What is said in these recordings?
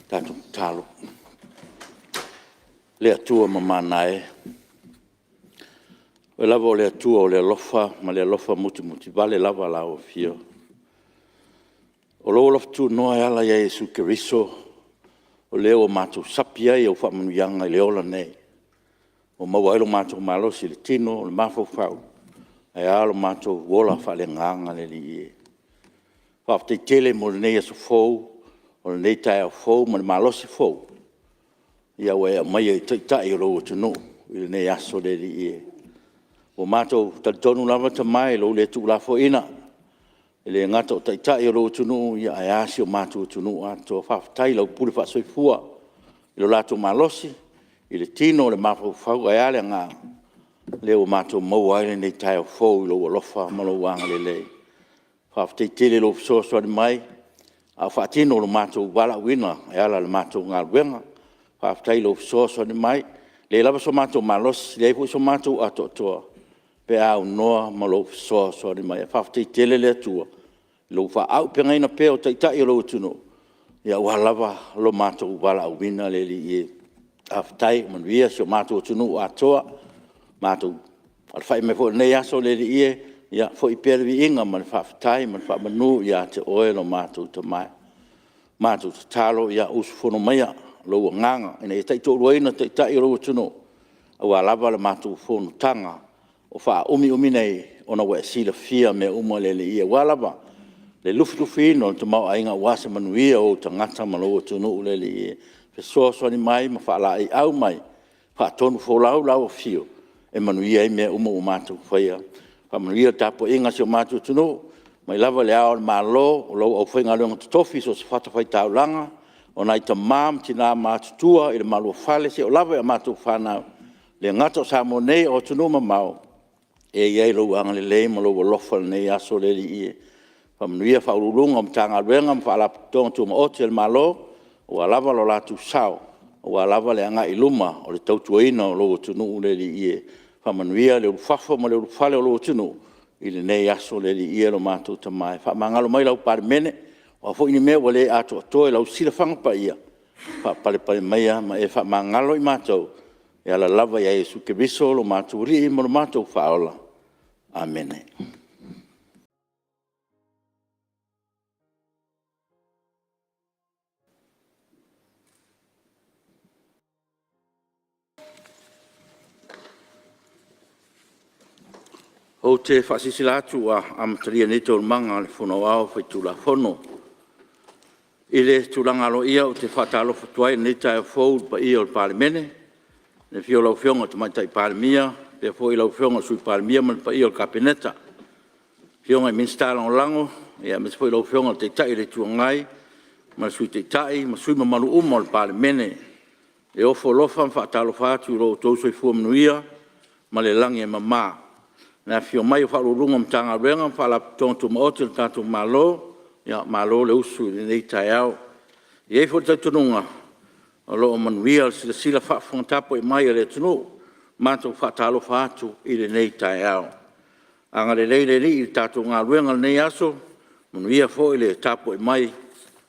Tatou tatalo. Le Atua mamana e, o Oe lava o le Atua o le alofa ma le alofa mutimutivale lava Lau Afio. O lou alofa tunoa e ala ia Iesu Keriso o lea ua matou sapi ai i au faamanuiaga i le ola nei, ua maua ai lo matou malosi i le tino, o le mafaufau, ae a lo matou ola faaleagaga le Alii e. Faafetai tele mo lenei aso fou, o lenei taeao fou ma le malosi fou ua e aumaia i Taitai o lou atunuu i lenei aso le Alii e. Ua matou talitonu lava Tama i lou le tuulafoaiina, e le gata o Taitai o lou atunuu, ae a si o matou atunuu atoa. Faafetai i lau pule faasoifua i lo latou malosi i le tino, le mafaufau ae a le agaga, lea ua matou maua ai lenei taeao fou i lou alofa ma lou agalelei. Faafetai tele i lou fesoasoani mai a o faatino lo matou valaauina e ala i le matou galuega. Faafetai i lou fesoasoani mai, e leai lava so matou malosi, leai foi so matou atoatoa pe a aunoa ma lou fesoasoani mai. Ae faafetai tele le Atua i lou faaauupegaina pea o Taitai o lou atunuu aua lava lo matou valaauina le Alii e. Faafetai, manuia si o matou atunuu atoa. Matou alafai mai foi i lenei aso le Alii e, ia foi pea le viiga ma le faafetai ma le faamanu ia te Oe lo matou Tama. Matou tatalo, ia usufono maia lou Agaga ina ia taitoaluaina Taitai o lou atunuu aua lava le matou fonotaga o faaumiumi nei, ona ua e silafia mea uma le Alii e, aua lava le lufilufiina o le tamaoaiga aua se manuia o ou tagata ma lou atunuu le Alii e. Fesoasoani mai ma faalaeiau mai, faatonufolau lau Afio e manuia ai mea uma ua matou faia. Faamanuia le tapuaiga a si o matou atunuu mai lava i Le Ao o le Malo, o lau aufaigaluega totofi i so o se fatafaitaulaga, o nai tama ma tina matutua i le malu o fale seia oo lava i a matou fanau, e le gata o Samoa nei a o atunuu e mamao, ia i ai lou agalelei ma lou alofa i lenei aso le Alii e. Faamanuia Ofisa Sili o Pulega o Matagaluega ma Faalapotopotoga Tumaoti a le Malo aua lava lo latou sao aua lava le agai i luma o le tautuaina o lou atunuu le Alii e. Faamanuia le ulufafo ma le ulufale o lou atunuu i lenei aso le Alii e, lo matou Tama e. Faamagalo mai lau Palemene, o a foi ni mea ua le atoatoa i lau silafaga paia, faapalepale maia ma e faamagalo i matou e ala lava ia Iesu Keriso lo matou Alii ma lo matou Faaola. Amene. Ou te faasilasila atu ua amatalia nei Taualumaga a le Fono Aoao Faitulafono. I le tulaga aloaia ou te faatalofa atu ai i lenei taeao fou i le paia o le Palemene, i le afio o lau Afioga i le Tamaitai Palemia, faapea foi lau Afioga i le Sui Palemia ma le paia o le Kapeneta, afioga i Minisita Lagolago, Aemaise foi lau Afioga i le Taitai o le Itu Agai ma le Sui Taitai ma sui usufono mamalu uma o le Palemene. E ofo alofa ma faatalofa atu i lo outou soifua manuia ma le lagi e mama. Le afifio mai o Ofisa Sili o Pulega o Matagaluega ma Faalapotopotoga Tumaoti a le tatou Malo, malo le usu i lenei taeao. E i ai foi le talitonuga o lo o manuia le silasila faafofoga tapuai mai a le atunuu. Matou te faatalofa atu i lenei taeao. Agalelei le Alii i le tatou galuega i lenei aso, manuia foi le tapuai mai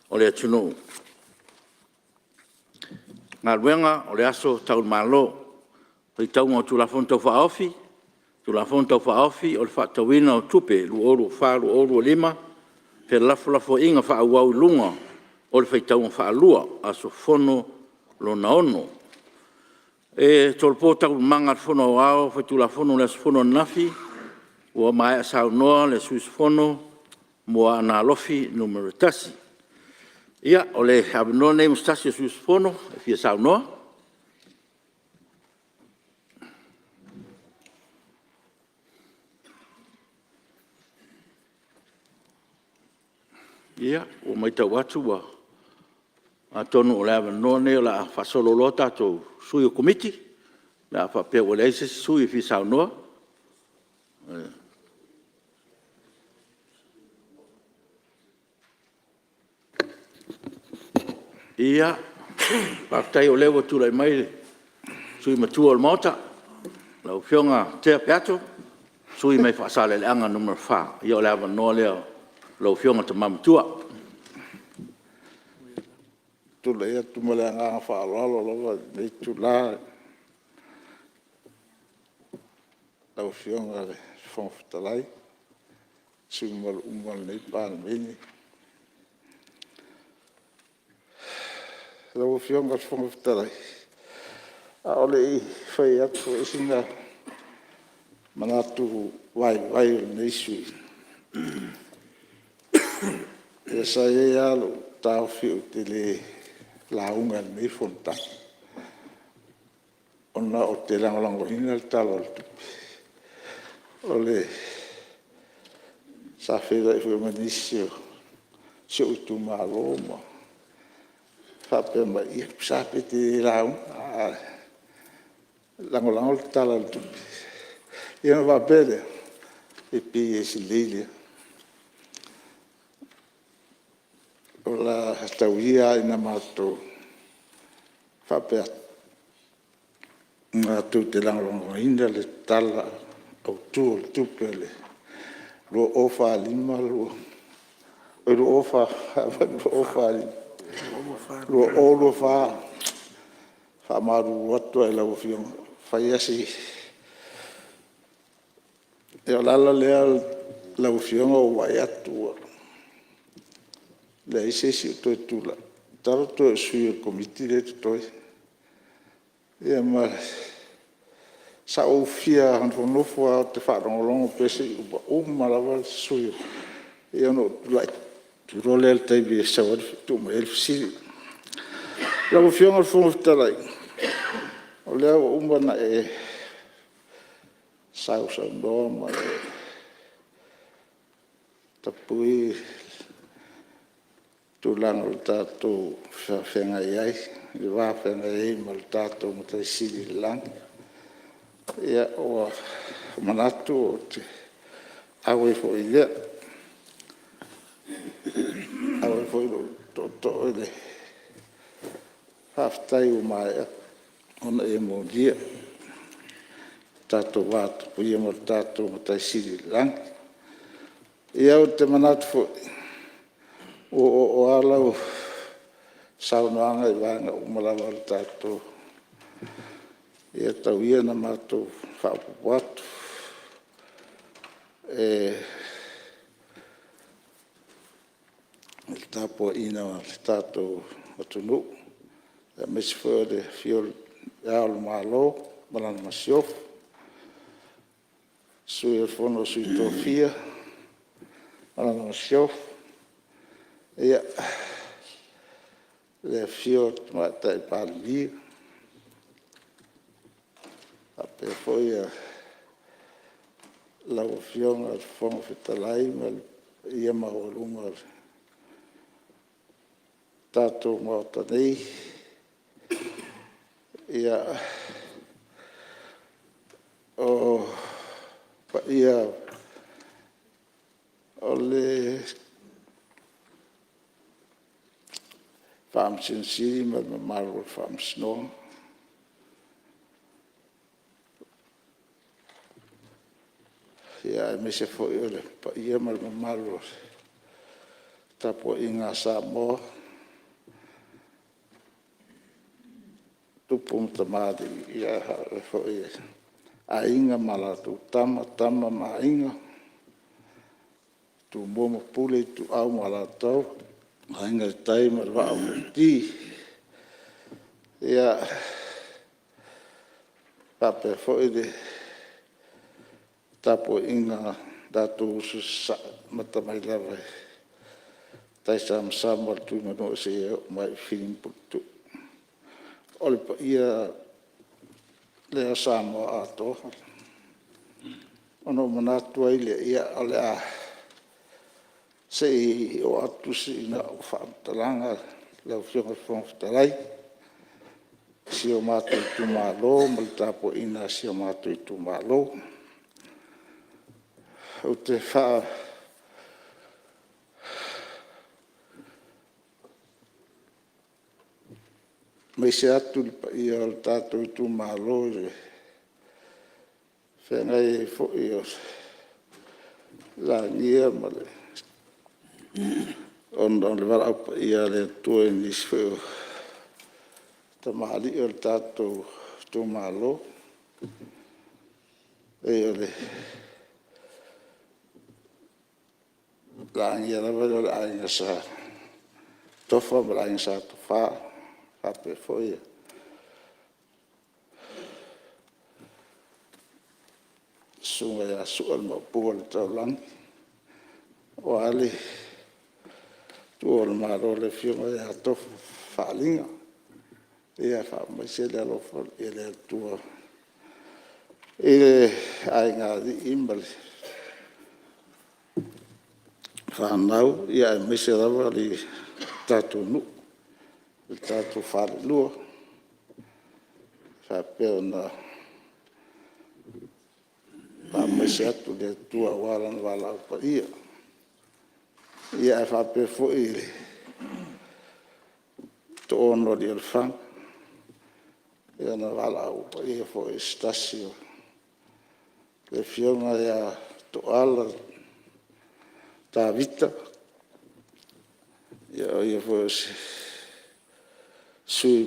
o le atunuu. Galuega O le Aso Tau i le Malo, Faitauga o Tulafono Tau Faaofi, Tulafono Tau Faaofi o le Faatatauina o Tupe 2024/2025, felafolafoaiga faaauau i luga o le faitauga faalua, aso fono lona 6. E tolopo Taualumaga a le Fono Aoao Faitulafono i le aso fono ananafi ua maea saunoa le sui usufono mo Aana Alofi 1. Ia, o le avanoa lenei mo se tasi o sui usufono e fia saunoa. Ia, ua matau atu ua… atonu o le avanoa lenei o le a faasolo loa tatou Sui o Komiti pe a faapea ua leai se isi sui usufono e fia saunoa. Ia, faafetai o lea ua tulai mai le sui usufono matua o le Maota, lau Afioga Tea Peato, le sui usufono mai Faasaleleaga 4. Ia o le avanoa lea o lau Afioga i le Tama Matua. Tulai atu ma le agaga faaaloalo lava i lenei itula lau Afioga i le Fofoga Fetalai ma sui usufono mamalu uma o lenei Palemene. Lau Afioga i le Fofoga Fetalai, a o le i fai atu sina manatu vaivai o lenei sui usufono, ia sa i ai lava lou taofi ou te le lauga i lenei fonotaga, ona ou te lagolagoina le Tala o le Tupe. Sa feiloai foi ma nisi o si ou itumalo ma faapea mai, ia tusa lava pe te le lauga, ae lagolago le Tala o le Tupe. Ia ona faapea lea, e pei e sili lea, o le a tau ia ina matou faapea atu, matou te lagolagoina le Tala Autu o le Tupe 2024/2025. E faamalulu atu lava i lau Afioga, e fai lava si… Ia o le ala lea lau Afioga ua ou vaai atu ua leai se isi o toe tulai, masalo toe o sui o le Komiti lea e totoe. Ia ma sa ou fia nofonofo lava ou te faalogologo pea se i uma lava sui usufono ona ou tulai atu loa lea i le taimi e sau ai tuu mai ai le fesili. Lau Afioga i le Fofoga Fetalai, o lea ua uma ona e sausaunoa ma e tapui tulaga o le tatou feagai ai, le va feagai ai ma le tatou Matai Sili i le Lagi. Ia, ua manatu ou te auai foi i lea, e auai foi lou tootoo i le faafetai ua maea ona e molia i le tatou vatapuia ma le tatou Matai Sili i le Lagi. Ia, ou te manatu foi, ua oooo lava lau saunoaga i vaega uma lava o le tatou… Ia tau ia ina matou faaopoopo atu. I le tapuaiga a le tatou atunuu, aemaise foi o le afio o Le Ao o le Malo ma lana Masiofo, Sui o le Fono a Sui Tofia ma lana Masiofo, le afio o le Tamaitai Palemia, faapea foi lau Afioga i le Fofoga Fetalai ma le paia maualuga o le tatou Maota nei. Ia, o paia o le Faamasino Sili ma le mamalu o le Faamasinoga, aemaise foi o le paia ma le mamalu o le tapuaiga a Samoa, tupu ma tamalii, ae faapea foi Aiga ma latou Tama, Tama ma Aiga, Tumua ma Pule, Ituau ma Alataua, Aiga i le Tai ma le Vaa o Fonoti. Ia, e faapea foi le tapuaiga a tatou uso i Sasae, amata mai lava i le Taisamasama o le Tuimanua seia oo mai i Fili ma Puletuu. O le paia lea o Samoa atoa. Ona ou manatu ai lea, o le a se i oo atu sina au faamatalaga lau Afioga i le Fofoga Fetalai i si o matou itumalo ma le tapuaiga a si o matou itumalo. Ou te faamaise atu i le paia o le tatou itumalo i le feagai ai foi o lagia ona o le valaau paia a le Atua i nisi foi o tamalii o le tatou itumalo. E pei o le lagia lava lea o le Aiga Sa Tofa ma le Aiga Sa Tofa, faapea foi le susuga ia Sua le Maopu o le Taulagi, aua le tuua o le Malo le Afioga ia Tofa Faaliga. Ia faamaise le alofa o le Atua i le aigaalii ma le fanau, aemaise lava le tatou nuu, le tatou falelua e faapea ona faamaise atu le Atua aua Lana valaau paia. Ae faapea foi i le Toaono o Aliiolefaga, na valaau paia foi i se tasi o le Afioga ia Tooala Tavita, o ia foi o se sui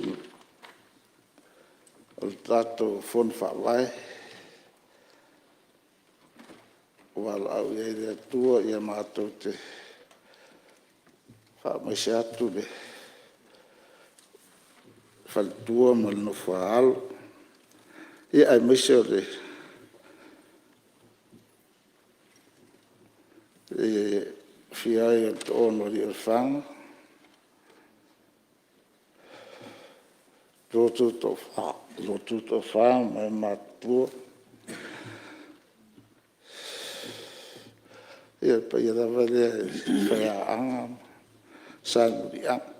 o le tatou Fono Faavae, ua valaau i ai le Atua, ia matou te faamaise atu i le faletua ma le nofo a alo, aemaise o le afio ai o le Toaono o Aliiolefaga, lo outou toafa ma e matutua. Ia, le paia lava lea i Faiaga ma Salemuliaga.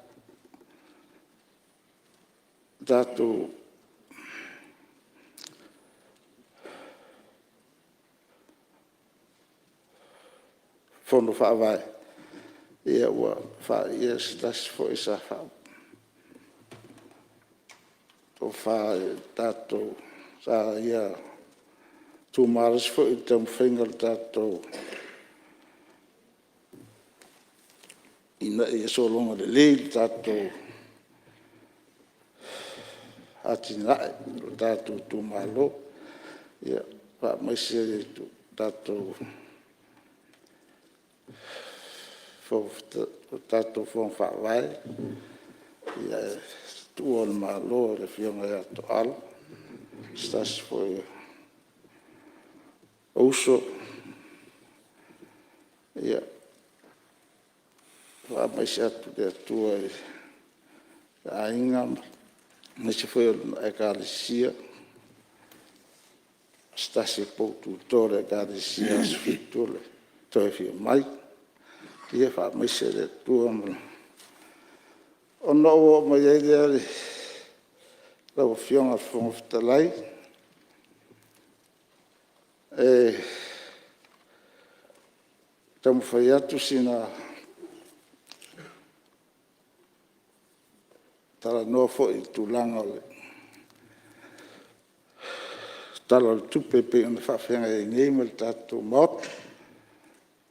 Le tatou Fono Faavae, ua faia se tasi foi tofa sa ia tu malosi foi i le taumafaiga o le tatou ina ia sologa lelei le tatou atinae o le tatou itumalo. Ia faamaise i le tatou Fono Faavae, le tuua o le Malo le Afioga ia Toala, o se tasi foi o uso. Ia faamaise atu le Atua i aiga aemaise foi o le Ekalesia, o se tasi o poututoa o le Ekalesia Aso Fitu o le Toe Afio Mai. Ia faamaise le Atua. Ona ou oo mai ai lea lau Afioga i le Fofoga Fetalai, e taumafai atu sina talanoa foi i le tulaga o le Tala o le Tupe e pei ona faafeagai ai nei ma le tatou Maota.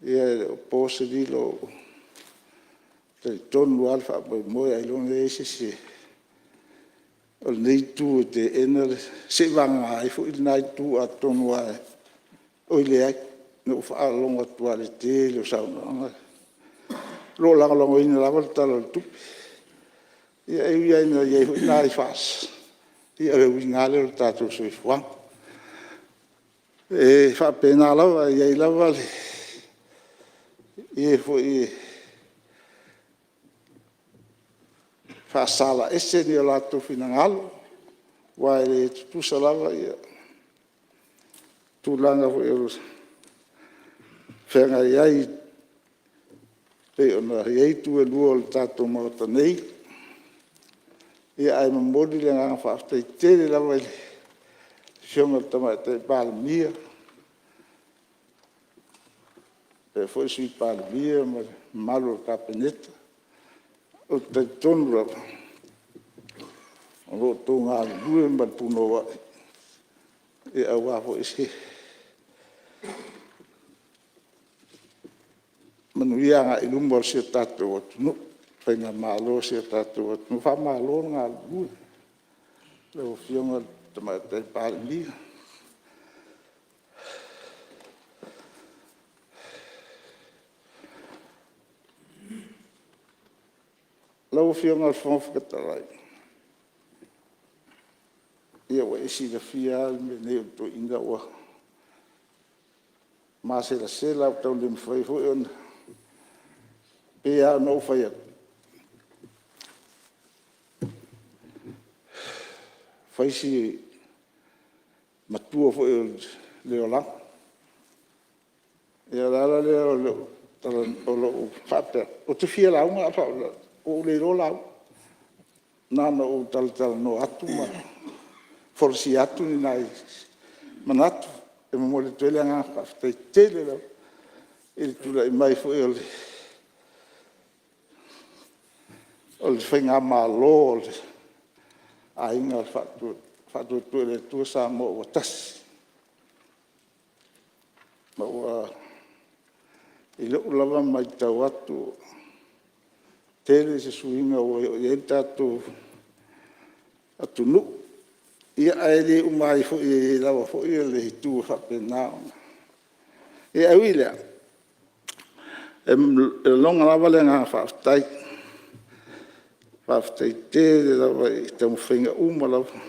Ia e le o po se lilo, e talitonu lava le faamoemoe ailoga e i ai se isi o lenei Itu e teena le… seiavagana ai foi lena Itu, atonu lava… oi leai. Na ou faalogo atu lava i le tele o saunoaga o lo o lagolagoina lava le Tala o le Tupe. Ia e ui lava ina i ai foi nai faasa, ia o le uiga lava lea o le tatou soifuaga. E faapena lava, e i ai lava e foi e faasala ese o latou finagalo, aua e le tutusa lava tulaga foi o feagai ai pei ona i ai itu e lua o le tatou Maota nei. Ae momoli le agaga faafetai tele lava i le Afioga i le Tamaitai Palemia, faapea foi le Sui Palemia ma le mamalu o le Kapeneta. Ou te talitonu lava, o lo o outou galulue ma le punouai aua foi se manuia agai i luma o si o tatou atunuu, faigamalo a si o tatou atunuu. Faamalo le galulue i lau Afioga i le Tamaitai Palemia. Lau Afioga i le Fofoga Fetalai, ia ua e silafia lava le mea nei o le toeaina ua maselasela ua tau le mafai foi ona… E pei lava ona ou fai atu, fai si matua foi o le olaga. Ia o le ala lea o lou faapea atu, ou te fia lauga ae o le faalavelave ua ou le iloa lauga. Na ona ou talatalanoa atu ma folasia atu ni nai manatu. E momoli atu ai le agaga faafetai tele lava i le tulai mai foi o le faigamalo a le Aiga Faatuatua i le Atua Samoa ua Tasi. Ma ua… I lou lava matau atu ua tele se suiga ua oo i ai le tatou atunuu, ae le uma ai foi, e i ai lava foi le itu e faapena ona… Ae ui i lea, e lagona lava le agaga faafetai, faafetai tele lava i taumafaiga uma lava.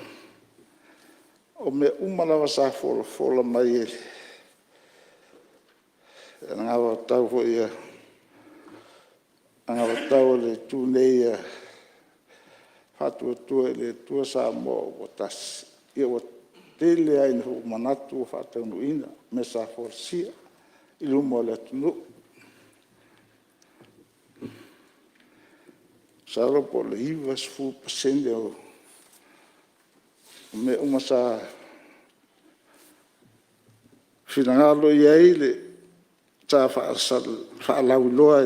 O mea uma lava sa folafola mai e le anavatau a le Itu nei a le Faatuatua i le Atua Samoa ua Tasi, ia ua tele lava ina ou manatu ua faataunuuina mea sa folasia i luma o le atunuu. Masalo po o le 90% o mea uma sa finagalo i ai sa faalauiloa e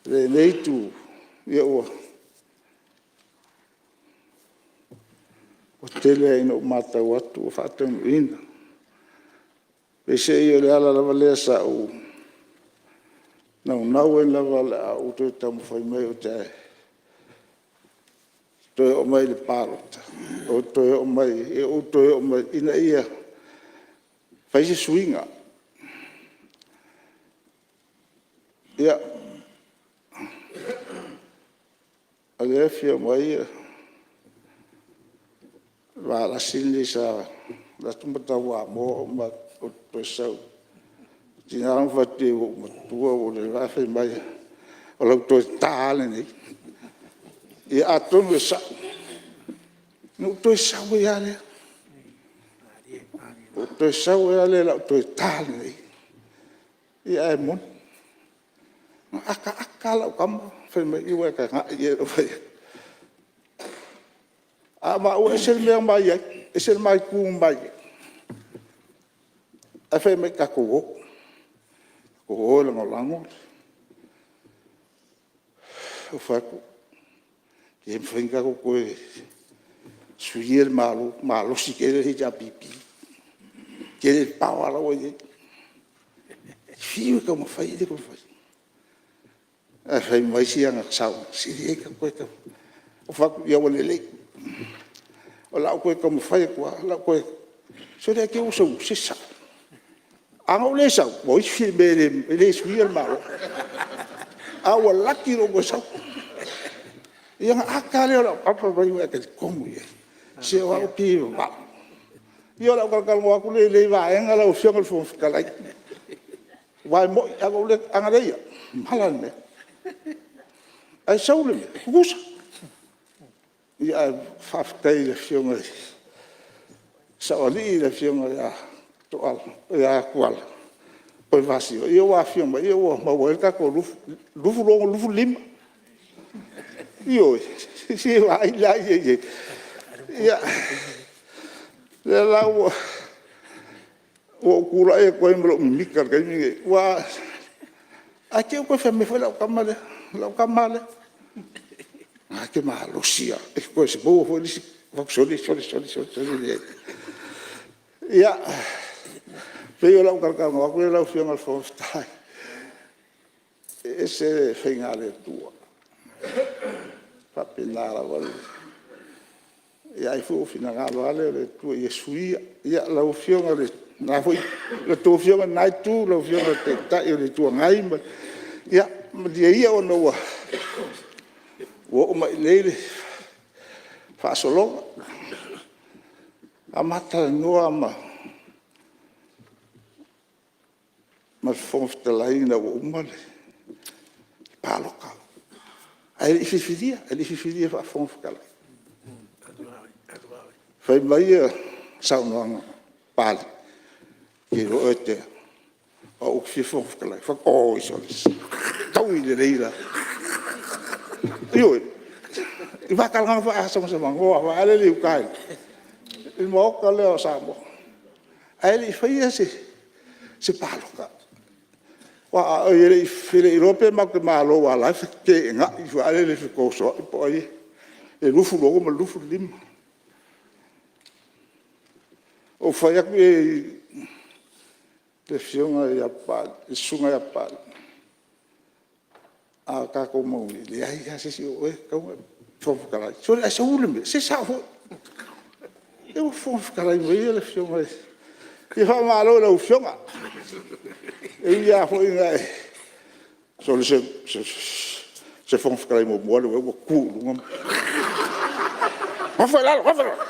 lenei Itu, ia ua tele lava ina ou matau atu ua faataunuuina. Peiseai o le ala lava lea sa ou naunau ai lava o le a ou toe taumafai mai ou te toe oo mai i le palota, ou toe oo mai ina ia fai se suiga. Ia, o lea e afio mai le Valasi lenei sa alu atu ma tau amoa ou ou toe sau. E tiga la ona ou fai atu i ai ua ou matua ua ou le iloa, ae fai mai, o lau toe ta lava lenei. Ia atonu e sa'o, na ou toe sau ai lava lea. Na ou toe sau ai lava lea i lau toe ta lenei. Ae moni. Na ataata lava lau tama fai mai ua e tagai i ai. Ou fai atu, a o maua e ese le mea na ma i ai, ese le ma itu na ma i ai. Ae fai mai tatou o, tatou o e lagolago. Ou fai atu, e le mafai ona tatou toe suia le Malo, e malosi tele le HRPP, tele le power la ua i ai. E fiu e taumafai e le taumafai. Ae fai mai ana saunoaga, se leai tatou te toe… Ou fai atu, ia ua lelei, o le a ou toe taumafai atu lava. Sole ae te i ua ou sau, se sao. Ae na ou le sau, ua isi le mea e le suia le Malo. Ae ua laki lou toe sau. Ia ona ata lava lea o lau tama fai mai ua e talitonu i ai? Se o au e pei e vavau. Ia o lau talatalanoa atu lea i lea vaega lau Afioga i le Fofoga Fetalai. Aua e moni, a na leai au, e mala le mea. Ae sau le mea, e tutusa. Ae faafetai i le Afioga i le Saoalii, le Afioga ia Tuala Ponifasio, ua afio mai ua maua ai le tatou 26-25. Ioe. Se i vaai la i ai? Ia, o lea la ua ou tulai atu ai ma lou mimita i le taimi lenei, aua ae te i ua toe fai mai foi lau tama lea, lau tama lava lea, o lena e te malosi lava, e te toe maua foi le isi. Ou fai atu, sole, sole, sole, e leai. Ia, pei o lau talatalanoa atu lea lau Afioga i le Fofoga Fetalai, e ese le faiga a le Atua. E faapena lava le… Ia ai foi ua finagalo lava lea o le Atua ia suia. Ia lau Afioga i le tou Afioga i lena Itu, lau Afioga i le Taitai o le Itu Agai, ia malie ia ona ua oo mai i inei le faasologa. Sa ma talanoa lava ma le Fofoga Fetalai ina ua uma le palota, ae le i filifilia, e le i filifilia faa-Fofoga Fetalai. Fai mai le saunoaga a Papalii, ou te iloa oe Tea, o au ou te fia Fofoga Fetalai. Ou fai atu, oi sole, fetaui lelei la. Ioe, le ma talanoaga faasamasamanoa lava foi lea i uta i le maota lea o Samoa, ae le i faia se palota. Aua e le i iloa pe matou te malo aua o la e feteenai foi lele, fetosoai po o ai e 26 ma le 25. Ou fai atu i ai i le Afioga ia Papalii, le Susuga ia Papalii, a tatou maua nei, e leai lava se isi o oe e tatau ona e Fofoga Fetalai. Sole, ae sau le mea, se e sao foi. Lea ua Fofoga Fetalai mai le Afioga i le… Ia faamalo i lau Afioga. E ui lava foi ina e… Sole se Fofoga Fetalai muamua alu i ai ua tu i luga ma… Nofo i lalo, nofo i lalo.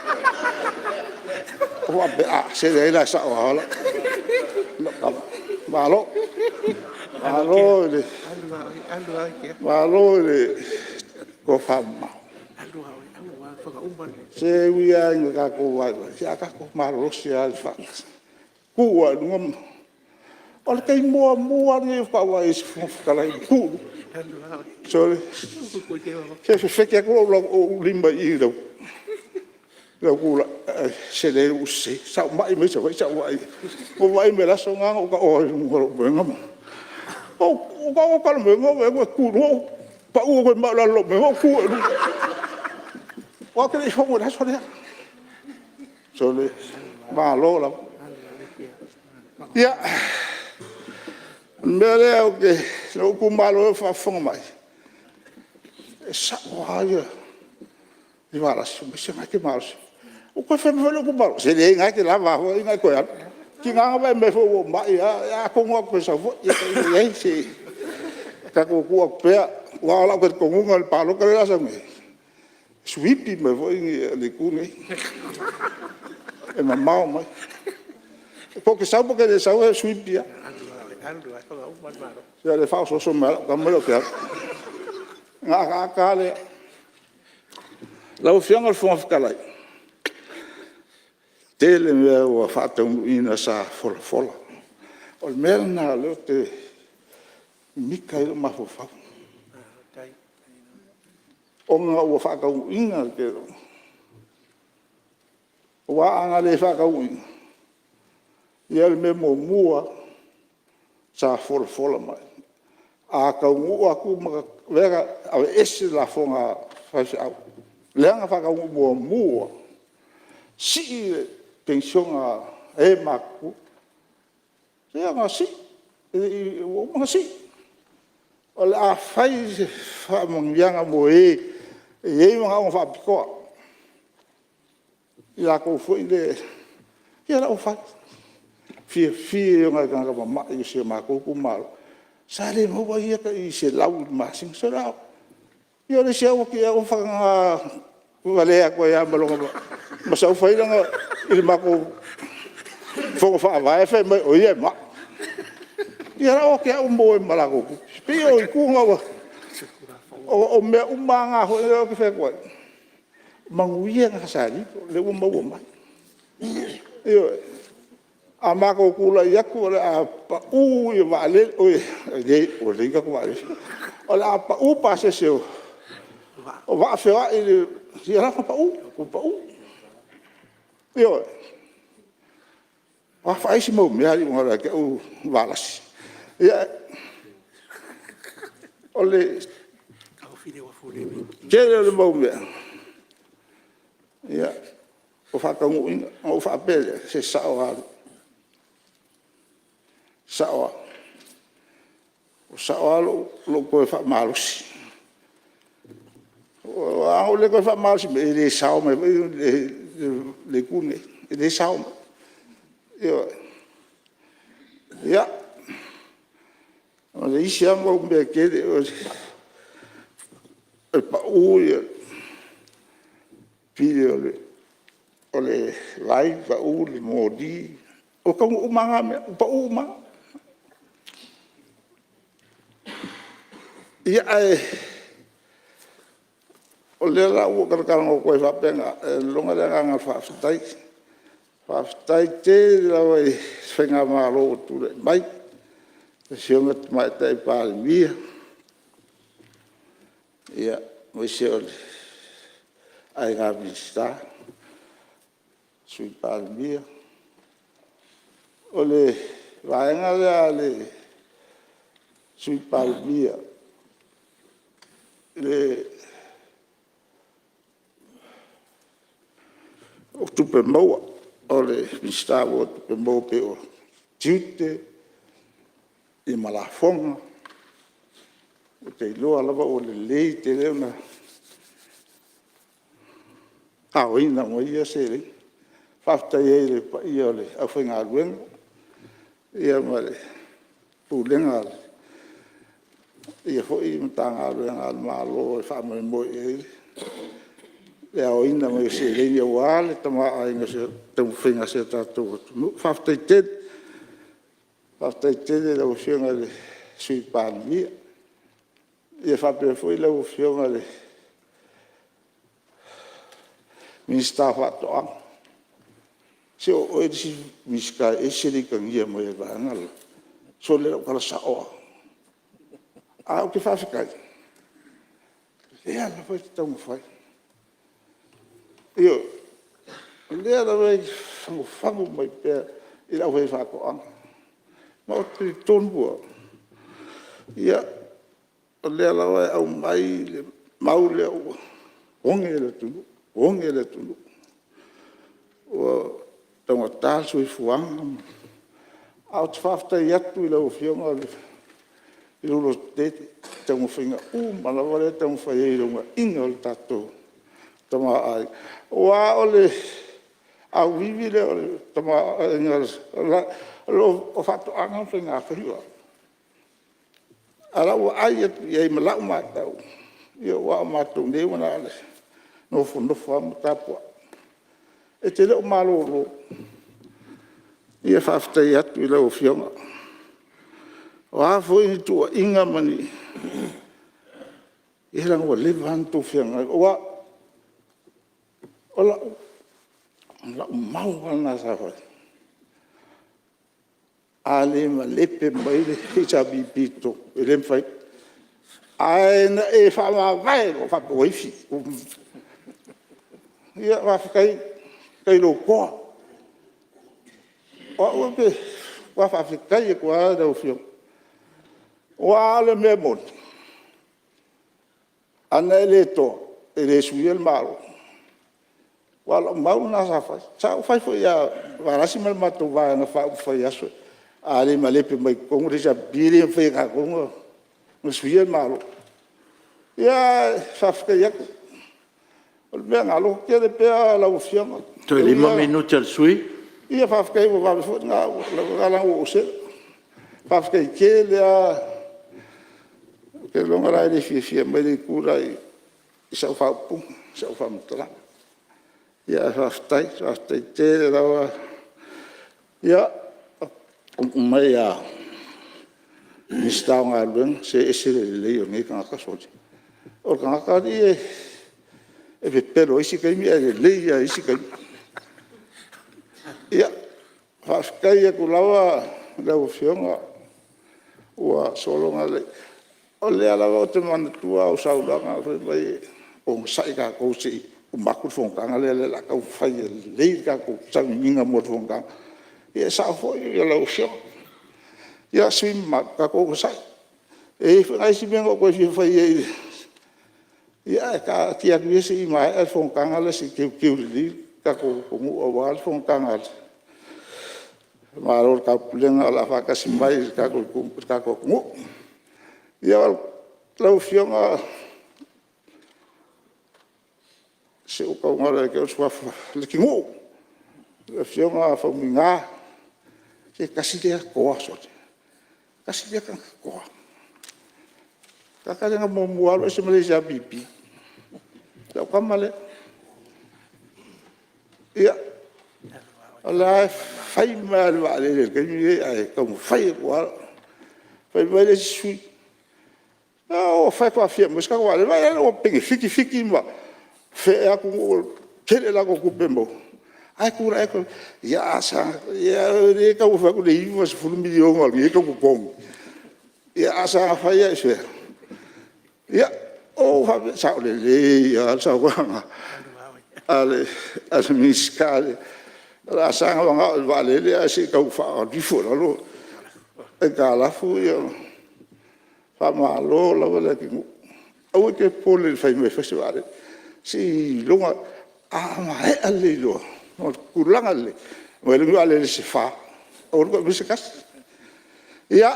Ou faapea, a, se leai la e sao lava lau tama. Malo, malo i le tofamamao. Se e ui lava ina tatou vaivai, ae tatou malolosi lava i le faatasi. Tu lava i luga ma… O le taimi muamua lava lenei faatoa ou vaai ai i se Fofoga Fetalai e tu i luga. Sole, se e fefete atu lou lima i i i lou tulai, ae se leai ua ou sese. Sa ou mai mai Savaii sa ou vaai i ai. Na ou vaai mai i le aso lena na ou taoto ai i luga o lou moega. Ou taoto atu lava i le moega ou vaai atu e tu i luga, ou pau atu ai ma au i lalo o lou moega ou tu ai i luga. Aua ou te le i fono i le aso lea. Sole, malo lava. Ia, o le mea lea lou itumalo e o faafofoga mai, e sao lava Valasi fai mai, se o lena e te malosi. Ou toe fai atu foi i lou itumalo, se leai o lena e te lava foi ona e toe alu. E tiga ona vaai mai foi ua ou mai lava, atonu lava ou te toe sau foi. Ia tailo i ai se i tatou tuu atu pea. Aua o lou talitonuga o le palota lea o le a sau nei, e suipi mai foi le Itu lenei, e mamao mai. Pe ou te sau pe ou te le sau e suipi lava. Se o lea e faaosooso mai lava lau tama lea ou te alu. Ona ataata lava lea. Lau Afioga i le Fofoga Fetalai, e tele mea ua faataunuuina sa folafola. O le mea lena o lea ou te mimita ai lou mafaufau, ona ua faataunuuina le… Aua ana le faataunuuina, ia o le mea muamua lava sa folafola mai, a taunuu atu ma aveese le lafoga a faifeau, lea na faataunuu muamua lava, sii le penisione a e matutua. Lea na sii, ua uma ona sii. O le a fai se faamanuiaga mo e e i ai manaoga faapitoa, i latou foi ia, ia o la ua fai. O le fiafia ia o nai tagata mamai o si o matou itumalo, sa le maua ia tai $100 i le masina. Ia o le isi lava ua te i lava ua faatagavalea atu ai lava ma sau fai lana i le matou fono faavae fai mai o ia e mai. Ia o la e ua te i lava ua maua ai ma latou tupe. E pei o itu na, o mea uma lava na lea ou te fai atu ai, o manuia na sa lilo lea ua maua mai. Ioe. A matou tulai atu o le a pau ia vaalele, oi ua leai ni tatou vaalele, o le a pau pasese o vaa feoai, ia o la e ua pau, ua pau. Ioe. O a isi mau mea alii ua galo ia te au Valasi. Ia, o le tele o le mau mea ua faataunuuina. Ona ou faapea lea, se sao lava, e sao lava. Ua sao lava lou toe faamalosi. A na ou le toe faamalosi maia, e le sao mai foi le Itu lenei, e le sao mai. Ioe. Ia, o le isi lava mau mea e tele, e pau pili o le vai, pau le moli, ua taunuu uma lava na mea, ua pau uma lava. Ia, ae o lea la ua ou talatalanoa atu ai faapena, e lagona le agaga o le faafetai. Faafetai tele lava i le faigamalo ua tulai mai, le Afioga i le Tamaitai Palemia, aemaise o le Aiga Minisita, Sui Palemia. O le vaega lea a le Sui Palemia o Tupe Maua, o le Minisita mo Tupe Maua pei o tiute ma lafoga. Ou te iloa lava ua lelei tele ona aoina mai ia seleni. Faafetai ai i le paia o le aufaigaluega ma le Pulega a ia foi Matagaluega a le Malo e faamoemoe i ai le aoina mai o seleni aua le tamaoaiga o le taumafaiga o si o tatou atunuu. Faafetai tele. Faafetai tele i lau Afioga i le Sui Palemia, e faapea foi lau Afioga i le Minisita o Faatoaga. Se o oe le isi Minisita e ese le itagia mai o le vaega lea. Sole, o lau tala sao lava. Ae ou te faafetai, o lea lava e te taumafai. Ioe. O lea lava e te fagufagu mai pea i le aufaifaatoaga. Ma ou te talitonu lava, ia, o lea lava e aumai le mau lea ua oge le atunuu, oge le atunuu, ua taugata le soifuaga. Ae ou te faafetai atu i lau Afioga i lou lototele i taumafaiga uma lava lea e taumafai ai i le uunaia o le tatou tamaoaiga. Aua o le auivi lea o le tamaoaiga, o faatoaga ma faigafaiva. A o lau vaai atu i ai ma lau matau, aua o matou nei ua na o le nofonofo lava ma tapuai. E te le o malolo. Ia faafetai atu i lau Afioga. O a foi ni tuuaiga ma ni… ia leaga ua leva lava ona outou feagai, aua o lau mau lava lena sa fai, A le malepe mai le HRPP i totonu, e le mafai. Ae na e faamavae loa, ou faapea ua ifi. Ia faafetai, faafetai i lou toa. O au ou te matua faafetai atu lava i lau Afioga, aua o le mea moni, a na e le toa, e le suia le Malo. Aua o lau mau lena sa fai. Sa ou fai foi ia Valasi ma le matou Vaega Faaupufai i aso ia, a le malepe mai i totonu le HRPP, e le mafai e tatou ona suia le Malo. Ia ae faafetai atu. O le mea lena, lototele pea lau Afioga. Toe 5 minute o le sui usufono. Ia faafetai ua vave foi lena, leaga ua ou see. Faafetai tele lava. Ou te lagona o le a le fiafia mai le itu le la i sau faaupuga, sau faamatalaga. Ae faafetai, faafetai tele lava. Ia, upu mai ia Minisita o Galuega, se e ese le lelei o lenei tagata sole. O le tagata alii e pepelo i isi taimi ae lelei lava i isi taimi. Ia, faafetai atu lava i lau Afioga ua sologa lelei. O lea lava ou te manatua au saunoaga fai mai e onosai tatou se i uma atu le fonotaga lea o le a taumafai e lelei le tatou sauniga mo le fonotaga. Ia e sao foi lau Afioga. Ia sui usufono mamalu, tatou onosai, e i ai foi nai isi mea na ou toe fia fai i ai, ae taatia atu ia se i maea le fonotaga lea se i teuteu lelei le tatou atunuu aua le fonotaga a Malo o le Taupulega o le a faatasi mai i le tatou atunuu. Ia, lau Afioga, se ua tau galo ia te au le suafa, Leatinuu, le Afioga Faumuina, se tasi lea toa sole, tasi lea tagata toa. O le tagata lea na muamua alu ese mai le HRPP, lau tama lea. Ia, o la e fai mai lava i le vaalele i le taimi lenei ae taumafai atu lava. Fai mai le isi sui usufono, ua fai atu a fia aumai se tatou vaalele. Vaai la e ua penefiti Fiti ma atunuu e tele a latou tupe e maua, ae tulai atu, ia, o lea e taumafai atu le $90 miliona o lea e tau totogi, ae saga fai lava i fea? Ia, ou faapea, e sao lelei lava le saunoaga a le Minisita lea, o le a saga manao i le vaalele ae se i tau faaalu ifo i lalo aitalafu. Faamalo lava Leatinuu. Aua e te popole i le fai mai e fai se vaalele, seiloga a maea lelei loa ma tulaga lelei, ona aumai lea o ni vaalele se 4, aua le toe aumaia se tasi. Ia,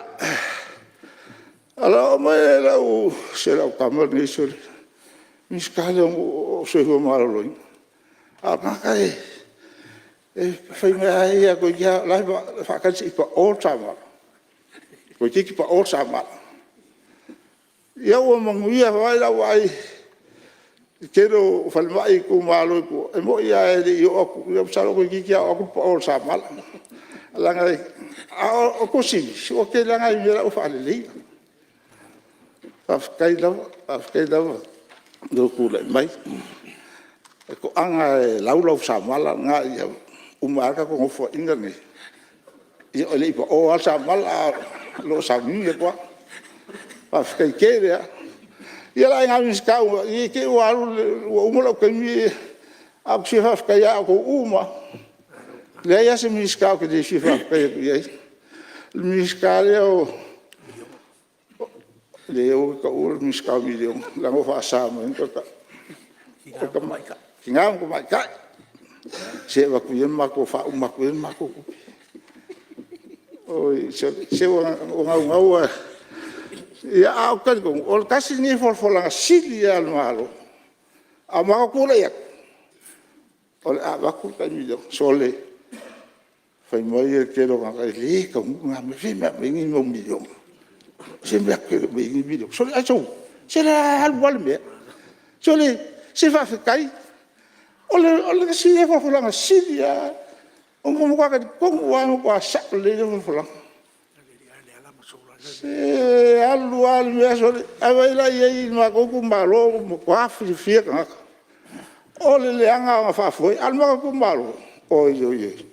ona oo mai lea i lau... Se o lau tama lenei sole, le Minisita lea o le Soifua Maloloina, a o le tagata e fai mai lava ia toeitiiti lava o la e faatali se i pao le samala, toeitiiti pao le samala. Ia ua manuia foi lau vaai i le tele o falemai i itumalo i tua, e moni lava e le i oo atu, masalo toeitiiti lava oo atu pao le samala. A o Tuasivi, se ua tele lava nai mea la ua faaleleia. Faafetai lava, faafetai lava i lou tulai mai. O le toaga lava e lau lau samala lena, ia uma lava le tatou Nofoaiga lenei, e le i pao lava le samala, ae o lo o sauniuni atu lava. Faafetai tele lava. Ia le aiga Minisita uma, ne i te i ua uma lou taimi, ae ou te fia faafetai ia outou uma lava. E leai lava se Minisita ou te le fia faafetai atu i ai. O le Minisita lea o... leai aua ne i taua le Minisita o miliona leaga ua faasa mai ona toe tau. O Tina ma Tamaitai, se avatu ia faauma atu ia le matou tupe. Oi, se ua naunau lava. Ae ou te talitonu, o le tasi lenei o folafolaga sili lava a le Malo, a matou tulai atu, o le a avatu le tai $1 miliona. Sole, fai mai le toatele o tagata, e le taunuu lena mea. O fea e aumai ai nei mau miliona? O fea e aumai ai nei miliona? Sole, ai sau, se o lea lava e alu lava le mea. Sole, se faafetai. O le isi lea folafolaga sili lava, ou te matua talitonu lava e matua sao lelei lea folafolaga. Se e alu lava le mea sole. A vaai la i ai i le matou itumalo ua matua fiafia tagata, o le leaga ona faafoe. A o le matou itumalo, oi oi oi,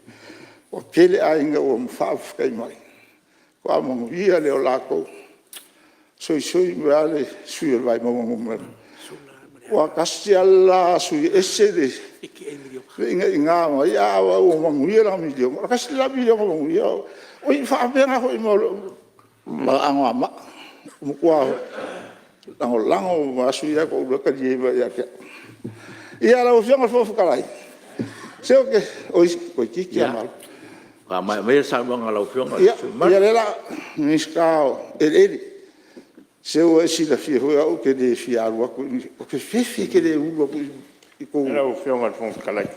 ua tele aiga ua faafetai mai. Faamanuia lea o latou. Soisoi mai lava le sui usufono o Vaimauga 1, aua tasi lava le la sui usufono e ese le inaina mai, ae a vaai ua manuia lana miliona. E tasi le la miliona manuia. E faapena foi ma Anoamaa. Ua matua lagolago uma lava sui usufono ia e toalua e talia mai ia te au. Ia lau Afioga i le Fofoga Fetalai, se ou te… oi toeitiiti lava malo. Ia faamaea maia le saunoaga a lau Afioga i le sui usufono mamalu. Ia lea o le a… Minisita o Eleele, se ua e silafia foi au ou te le fia alu atu i ni… ou te fefe tele e ulu atu i tou… Lau Afioga i le Fofoga Fetalai…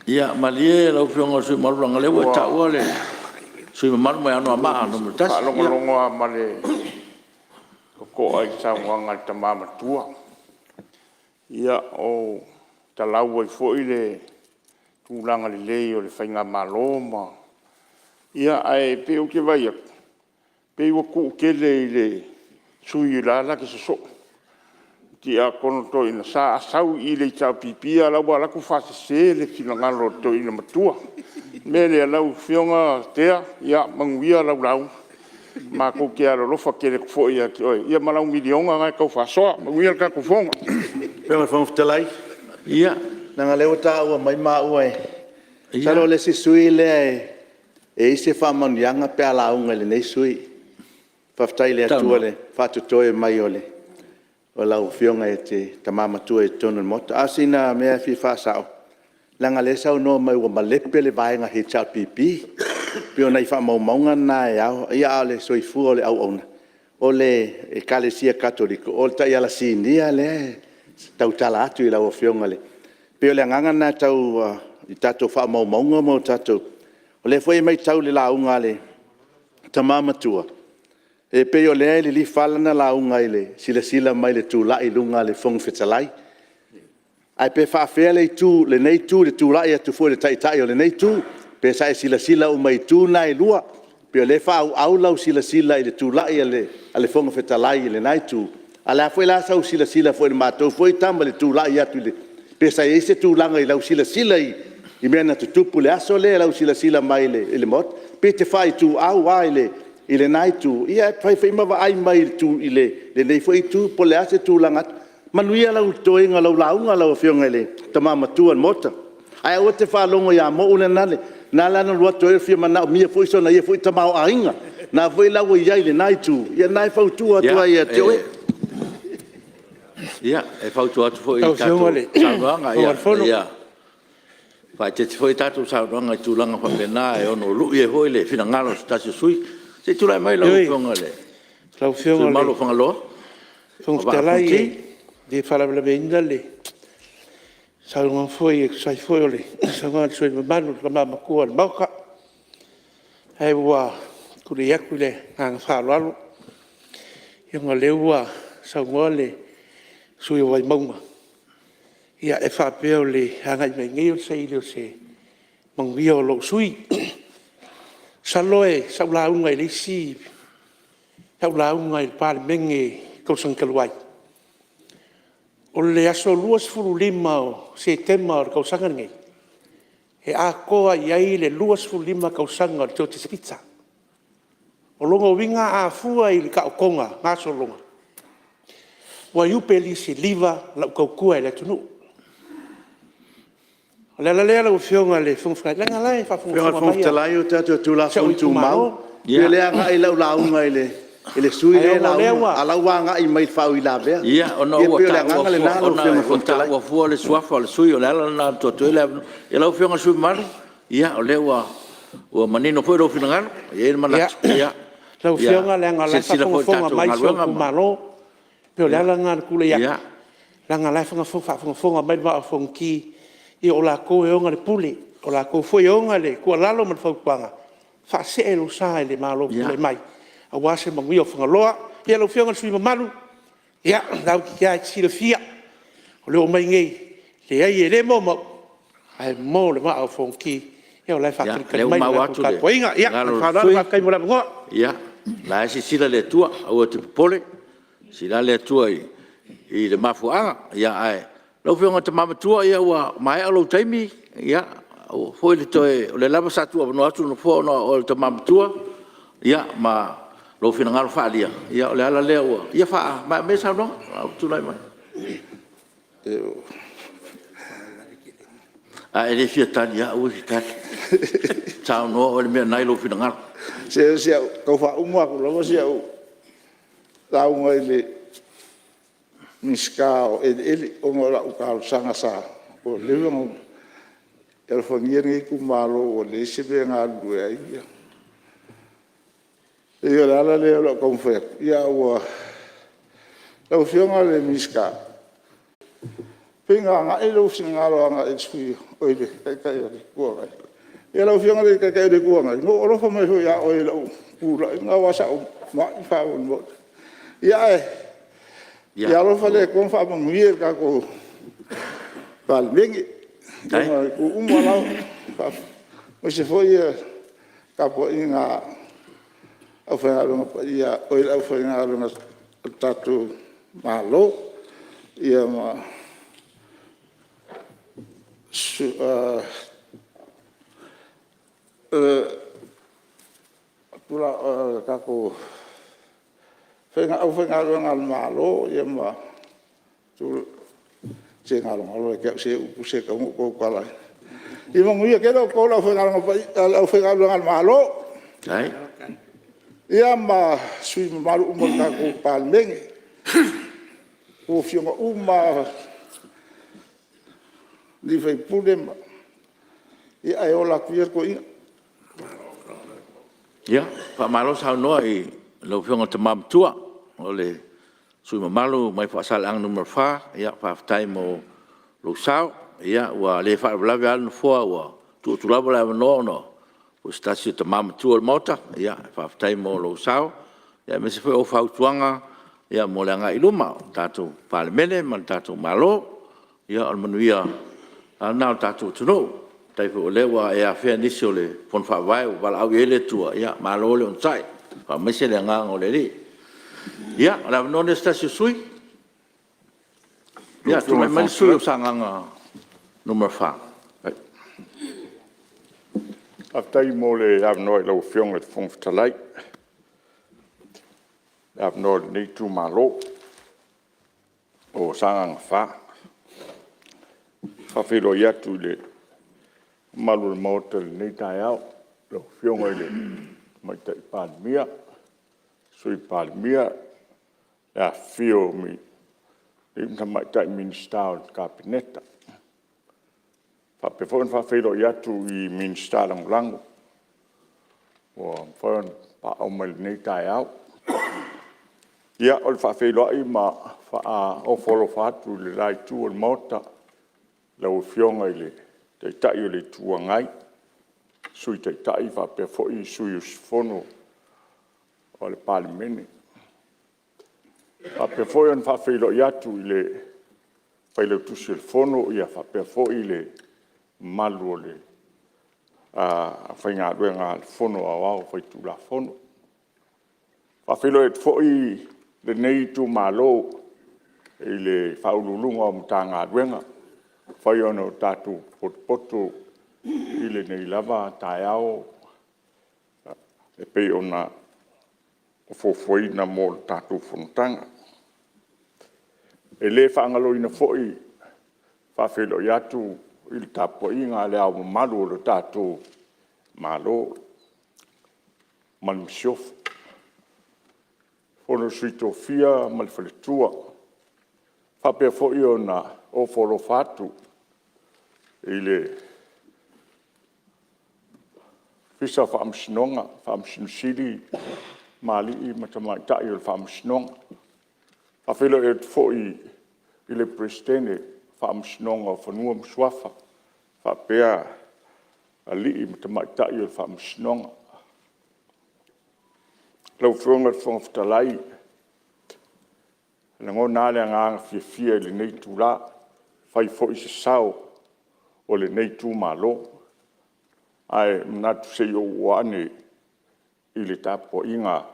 Ia malie lau Afioga i le sui usufono mamalu leaga o lea ua e taua le sui usufono mamalu mai Anoamaa 1. Sa faalogologo lava ma le totoa i le saunoaga a le tama matua, o talau ai foi le tulaga lelei o le faigamalo ma… Ae pei ou te vaai atu, pei ua tuu tele i le sui usufono la e la te sosoo, le tiakono toeaina. Sa sau i le HRPP a o la e ua alu atu faasese le finagalo o le toeaina matua. O le mea lea lau Afioga Tea, ia manuia lau lauga. Matou te alolofa tele atu foi ia te oe ia ma lau miliona lena e tau faasoa. Manuia le tatou Fono. Lau Afioga i le Fofoga Fetalai, leaga o lea ua taua mai maua e… Masalo o le isi sui usufono lea e i ai se faamanuiaga pe a lauga i lenei sui usufono. Faafetai i le Atua i le faatotoe mai o lau Afioga e te Tama Matua i totonu o le Maota. A o sina mea e fia faasao, leaga o lea e saunoa mai ua malepe le vaega HRPP. E pei o nai faamaumauga na e ao, a o le soifua o le auauna, o le Ekalesia Katoliko, o le Taiala Sinia lea e tautala atu i lau Afioga i le… E pei o le agaga lena i tatou faamaumauga ma tatou… O lea foi e matau i le lauga a le Tama Matua, e pei o lea e lilifa lana lauga i le silasila mai i le tulai i luga o le Fofoga Fetalai. Ae pe faapefea lenei Itu i le tulai atu foi o le Taitai o lenei Itu? Pe sa e silasila uma i itu na e lua? Pei o lea e faaauau lau silasila i le tulai a le Fofoga Fetalai i lena Itu, a o le a foi la sau silasila i le matou foi tama i le tulai atu pe sa i ai se tulaga i lau silasila i mea na tutupu i le aso lea i lau silasila mai i le Maota? Pe e te faaituau lava i lena Itu, ae fai foi ma vaai mai i lenei foi Itu po o le a se tulaga. Manuia toega o lau lauga lau Afioga i le Tama Matua o le Maota. Ae aua e te faalogo ia Mauu lena na ala ona alu atu e fia manaomia foi sona ia tamaoaiga, lena foi la ua i ai i lena Itu, ia lena e fautua atu ai ia te oe. Ia, e fautua atu foi i tatou saunoaga ia faaeteete foi tatou saunoaga i tulaga faapena e ono lui ai foi le finagalo o se tasi o sui usufono. Se i tulai mai lau Afioga i le sui usufono mamalu o Fagaloa Lau Afioga i le Fofoga Vaa o Fetalai, Fonoti. e le faalavelaveina le saunoaga foi e tusa ai foi o le saunoaga a le sui usufono mamalu le tama matua o le Maota. Ae ua tulai atu i le agaga faaaloalo, ona o lea ua saunoa le sui usufono o Vaimauga e faapea o le agai mai i inei o le saili o se manuia o lou sui usufono. Masalo sa ou lauga i le isi... sa ou lauga i le Palemene i le tausaga talu ai. O le aso 25 o Setema o le tausaga lenei, e atoa i ai le 25 tausaga o le George's Pizza. O lona uiga a fua i le taotoga gasologa, ua iu pe siliva lau tautua i le atunuu. O le ala lea lau Afioga i le Fofoga Fetalai, leaga o la e Lau Afioga i le faafogafoga Fofoga mai Fetalai, o tatou si ou Tulafono itumalo. Tumau, ia lea e agai lau lauga i le sui usufono lea e lauga, a o la e ua agai mai i le faauilavea. Ia, ona Ia pei o le agaga lena lau Afioga i le ua Fofoga Fetalai. taua fua le suafa o le sui usufono, o le ala lena o le tuu atu ai le avanoa. Ia lau Afioga i le sui usufono mamalu, ia o lea ua manino foi lou finagalo. E i ai le manatu, ia Lau Afioga leaga o la e silasila foi i le faafogafoga tatou mai si ou galuega ma… itumalo. E pei o le ala lena o le tulai atu, leaga o la e faafogafoga mai le Vaa o Fonoti, ia o latou e ona le pule, o latou foi e ona le tuualalo ma le fautuaga, faasee lou sa i le Malo o tulai mai aua se manuia o Fagaloa. Ia lau Afioga i le sui usufono mamalu, ia o lena lava e te silafia, o le oo mai i inei, e leai e le mo Mauu, ae mo le Vaa o Fonoti. Ia o la e Ia, o faatalitali lea ua mai le maua latou atu le tapuaiga. Ma finagalo le o le faaaloalo sui usufono. faafetai mo le avanoa. Ia, o la e silasila le Atua, aua e te popole, e silasila le Atua i le mafuaaga. Ae lau Afioga i le Tama Matua, ia ua maea lou taimi, aua foi le toe… O lea lava sa tuuavanoa atu le Nofoa ona o oe o le Tama Matua, Ma lou finagalo faaalia, o le ala lea ua… Ia faamaea mai le saunoaga a o tulai mai. A e le fia tali lava, aua e te tali. Saunoa oe i le mea o lena e i lou finagalo. Se o si au tau faauma atu lava si au lauga i le Minisita o Eleele ona o lau talosaga ua leva ona alofagia lenei itumalo ua leai se mea e galulue ai. E pei o le ala lea o lou taumafai atu, ae ua… Lau Afioga i le Minisita, pei na agai lou finagalo i le sui usufono, oi le Taitai o le Itu Agai. Ia lau Afioga i le Taitai o le Itu Agai, na ou alofa mai foi ia oe i lou tulai, aua sa ou mai faamolemole. Ia ae ia alofa le Atua ma faamanuia i le tatou Palemene i itu uma lava, aemaise foi le tapuaiga a le aufaigaluega a le tatou Malo, ma le tatou aufaigaluega a le Malo ma… Se galogalo ia te au se upu se tatau ona ou tautala ai. Ia manuia tele outou le aufaigaluega a le Malo, ia ma sui usufono mamalu uma o le tatou Palemene, a outou afioga uma lava i sui usufono, ia ae ola atu ia le toeaina. Ia, faamalo saunoa i lau Afioga i le Tama Matua, o le sui usufono mamalu mai Faasaleleaga 4, faafetai mo lou sao. Ua le faalavelave lava le Nofoa ua tuu atu lava le avanoa ona o oe o se tasi o Tama Matua o le Maota. Faafetai mo lou sao aemaise foi o fautuaga mo le agai i luma o le tatou Palemene ma le tatou Malo. Ia o le manuia lava lena o le tatou atunuu. Faafetai foi o lea ua e afea nisi o le Fono Faavae ua valaau i ai le Atua, ia malo le onosai, faamaise le agaga o le Alii. Ia o le avanoa lenei o se tasi o sui usufono. Ia, tulai mai le sui usufono mo Sagaga 4. Faafetai mo le avanoa i lau Afioga i le Fofoga Fetalai, le avanoa o lenei itumalo o Sagaga 4. E faafeiloai atu i le mamalu o le Maota i lenei taeao, i lau Afioga i le Tamaitai Palemia, Sui Palemia, le afifio o alii ma tamaitai Minisita o le Kapeneta. E faapea foi ona faafeiloai atu i Minisita Lagolago ua mafai ona papaau mai i lenei taeao. Ia, o le faafeiloai ma faaofo alofa atu i le la Itu o le Maota i lau Afioga i le Taitai o le Itu Agai, Sui Taitai faapea foi sui usufono o le Palemene. E faapea foi ona faafeiloai atu i le Failautusi o le Fono faapea foi le mamalu o le aufaigaluega a le Fono Aoao Faitulafono. E faafeiloai atu foi lenei itumalo i le Ofisa Sili o Pulega o Matagaluega ua mafai ona tatou potopoto i lenei lava taeao e pei ona fuafuaina mo le tatou fonotaga. E le faagaloina foi le faafeiloai atu i le tapuaiga a Le Ao Mamalu o le tatou Malo ma le Masiofo, le Fono a Sui Tofia ma le Faletua. E faapea foi ona ofo alofa atu i le Ofisa o Faamasinoga, Faamasino Sili ma alii ma tamaitai o le Faamasinoga. E faafeiloai atu foi i le Peresetene o le Faamasinoga o Fanua ma Suafa faapea alii ma tamaitai o le Faamasinoga. Lau Afioga i le Fofoga Fetalai, e lagona lava le agaga fiafia i lenei itula e fai foi se sao o lenei itumalo. Ae manatu se i ou oo ane i le tapuaiga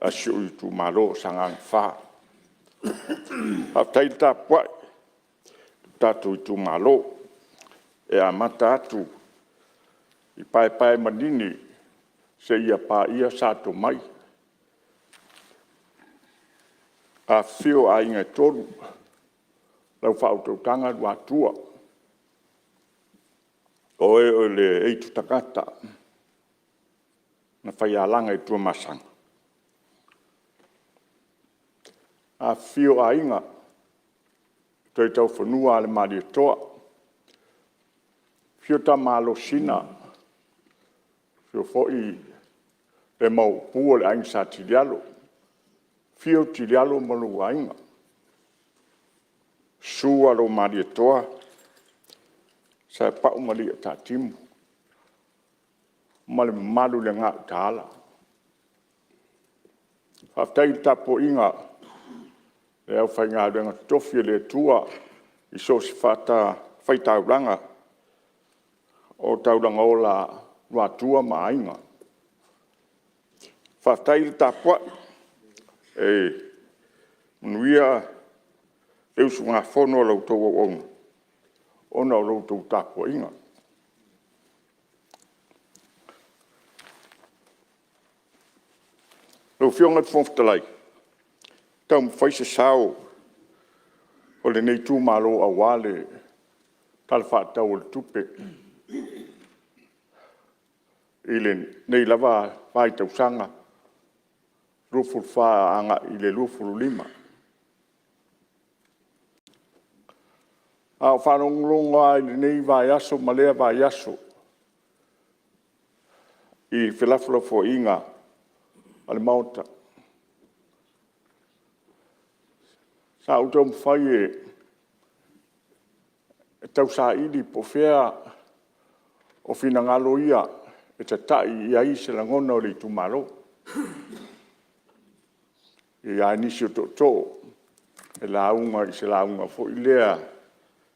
a si ou itumalo o Sagaga 4. Faafetai le tapuai lo tatou itumalo. E amata atu i Paepaemanini seia paia Sa Tomai. Afifio Aiga e Tolu, lau faautautaga Luatua, o oe o le aitu tagata na faialaga i Tuamasaga. Afifio Aiga Toetaufanua a le Malietoa, afio Tama Alosina, afio foi le Maopu o le Aiga Sa Tilialo, afio Tilialo ma lou aiga, susu Alo o Malietoa, Sapau ma alii o Taatimu ma le mamalu i le Gautaala. Faafetai i le tapuaiga a le aufaigaluega totofi a le Atua i so o se fatafaitaulaga o taulaga ola a Luatua ma Aiga. Faafetai le tapuai, e manuia le usugafono a la outou auauna ona o la outou tapuaiga. Lau Afioga i le Fofoga Fetalai, taumafai se sao o lenei itumalo aua le Tala Faatatau o le Tupe i lenei lava vaitausaga 24 agai i le 25. A ou faalogologo lava i lenei vaiaso ma lea vaiaso i felafolafoaiga a le Maota, sa ou taumafai e tausaili po o fea o finagalo ia e tatai i ai se lagona o le itumalo. E i ai lava nisi o tootoo e lauga i se lauga foi lea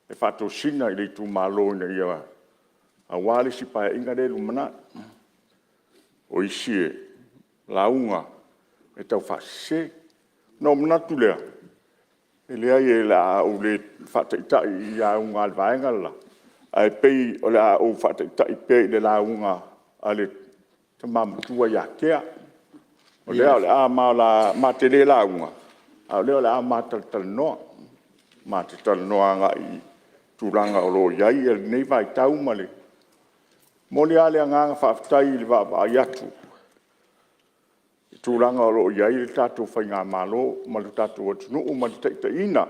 e faatosina i le itumalo aua le isi Paeaiga lea e lumanai. O isi e lauga e taufaasese. Ona ou manatu lea, e leai o le a ou le faataitai i lauga a le vaega le la, ae pei o le a ou faataitai pea i le lauga a le Tama Matua ia Tea. O lea o le a ma te le lauga, a o lea o le a ma talatalanoa, ma te talanoa agai i tulaga o lo o i ai lenei vaitau ma le… E momoli lava le agaga faafetai i le vaavaai atu i tulaga o lo o i ai le tatou Faigamalo ma le tatou atunuu ma le taitaiga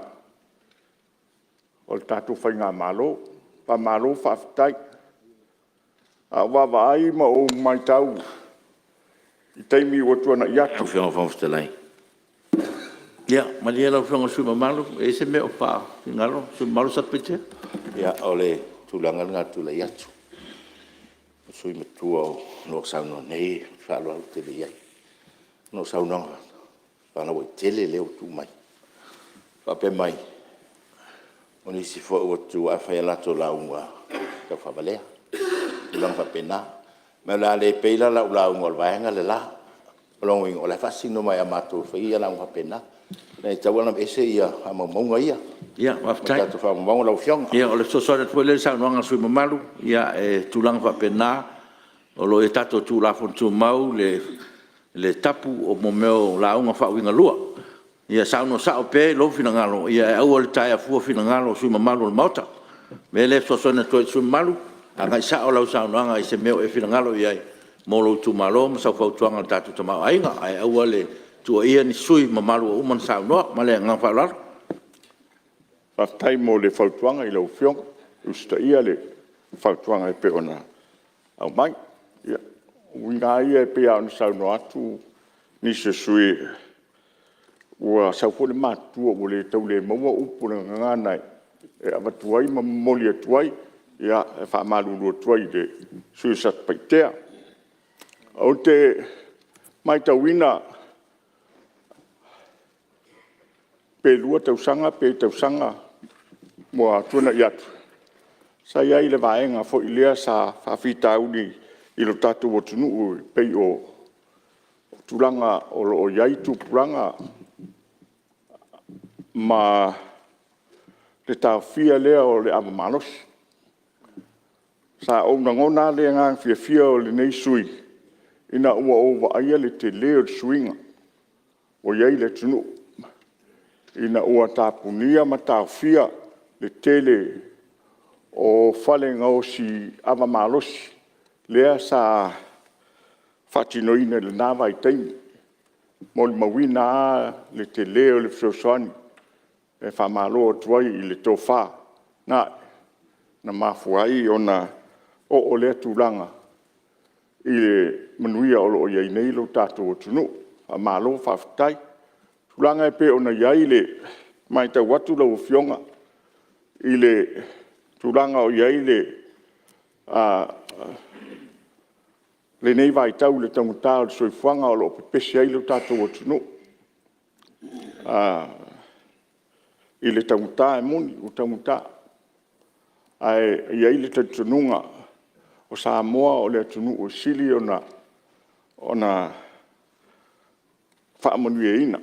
o le tatou Faigamalo. Faamalo faafetai. A ou vaavaai ma ou maitau i taimi ua tuanai atu… Lau Afioga i le Fofoga Fetalai… Ia malie lau Afioga i le sui usufono mamalu, e i ai se mea o faafinagalo le sui usufono mamalu Satupaitea. Ia o le tulaga lena o le tulai atu. O le sui usufono matua o lo o saunoa nei ou te faaaloalo tele i ai, ona o saunoaga faalauaitele lea ua tuu mai, faapea mai, o nisi foi ua tu ae fai a latou lauga taufaavalea, tulaga faapena. Ma o le a le pay la lau lauga o le vaega le la. O lona uiga o la e faasino mai ia matou e fai lauga faapena. E tatau ona aveese faamaumauga ia mai tatou faamaumauga lau Afioga. Ia faafetai. O le fesoasoani atu foi lea i le saunoaga a le sui usufono mamalu. Ia e tulaga faapena, o lo o i a tatou Tulafono Tumau le tapu o mea o lauga faauigalua. Ia saunoa sao pea i lou finagalo ae aua le taea fua finagalo o sui usufono mamalu o le Maota. O le mea lea e fesoasoani atu ai i le sui usufono mamalu, agai sao lau saunoaga i se mea o e finagalo i ai mo lou itumalo ma sau fautuaga i le tatou tamaoaiga, ae aua le tuuaia ni sui usufono mamalu ua uma ona saunoa. Ma le agaga faaaloalo. Faafetai mo le fautuaga i lau Afioga, e usitaia le fautuaga e pei ona aumai. Ia, o uiga lava ia pei ona saunoa atu nisi o sui usufono, ua sau foi le matutua ua tau le maua upu o le gagana e avatu ai ma momoli atu ai. Ia, e faamalulu atu ai i le sui usufono o Satupaitea. Ou te maitauina pe 2 tausaga pe tausaga ua tuanai atu, sa i ai le vaega foi lea sa faafitauli i le tatou atunuu e pei o tulaga o lo o i ai tupulaga ma le taofia lea o le ava malosi. Sa ou lagona lava le agaga fiafia o lenei sui usufono Ina ua ou vaaia le tele o le suiga ua i ai le atunuu ina ua tapunia ma taofia le tele o fale gaosi ava malosi lea sa faatinoina i lena vaitaimi. E molimauina lava le tele o le fesoasoani e faamalo atu ai i le tofa na ae na mafua ai ona oo lea tulaga i le manuia o lo o i ai nei lo tatou atunuu. Faamalo faafetai. O tulaga e pei ona i ai le matau atu lau Afioga i le tulaga o i ai lenei vaitau i le taugata o le soifuaga o lo o pepesi ai lo tatou atunuu i le taugata, e moni ua taugata. Ae i ai le talitonuga o Samoa o le atunuu e sili ona faamanuiaina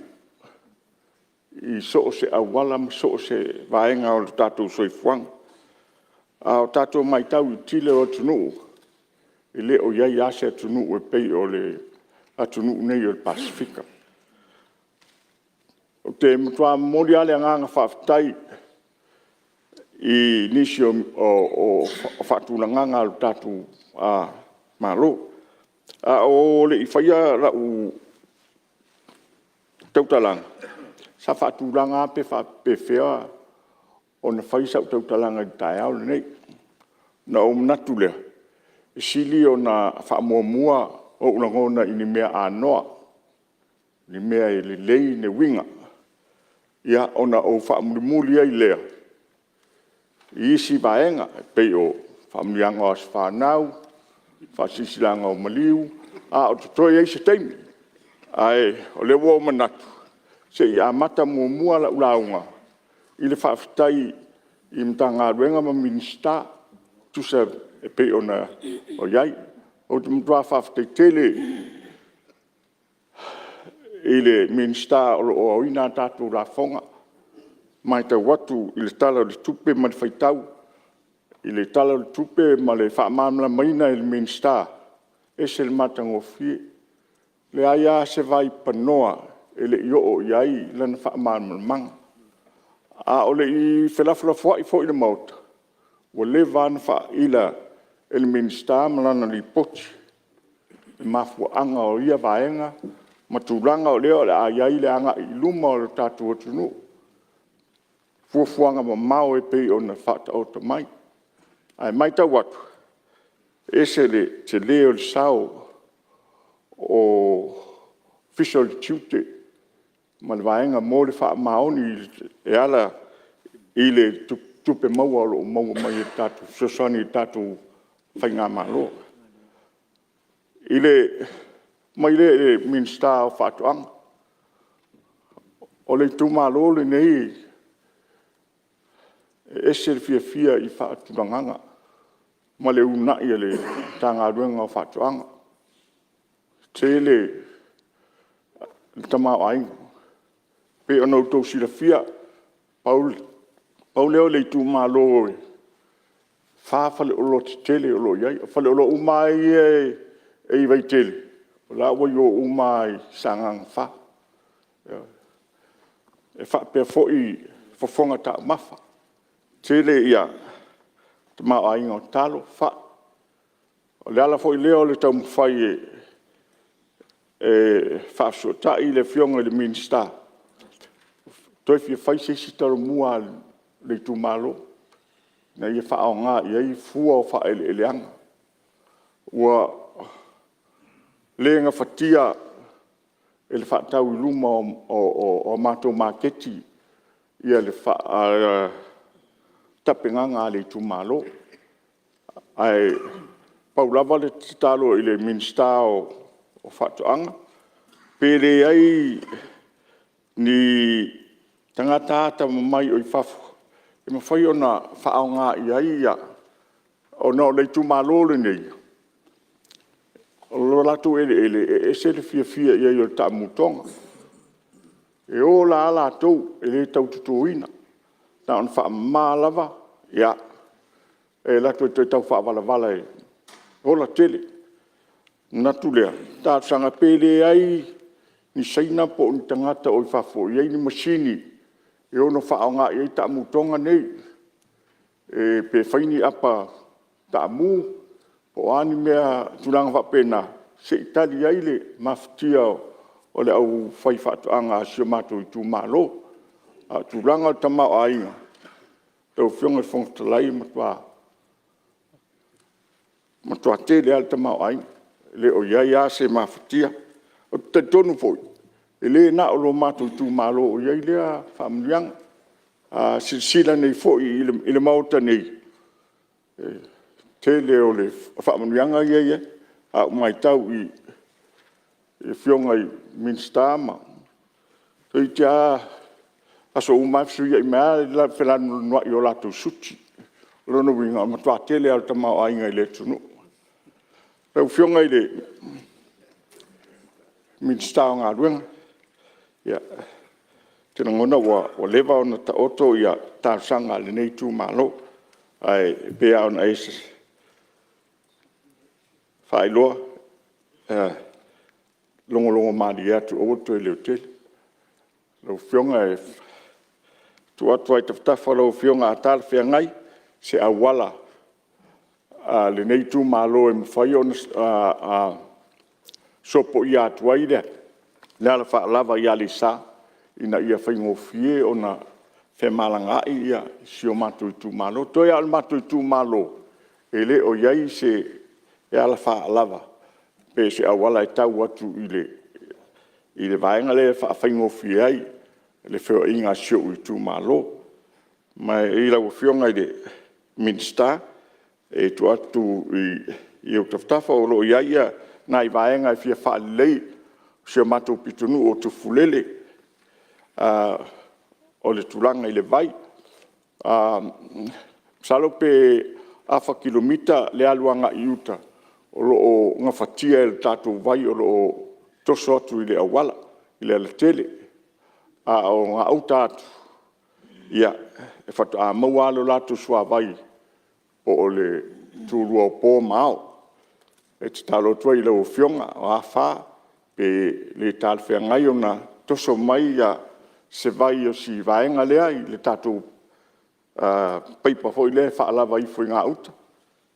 i so o se auala ma so o se vaega o le tatou soifuaga. A tatou matau i le tele o atunuu, e le o i ai lava se atunuu e pei o le atunuu nei o le Pasefika. Ou te matua momoli lava le agaga faafetai i nisi o faatulagaga a le tatou Malo. A o le i faia lau tautalaga, sa faatulaga lava pe faapefea ona fai sau tautalaga i le taeao lenei. Ona ou manatu lea, e sili ona faamuamua ou lagona i ni mea anoa, ni mea e lelei le uiga, ia ona ou faamulimuli ai lea i isi vaega e pei o faamanuiaga o aso fanau, faasilasilaga o maliu, a o totoe ai se taimi. Ae o lea ua ou manatu, se i amata muamua lau lauga i le faafetai i Matagaluega ma Minisita tusa e pei ona i ai. Ou te matua faafetai tele i le Minisita o lo o aoina a tatou lafoga. E matau atu i le Tala o le Tupe ma le faitau i le Tala o le Tupe ma le faamalamalamaina e le Minisita, e ese le matagofie. E leai lava se vaipanoa e le i oo i ai lana faamalamalamaga. A o le i felafolafoai foi i le Maota, ua leva lava ona faaila e le Minisita ma lana Lipoti le mafuaaga o ia vaega ma tulaga o lea o le a i ai le agai i luma o le tatou atunuu, fuafuaga mamao e pei ona faataoto mai. Ae matau atu, e ese le tele o le sao o le Ofisa o le Tiute ma le vaega mo le faamaoni e ala i le tupe maua o lo o maua mai e fesoasoani i le tatou Faigamalo. Oo mai lea i le Minisita o Faatoaga. O le itumalo lenei e ese le fiafia i faatulagaga ma le uunai a le Matagaluega o Faatoaga. E tele le tamaoaiga. E pei ona outou silafia, pau lea o le itumalo e 4 faleoloa tetele o lo o i ai. O faleoloa uma lava ia e i Vaitele, o la e ua i o uma lava i Sagaga 4. Ioe. E faapea foi fofoga taumafa, tele le tamaoaiga o talo, fai. O le ala foi lea o le taumafai e faafesootai le Afioga i le Minisita, toe fia fai se isi Talomua a le itumalo ina ia faaaoga i ai fua o faaeleeleaga. Ua le gafatia e le faatau i luma o a matou maketi le tapenaga a le itumalo. Ae pau lava le tatalo i le Minisita o Faatoaga, pe leai ni tagata atamamai o i fafo e mafai ona faaaoga i ai ona o le itumalo lenei, o lo latou eleele e ese le fiafia i ai o le taamu toga. E o la a latou, e le tau totoina, na ona faamama lava, ia, e alu atu e toe tau faavalavala e ola tele. manatu lea, talosaga pe leai ni Saina po o ni tagata o i fafo o i ai ni masini e ono faaaoga i ai taamu toga nei, pe fai ni apa taamu po o a ni mea tulaga faapena se i tali ai le mafatia o le aufaifaatoaga a si o matou itumalo. A o le tulaga o le tamaoaiga, lau Afioga i le Fofoga Fetalai, e matua tele lava le tamaoaiga, e le o i ai lava se mafatia. Ou te talitonu foi, e le na o lo matou itumalo o i ai lea faamanuiaga. A silasila nei foi i le Maota nei, o le tele o faamanuiaga ia e i ai. A ou matau i Afioga i Minisita ma… toeitiiti lava aso uma lava fesuiai mai lava le felanulanuai o latou suti. O lona uiga, o le matua tele lava o le tamaoaiga i le atunuu. Lau Afioga i le Minisita o Galuega, ia, ou te lagona ua leva ona taoto talosaga a lenei itumalo, ae pei lava ona e faailoa, e logologo malie atu aua le toe leotele. Lau Afioga e tuu atu lava i tafatafa o lau Afioga a talafeagai se auala a lenei itumalo e mafai ona sopoia atu ai le alafaalava i Aleisa ina ia faigofie ona femalagaai si o matou itumalo. Toe lava o le matou itumalo e le o i ai se alafaalava pe o se auala e tau atu i le vaega lea e faafaigofie ai le feoaiga a si ou itumalo. Ma i lau Afioga i le Minisita, e tuu atu i ou tafatafa o lo o i ai nai vaega e fia faalelei o si o matou pitonuu o Tufulele, o le tulaga i le vai. Masalo pe afa kilomita le alu agai i uta o lo o gafatia e le tatou vai o lo o toso atu i le auala, i le alatele. A o gauta atu, ia, e faatoa maua lava le latou suavai po o le tulua o po ma ao. E tatalo atu ai i lau Afioga, o a fa, pe le talafeagai ona toso mai se vai o si vaega lea i le tatou paipa foi lea e faalava ifo i gauta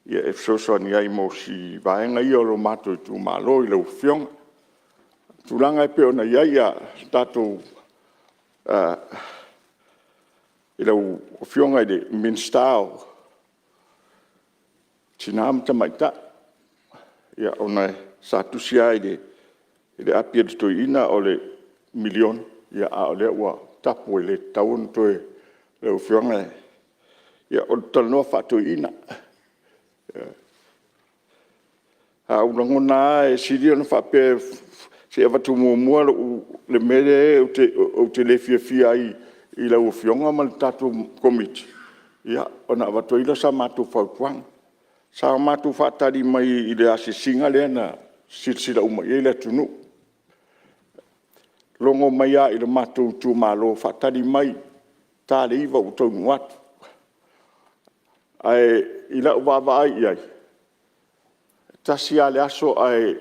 e fesoasoani ai mo si vaega ia o le matou itumalo i lau Afioga. O le tulaga e pei ona i ai le tatou… i lau Afioga i le Minisita o Tina ma Tamaitai, ia ona sa tusi lava i le api a le toeaina o le $1 miliona, a o lea ua tapu e le tatau ona toe… Lau Afioga, ia o le talanoa faa-toeaina. A ou lagona lava e sili ona faapea se i avatu muamua le mea lea ou te le fiafia ai i lau Afioga ma le tatou Komiti, ia ona avatu ai lea o sa matou fautuaga. Sa matou faatali mai i le asiasiga lea na silasila uma i ai le atunuu, logo mai lava i le matou itumalo, faatali mai, e ta le 9:00 ua taunuu atu. Ae i lau vaavaai i ai, e tasi lava le aso ae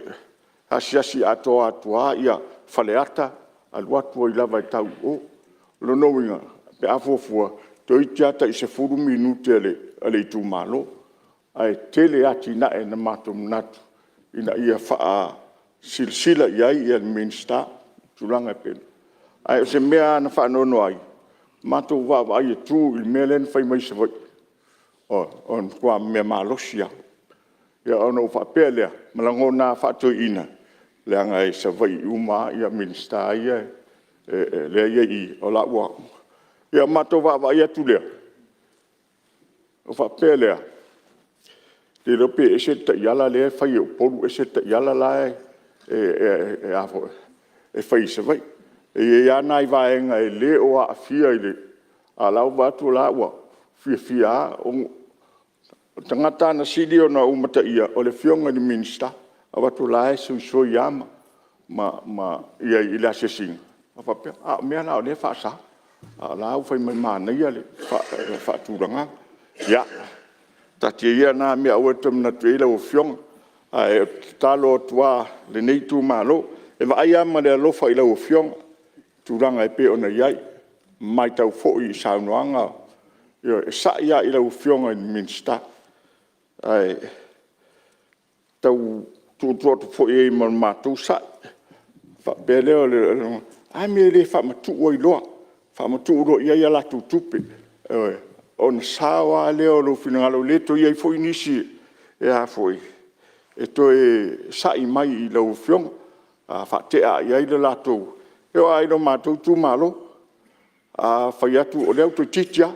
asiasi atoa atu lava Faleata alu atu ai lava e tau i o. O lona uiga pe a fuafua, toeitiiti lava tai 10 minute a le itumalo, ae tele atinae na matou manatu ina ia faasilasila i ai le Minisita i tulaga e pei ona… Ae o se mea lava na faanoanoa ai, matou vaavaai e tu i le mea lea na fai mai i Savaii, o le matua mea malosi lava. Ia ona ou faapea lea, ma lagona lava faa-toeaina, leaga e i Savaii uma lava Minisita lea e i i, o la e ua… Ia ona matou vaavaai atu lea, ona faapea lea, le iloa pe ese le taiala lea e fai e Upolu ese le taiala la e fai i Savaii. E i ai lava nai vaega e le o aafia i le… a o la e ua ou vaai atu o la e ua fiafia lava. O le tagata lava na sili ona ou mataia o le Afioga i le Minisita, ou vaai atu o la e soisoi lava i le asiasiga. Ou faapea, a o mea la o lea e faasa, a o la e ua fai mai manaia le faatulagaga. Ia, taatia ia na mea aua e te toe manatu i ai lau Afioga. Ae ou te tatalo atu lava lenei itumalo, e vaai lava ma le alofa i lau Afioga i tulaga e pei ona i ai. E matau foi i saunoaga, ioe, e sa'i lava i lau Afioga i le Minisita, ae tau tuutuu atu foi i ai ma le matou sa'i. Ona faapea lea o le lagona, o le a le mea e le faamatuu ai loa, faamatuu loa i ai a latou tupe, ioe, ona sao lava lea o lou finagalo, e le toe i ai foi nisi e toe sa'i mai i lau Afioga, a faatea i ai le latou… E oo lava i le matou itumalo, a fai atu, o lea toeitiiti lava,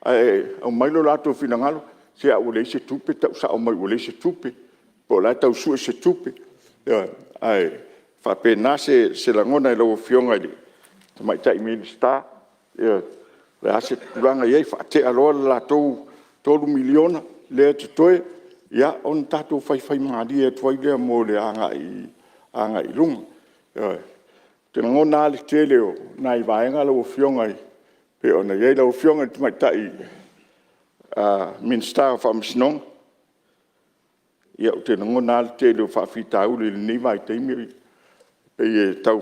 ae aumai lo latou finagalo, se a ua leai se tupe, tau sao mai ua leai se tupe, po o la e tau sue se tupe. Ioe. Ae faapena se lagona i lau Afioga i le Tamaitai Minisita, ioe, o le a se tulaga e i ai, faatea loa le latou $3 miliona lea e totoe, ia ona tatou faifaimalie atu ai lea mo le agai i luma. Ioe. Ou te lagona lava le tele o nai vaega lau Afioga e pei ona i ai. Lau Afioga i le Tamaitai Minisita o Faamasinoga, ia ou te lagona lava le tele o faafitauli i lenei vaitaimi e pei e tau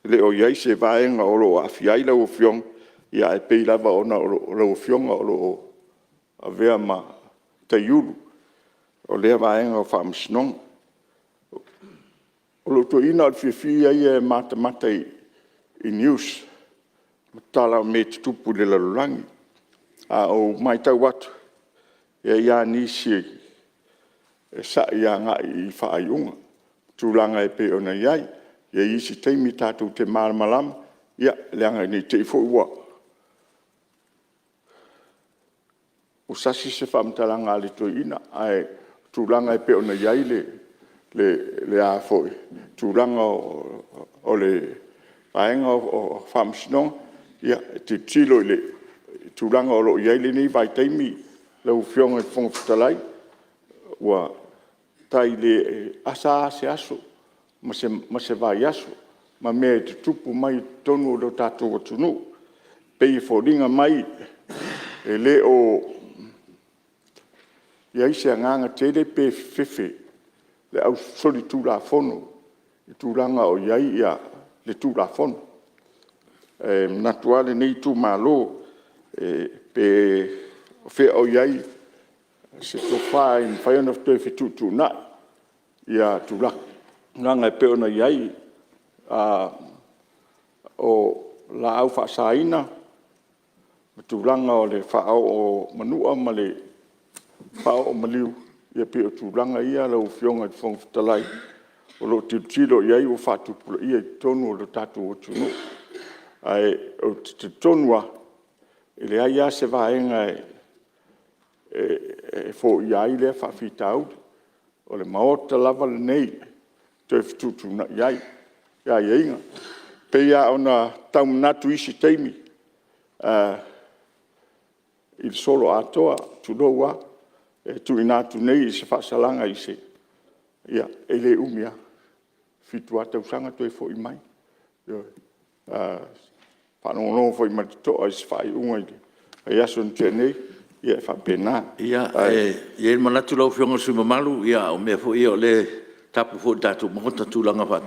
le o i ai se vaega o lo o aafia ai lau Afioga, ae pei lava ona o lau Afioga o lo o avea ma taiulu o lea vaega o Faamasinoga. O lou toeaina o le fiafia ia e matamata i news ma tala o mea e tutupu i le lalolagi. A ou matau atu, e i ai lava nisi e sa'i agai i faaiuga i tulaga e pei ona i ai. E i ai isi taimi tatou te malamalama, ia leaga ne i te i foi ua sasi se faamatalaga a le toeaina, ae o tulaga e pei ona i ai le tulaga o le vaega o Faamasinoga, ia e tilotilo i le tulaga o lo o i ai lenei vaitaimi lau Afioga i le Fofoga Fetalai, ua tai le asa lava se aso ma se vaiaso ma mea e tutupu mai i totonu o le tatou atunuu. E pei e foliga mai e le o i ai se agaga tele pe fefefe le au solitulafono i tulaga o i ai le Tulafono. E manatu lava lenei itumalo, pe o fea o i ai se tofa e mafai ona toe fetuutuunai tulaga e pei ona i ai o laau faasaina ma tulaga o le faaoo o manua ma le faaoo o maliu. Ia pei o tulaga ia lau Afioga i le Fofoga Fetalai o lo o tilotilo i ai ua faatupulaia i totonu o le tatou atunuu. Ae ou te talitonu lava, e leai lava se vaega e foia ai lea faafitauli, o le Maota lava lenei e toe fetuutuunai ai aiaiga. E pei lava ona tau manatu i isi taimi i le soloatoa, tulou lava, e tuuina atu nei i se faasalaga i se… ia e le umi lava, 7 lava tausaga toe foi mai. Ioe. E faalogologo foi ma le totoa i se faaiuga i le vaiaso na tea nei, ia e faapena. Ia, e i ai le manatu lau Afioga i le sui usufono mamalu, ia o mea foi ia o lea e tapu foi i le tatou Maota tulaga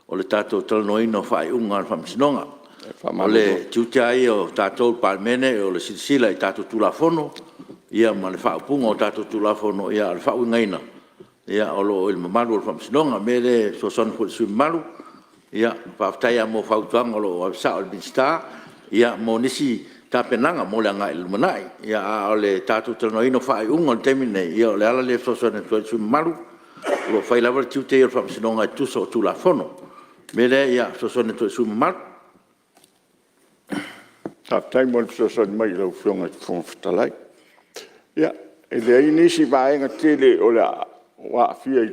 o le tatou talanoaina o faaiuga a le Faamasinoga. O le tiute lava ia o tatou o le Palemene o le silasila i tatou Tulafono ma le faaupuga o tatou Tulafono, a o le faauigaina o lo o i le mamalu o le Faamasinoga. O le mea lea e fesoasoani atu foi i le sui usufono mamalu, faafetai lava mo fautuaga o lo o ave sao i le Minisita mo nisi tapenaga mo le agai i le lumanai. A o le tatou talanoaina o faaiuga i le taimi lenei, ia o le ala lea e fesoasoani atu ai i le sui usufono mamalu, o lo o fai lava le tiute ia o le Faamasinoga e tusa o Tulafono. O le mea lea e fesoasoani atu ai i le sui usufono mamalu. Faafetai mo le fesoasoani mai i lau Afioga i le Fofoga Fetalai. Ia, e leai nisi vaega tele o aafia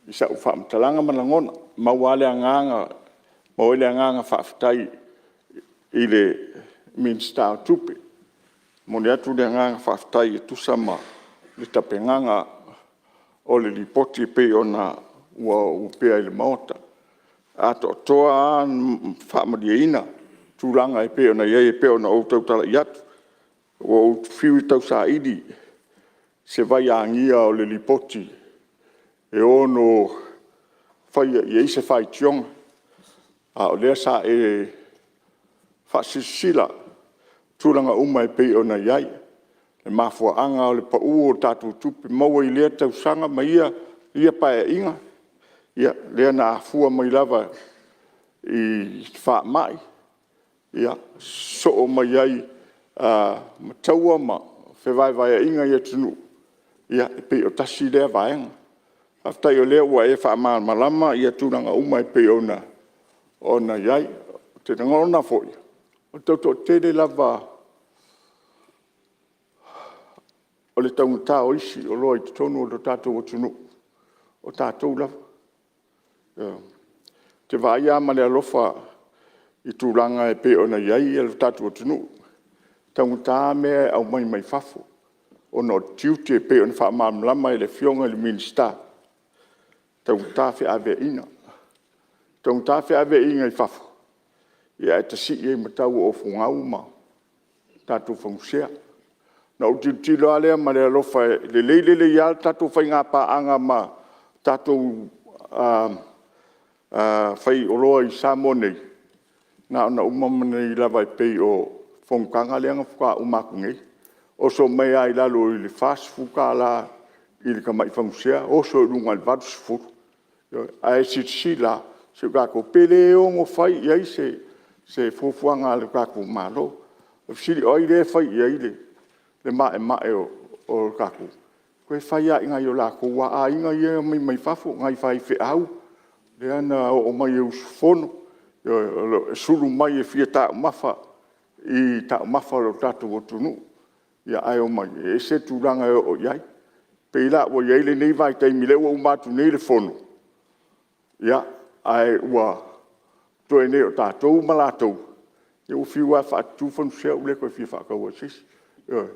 i sau faamatalaga ma lagona. E maua ai le agaga faafetai i le Minisita o Tupe. E momoli atu le agaga faafetai e tusa ma le tapenaga o le Lipoti e pei ona ua opea i le Maota. E atoatoa lava ma faamalieina tulaga e pei ona i ai e pei ona ou tautala atu. Ua ou fiu e tausaili se vaiagia o le Lipoti. e ono faia i ai se faitioga, a o lea sa e faasilasila tulaga uma e pei ona i ai le mafuaaga o le pau o tatou tupe maua i lea tausaga ma ia Paeaiga, lea na afua mai lava i faamai, sosoo mai ai ma taua ma fevaevaeaiga i atunuu, ia e pei o le tasi lea vaega. Faafetai o lea ua e faamalamalama tulaga uma e pei ona i ai. Ou te lagona foi, o le tau toatele lava o le taugata o isi oloa i totonu o le tatou atunuu, o tatou lava. Ioe. Ou te vaai lava ma le alofa i tulaga e pei ona i ai le tatou atunuu, e taugata mea e aumai mai fafo ona o tiute e pei ona faamalamalama e le Afioga i le Minisita, taugata feaveaiga. Taugata feaveaiga i fafo ae tasii ai ma tau o ofu gau ma tatou fagusea. Ona ou tilotilo lava lea ma le alofa, e lelei lelei lava le tatou faiga paaga ma tatou faioloa i Samoa nei, na ona uma nei lava e pei o le fonotaga lea na faatoa uma atu nei, oso mai lava i lalo i le $40 i le tamai fagusea oso i luga i le $80. Ioe. Ae silasila si o tatou… pe le ono fai i ai se fuafuaga a le tatou Malo. O le fesili, o ai lea e fai i ai le maemae o le tatou… Toe fai lava i nai o latou aiga ia e omai mai fafo, nai faifeau lea na oo mai e usufono, ioe, e sulu mai e fia taumafa i taumafa a le tatou atunuu, ae omai e ese le tulaga e oo i ai. E pei la ua i ai lenei vaitaimi lea ua uma atu nei le fono, ae ua totoe nei o tatou ma latou, ia ua fiu lava e faatutu fagusea ua le toe fia faataua e se isi. Ioe.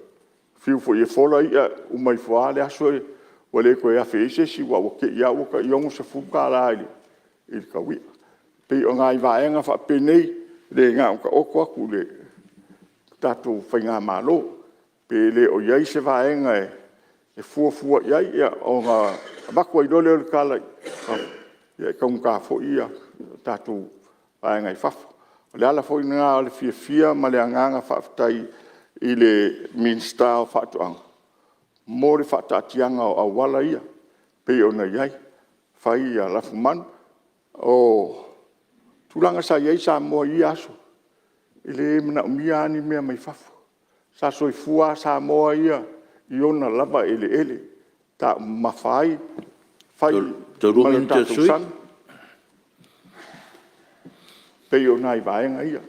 Fiu foi e fola i'a, uma ifo lava le aso ua le toe afe i ai se isi aua ua te i lava ua tai $60 i le tau i'a. E pei o nai vaega faapenei, e le na ona taoto atu i le tatou faigamalo, pe le o i ai se vaega e fuafua i ai ona avatu ai loa lea o le tala, ia e taugata foi tatou vaega i fafo. O le ala foi lena o le fiafia ma le agaga faafetai i le Minisita o Faatoaga mo le faataatiaga o auala ia e pei ona i ai, fai lafumanu. O tulaga sa i ai Samoa i ia aso, e le manaomia lava ni mea mai fafo, sa soifua lava Samoa ia i ona lava eleele, e taumamafa ai, fai Toe lua ma le minute o le tatou sui usufono. sami. E pei o nai vaega ia.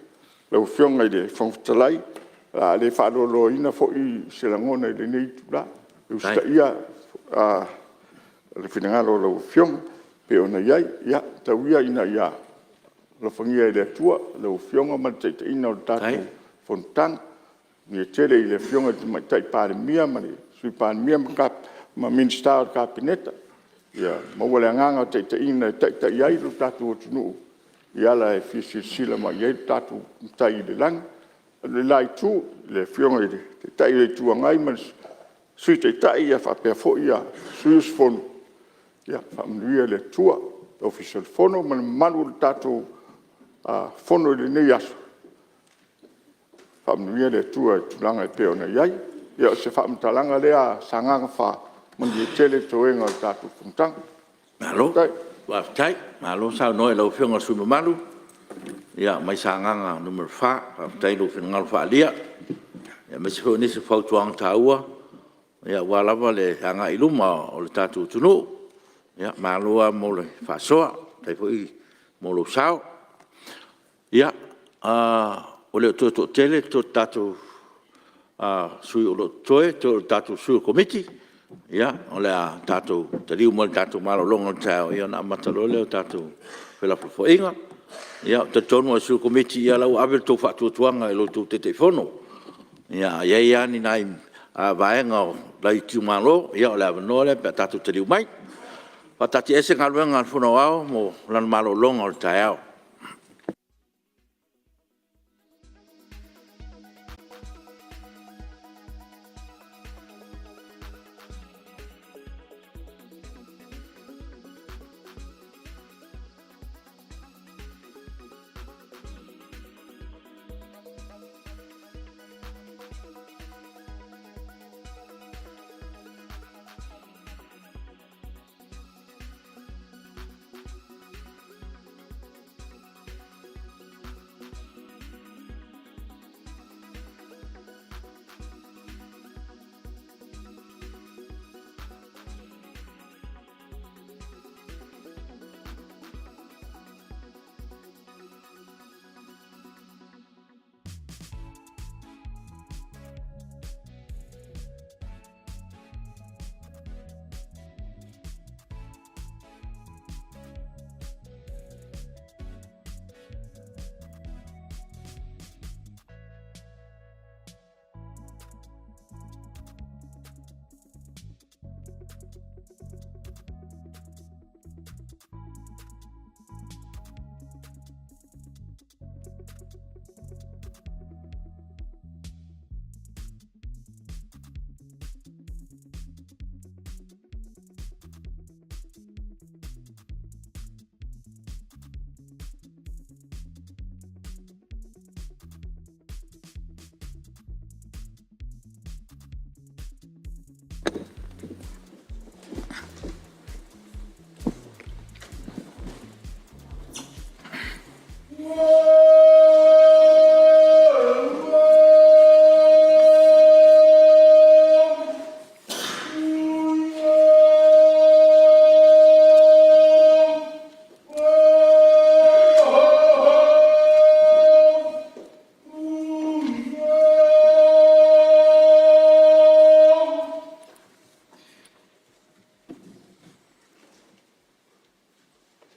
Lau Afioga i le Fofoga Fetalai, o le a le faaloloina foi se lagona i lenei itula, e usitaia le finagalo o lau Afioga e pei ona i ai. Ia tau ia ina ia alofagia e le Atua lau Afioga ma le taitaiga o le tatou fonotaga. Manuia tele i le Afioga i le Tamaitai Palemia ma le Sui Palemia ma Minisita o le Kapeneta, ia maua le agaga taitaiga e taitai ai lo tatou atunuu i ala e fia silasila mai i ai lo tatou Matai i le lagi. Le la Itu i le Afioga i le Taitai o le Itu Agai ma le Sui Taitai faapea foi sui usufono, ia faamanuia le Atua. Le Ofisa o le Fono ma le mamalu o le tatou Fono i lenei aso, faamanuia le Atua i tulaga e pei ona i ai. Ia o se faamatalaga lea a Sagaga 4, manuia tele toega o le tatou fonotaga. Malo Faafetai. faafetai, malo saunoa i lau Afioga i le sui usufono mamalu mai Sagaga 4. Faafetai i lou finagalo faaalia aemaise foi o nisi o fautuaga taua aua lava le agai i luma o le tatou atunuu. Malo lava mo le faasoa, faafetai foi mo lou sao. Ia, ua le o toe toatele se tatou sui usufono o lo o totoe, toe o le tatou sui o le Komiti. Ia, o le a tatou taliu mai le tatou malologa o le taeao ona amata loa lea o tatou felafolafoaiga. Ou te talitonu lava o sui o le Komiti o la ua ave le tou faatuatuaga i lo outou Taitaifono. A i ai lava ni nai vaega o nai itumalo, ia o le avanoa lea pe a tatou taliu mai. E faataatiaese Galuega a le Fono Aoao mo lana malologa o le taeao.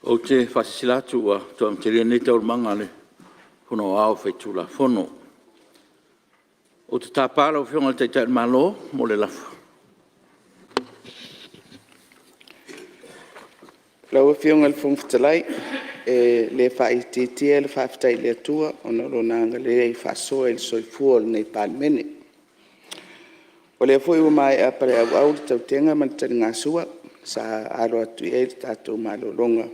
Ou te faasilasila atu ua toe amatalia nei Taualumaga a le Fono Aoao Faitulafono. Ou te tapa lau Afioga i le Taitai o le Malo mo le lafo. Lau Afioga i le Fofoga Fetalai, e le faaitiitia le faafetai i le Atua ona o Lona agalelei faasoa i le soifua o lenei Palemene. O lea foi ua maea paleauau le tautega ma le taligasua sa alo atu i ai le tatou malologa,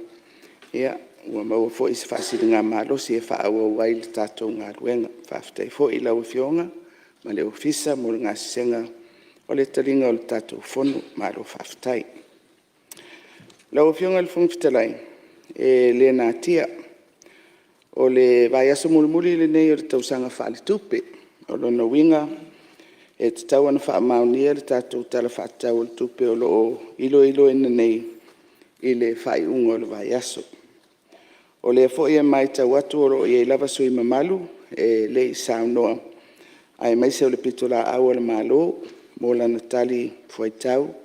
ua maua foi se faasiligamalosi e faaauau ai le tatou galuega. Faafetai foi i lau Afioga ma le Ofisa mo le gasesega o le taliga o le tatou Fono. Malo faafetai. Lau Afioga i le Fofoga Fetalai, e le natia, o le vaiaso mulimuli lenei o le tausaga faaletupe. O lona uiga e tatau ona faamaonia le tatou Tala Faatatau o le Tupe o lo o iloiloina nei i le faaiuga o le vaiaso. O lea foi e matau atu o lo o i ai lava sui usufono mamalu e le i saunoa aemaise o le pitolaau a le Malo mo lana talifuaitau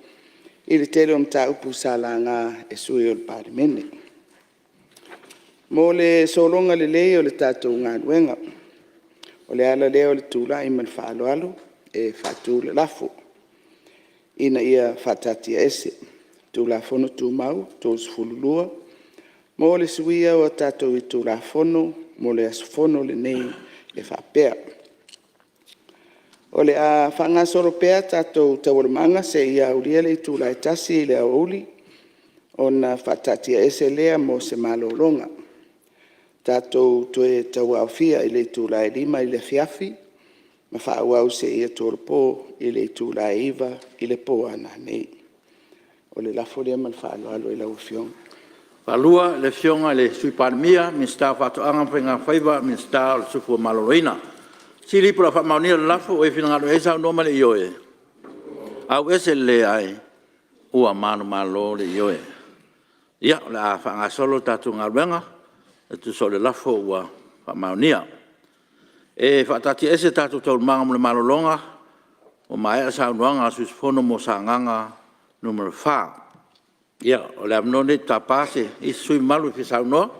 i le tele o mataupu sa laga e sui usufono o le Palemene. Mo le sologa lelei o le tatou galuega, o le ala lea o le tulai ma le faaaloalo e faatu le lafo, Ina ia faataatiaese Tulafono Tumau 32 mo le suia o a tatou itula Fono mo le aso Fono lenei e faapea; O le a faagasolo pea tatou Taualumaga seia aulia le itula e 1:00 i le aoauli ona faataatiaese lea mo se malologa. Tatou toe tauaofia i le itula e 5:00 i le afiafi ma faaauau seia tolopo i le itula e 9:00 i le po a nanei. O le lafo lea ma le faaaloalo i lau Afioga. E faasilasila atu ua toe amatalia nei Taualumaga a le Fono Aoao Faitulafono. Ua finagalo ai saunoa ma le ioe? Ua manumalo le ioe. Ia, o le a faagasolo le tatou galuega e tusa o le lafo ua faamaonia. E faataatiaese tatou Taualumaga mo le malologa ua maea le saunoaga a le sui usufono mo Sagaga 4. Ia, o le avanoa lenei ou te tapa se isi sui usufono mamalu e fia saunoa.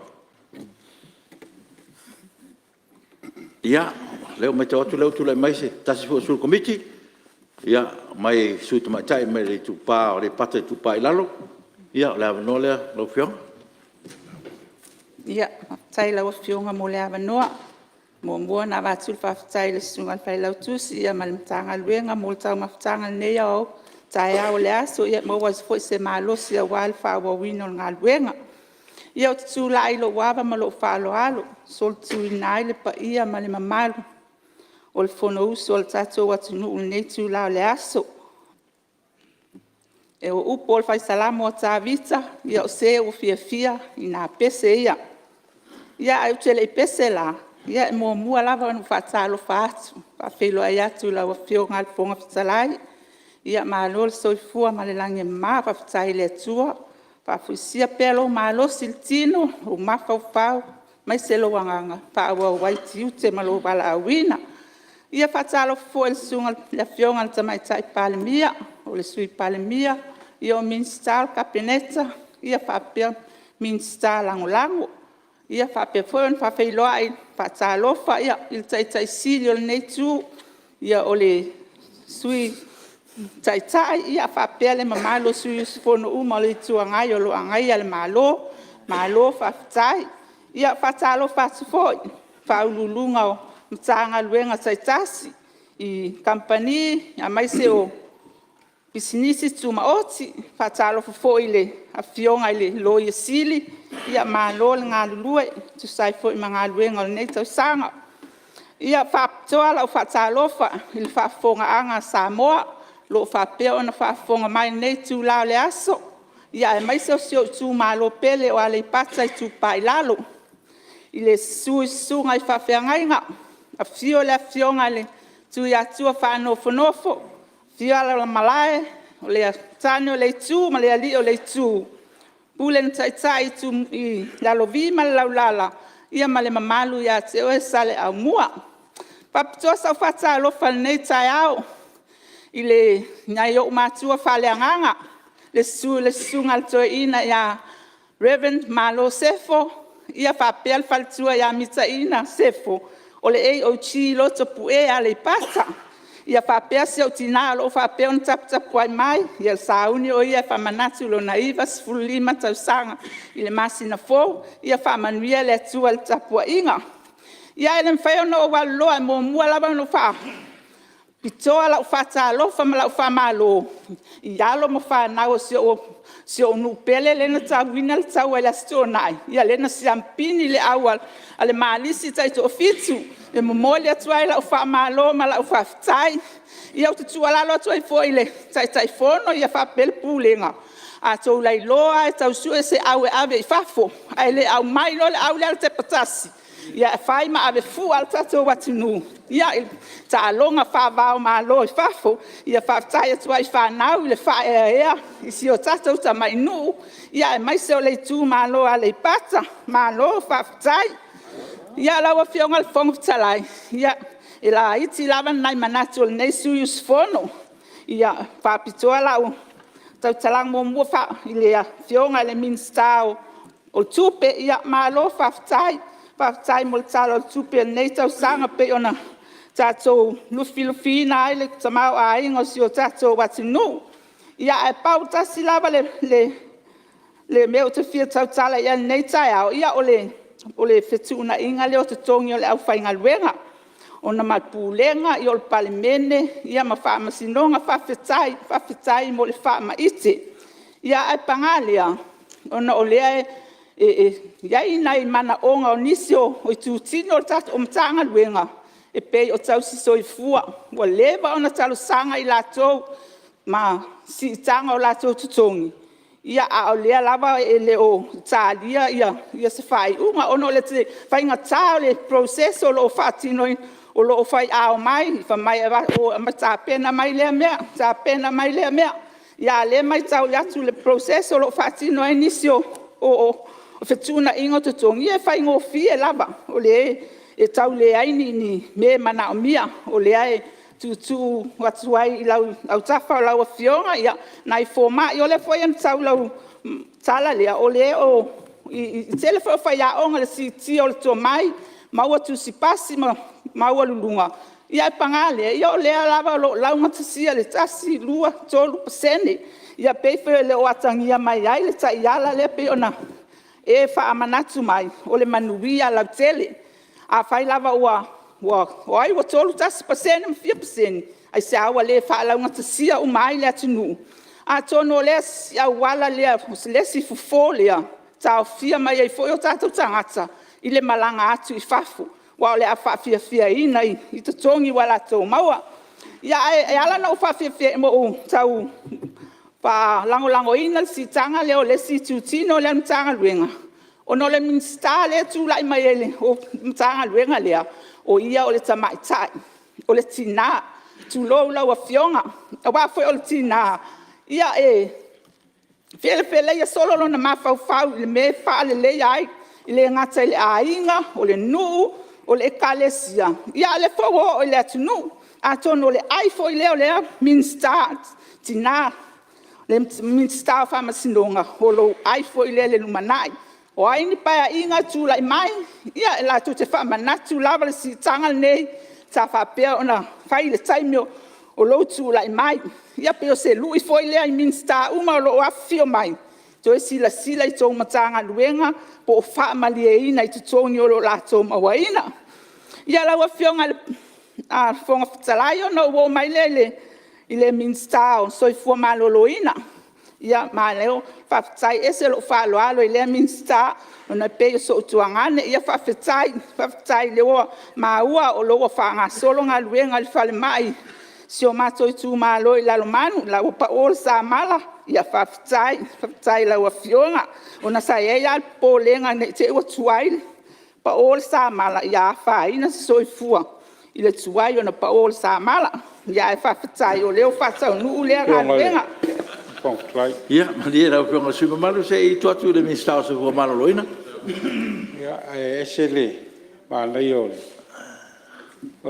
Ia, o lea ua matau atu o lea ua tulai mai se tasi foi o sui o le Komiti, mai le sui usufono tamaitai mai le Aleipata Itupa i Lalo. Ia, o le avanoa lea lau Afioga. Faafetai i lau Afioga mo le avanoa. E muamua ona avatu le faafetai i le Susuga i le Failautusi ma le Matagaluega mo le taumafataga i lenei taeao o le aso, ia maua ai foi se malosi aua le faaauauina o le galuega. Ia, ou te tulai i lou ava ma lou faaaloalo e solituina ai le paia ma le mamalu o le Fonousu a le tatou atunuu i lenei itula o le aso. O upu o le Fai Salamo o Tavita, “O se ua fiafia ina pese ia.” Ae ou te le i pese la, e muamua lava ona ou faatalofa atu, faafeiloai atu i lau Afioga i le Fofoga Fetalai. Malo le soifua ma le lagi e mama, faafetai i le Atua ua faafoisia pea lou malosi i le tino, lou mafaufau aemaise lou agaga e faaauau ai tiute ma lou valaauina. E faatalofa foi i le Afioga i le Tamaitai Palemia, o le Sui Palemia, o Minisita o le Kapeneta faapea Minisita Lagolago. E faapea foi ona faafeiloai ma faatalofa i le Taitai Sili o lenei Itu, o le Sui Taitai faapea le mamalu o sui usufono uma o le Itu Agai o lo o agaia le Malo. Malo faafetai. E faatalofa atu foi i Ofisa Sili o Pulega o Matagaluega taitasi, i kamupani aemaise o Pisinisi Tumaoti. E faatalofa foi i le Afioga i le Loia Sili, malo le galulue e tusa ai foi ma galuega o lenei tausaga. E faapitoa lau faatalofa i le faafofogaaga a Samoa. lo o faapea ona faafofoga mai i lenei itula o le aso, aemaise o si ou itumalo pele o Aleipata Itupa i Lalo. I le susu i susuga i faafeagaiga, afio le Afioga i le Tuiatua Faanofonofo, afio Alalamalae, o le tane o le itu ma le alii o le itu, pule na taitai i Lalovi ma le Laulala ia ma le mamalu ia te oe Saleaaumua. E faapitoa sau faatalofa i lenei taeao i nai ou matua faaleagaga, le susu i le Susuga i le Toeaina ia Reverend Malo Sefo faapea le faletua ia Mitaina Sefo o le AOG i Lotopue Aleipata. Ia faapea si ou tina o lo o faapea ona taputapuai mai, ia o le sauni o ia e faamanatu lona 95 tausaga i le masina fou. Ia faamanuia le Atua i le tapuaiga. Ia, ae le mafai ona ou alu loa e muamua lava ona faapitoa lau faatalofa ma lau faamalo i alo ma fanau a si ou nuu pele lea na tauina le taua i le Aso Toonai, lea na siamupini i le au a le Malisi Taitoafitu. E momoli atu ai lau faamalo ma lau faafetai. Ia, ou te tuualalo atu ai foi i le Taitaifono faapea le Pulega, a outou lailoa lava e tau sue se au e ave i fafo ae le aumai loa le au lea a le Tepatasi e fai ma ave fua le tatou atunuu i taaloga faava o Malo i fafo. Ia faafetai atu ai i fanau i le faaeaea i si o tatou tamai nuu aemaise o le itumalo o Aleipata. Malo faafetai. Ia, lau Afioga i le Fofoga Fetalai, e laiti lava nai manatu o lenei sui usufono. E faapitoa lau tautalaga muamua i le Afioga i le Minisita o Tupe, malo faafetai. Faafetai mo le Tala o le Tupe o lenei tausaga pei ona tatou lufilufiina ai le tamaoaiga o si o tatou atunuu. Ae pau tasi lava le mea ou te fia tautala i ai i lenei taeao, ia o le fetuunaiga lea o totogi o le aufaigaluega ona ma le Pulega, o le Palemene ma Faamasinoga. Faafetai, faafetai mo le faamaite. Ae paga lea, ona o lea e i ai nai manaoga o nisi o itutino o Matagaluega e pei o tausisoifua, ua leva ona talosaga i latou ma siitaga o latou totogi, a o lea lava e le o talia se faaiuga ona o le faigata o le process o lo o faatinoina, o lo o fai ao mai fai mai e tapena mai lea mea, tapena mai lea mea. A o lea e matau atu i le process o lo o faatino ai nisi o fetuunaiga o totogi, ia e faigofie lava, o lea e tau leai ni mea e manaomia, o lea e tuutuu atu ai i autafa o lau Afioga nai fomai. O lea foi na sau i lau tala lea, o le tele foi o faiaoga i le siitia o le tomai, maua tusipasi maualuluga, ae paga lea, o lea lava o lo o laugatasia i le 1, 2, 3%. Ia pei foi e le o atagia mai ai le taiala lea pei ona e faamanatu mai, o le manuia lautele. Afai lava o ai ua 31% ma fia pasene, aisea ua le faalaugatasia uma ai le atunuu? Atonu o le isi auala lea, o le isi fofo lea e taofia mai ai foi o tatou tagata i le malaga atu i fafo, aua o le a faafiafiaina i totogi ua latou maua. Ae ala ona ou tau faalagolagoina le siitaga lea o le isi itutino lea o le Matagaluega, ona o le Minisita lea e tulai mai ai i le Matagaluega lea, o ia o le tamaitai, o le tina, tulou lau Afioga. Aua foi o le tina, e felefeleia solo lona mafaufau i le mea e faaleleia ai, e le gata i le aiga, o le nuu, o le Ekalesia, a o lea foi ua oo i le atunuu. Atonu o le ai foi lea o lea Minisita tina, le Minisita o Faamasinoga, o lou ai foi lea i le lumanai. O ai ni Paeaiga e tulai mai, ia latou te faamanatu lava le siitaga lenei sa faapea ona fai i le taimi o lou tulai mai. Ia pei o se lui foi lea i Minisita uma o lo o afifio mai, toe silasila i a outou Matagaluega po o faamalieina i totogi o lo o latou mauaina. Ia lau Afioga i le Fofoga Fetalai, ona ou oo mai lea i le Minisita o le Soifua Maloloina. Malo faafetai. E ese lou faaaloalo i lea Minisita ona e pei o sou tuagane. Faafetai, faafetai o lea ua maua o lo o ua faagasolo galuega i le falemai Si o matou itumalo i Lalomanu, o la e ua pao le samala, ia faafetai, faafetai i lau Afioga. Ona sa i ai lava le popolega ne i te i ua tuai pao le samala, ia afaina se soifua i le tuai ona pao o le samala. Ae faafetai o lea ua faataunuu lea galuega. Ia malie lau Afioga i le sui usufono mamalu se i tuu atu i le Minisita o le Soifua Maloloina. Ae ese le manaia o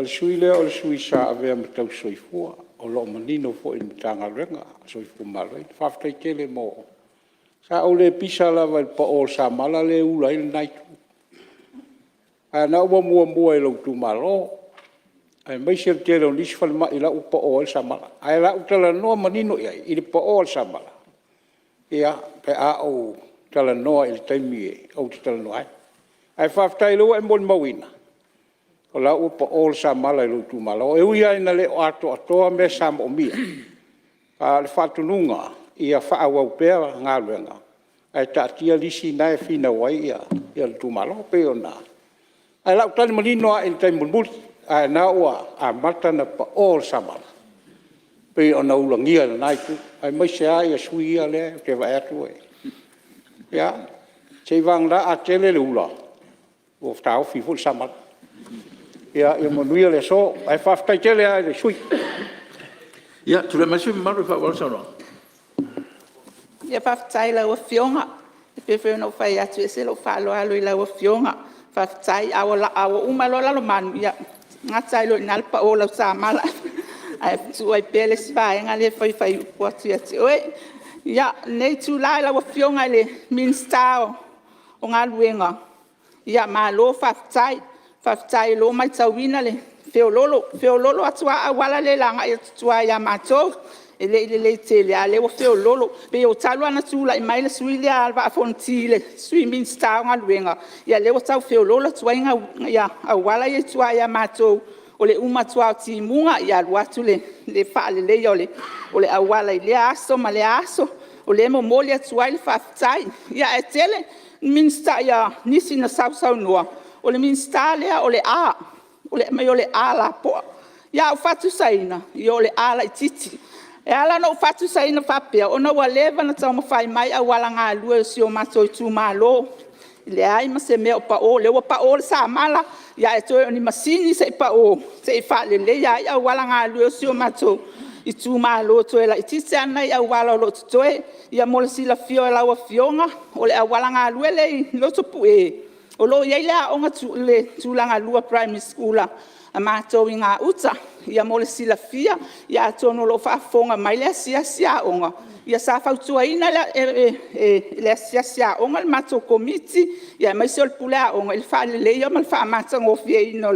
le sui usufono lea o le sui usufono sa avea ma tausisoifua o lo o manino foi i le Matagaluega o le Soifua Maloloina. Faafetai tele mo… Sa ou le pisa lava i le pao o le samala lea e ula ai lena itu, a o lena ua muamua i lou itumalo aemaise le tele o nisi falemai la ua pao ai le samala. Ae o le a ou talanoa manino i ai i le pao o le samala pe a ou talanoa i le taimi ou te talanoa ai. Ae faafetai o lea ua e molimauina, o la ua pao le samala i lou itumalo. E ui lava ina le o atoatoa mea sa moomia, a o le faatonuga ia faaauau pea galuega ae taatia lisi na e finau ai le itumalo. Ae o le a ou tali manino lava i le taimi mulimuli, ae o lena ua amata ona pao le samala pei ona ulagia e lena itu, aemaise lava sui usufono ia lea ou te vaai atu e… Ia, seiavagana a tele le ula ua taofi foi le samala. Ia manuia le aso, ae faafetai tele lava i le sui usufono. Ia, tulai mai le sui usufono mamalu e faaauau le saunoaga. Faafetai i lau Afioga. E pei foi ona ou fai atu, e ese lou faaaloalo i lau Afioga. Faafetai. A ua uma loa Lalomanu, ia gata ai loa i ina le pao o lau samala, ae tuu ai pea le isi vaega lea e fia fai atu ia te oe. Ia, o lenei itula i lau Afioga i le Minisita o Galuega, malo faafetai. Faafetai o lea ua matauina le feoloolo, feoloolo atu lava auala ia i le agai atu i tua ia matou. E le i lelei tele, a o lea ua feoloolo. E pei talu lava ona tulai mai le sui usufono lea a le Vaa o Fonoti i le Sui Minisita o Galuega, ia lea ua tau feoloolo atu ai auala ia i tua ia matou. O le uma atu lava o timuga, alu atu le faaleleia o le auala i lea aso ma lea aso. O lea e momoli atu ai le faafetai. Ae tele nisi na sausaunoa, o le Minisita lea o le A, fai mai o le a lapoa. Ae ua ou faatusaina, o le A laitiiti. E ala ona ou faatusaina faapea, ona ua leva ona taumafai mai auala galue o si o matou itumalo, leai ma se mea o pao. O lea ua pao le samala, ae toe o ni masini se i pao se i faaleleia ai auala galue o si o matou itumalo, toe laitiiti lava nai auala o lo o totoe. Ia mo le silafia e lau Afioga, o le auala galue lea i Lotopue, o lo o i ai le aoga tulagalua primary school a matou i gauta. Ia mo le silafia, atonu o lo o faafofoga mai le asiasi aoga, ia sa fautuaina e le asiasi aoga le matou Komiti aemaise o le Pule Aoga i le faaleleia ma le faamatagofieina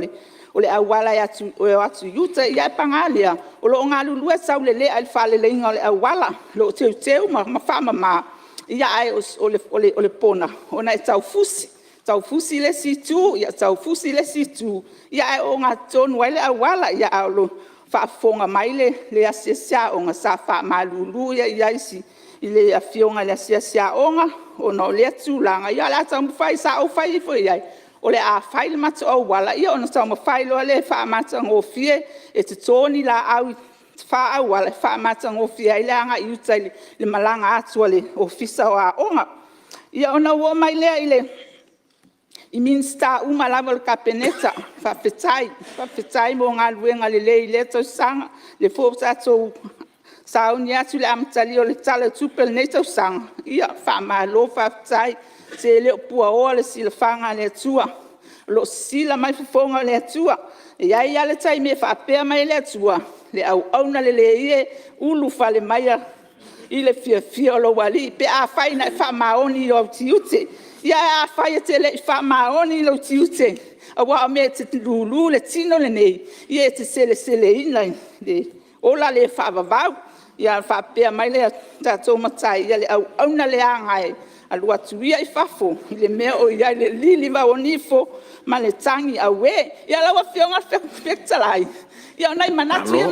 o le auala e o atu i uta. Ae paga lea, o lo o galulue taulelea i le faaleleiga o le auala, o lo o teuteu ma faamama, ae o le pona, ona e tau fusi, tau fusi le isi itu, tau fusi le isi itu, ae ogatotonu ai le auala. Ae o lo o faafofoga mai le asiasi aoga, sa faamalulu i ai i le afioga i le asiasi aoga ona o lea tulaga. Ae o le a taumafai, sa ou fai ifo i ai, o le a fai le matou auala ona taumafai loa lea e faamatagofie, e toto ni laau faa-auala e faamatagofie ai le agai i uta i le malaga atu a le Ofisa o Aoga. Ia ona ou oo mai lea i Minisita uma lava o le Kapeneta, faafetai. Faafetai mo galuega lelei i lea tausaga, o lea foi ua tatou sauni atu i le amatalia o le Tala o le Tupe o lenei tausaga, ia faamalo faafetai. Se e le o puaoa le silafaga a le Atua, o lo o sisila mai fofoga o le Atua. E i ai lava le taimi e faapea mai ai le Atua, “Le auauna lelei e, ulufale maia i le fiafia o lou alii pe afai na e faamaoni i ou tiute.” Ae afai e te le i faamaoni i lou tiute, aua o mea e te lulu le tino lenei, ia e te seleseleina i le ola le faavavau. Ia a faapea mai lo tatou Matai, “Ia le auauna leaga e, alu atu ia i fafo i le mea o i ai le lilivao nifo ma le tagi auē.” Ia lau Afioga i le Fofoga Fetalai, ia o nai manatu ia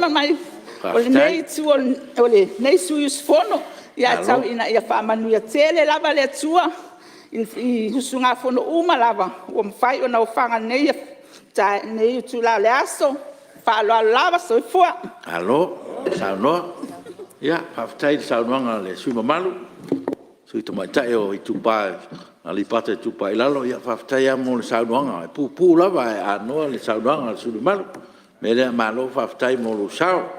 o lenei itu o lenei sui usufono, ae tau ina ia faamanuia tele lava le Atua i usugafono uma lava ua mafai ona ofaga nei i lenei itula o le aso. Faaaloalo lava. Soifua. Malo saunoa, faafetai i le saunoaga a le sui usufono mamalu, sui usufono tamaitai o Aleipata Itupa i Lalo. Faafetai lava mo le saunoaga e puupuu lava ae anoa le saunoaga a le sui usufono mamalu. O le mea lea malo faafetai mo lou sao.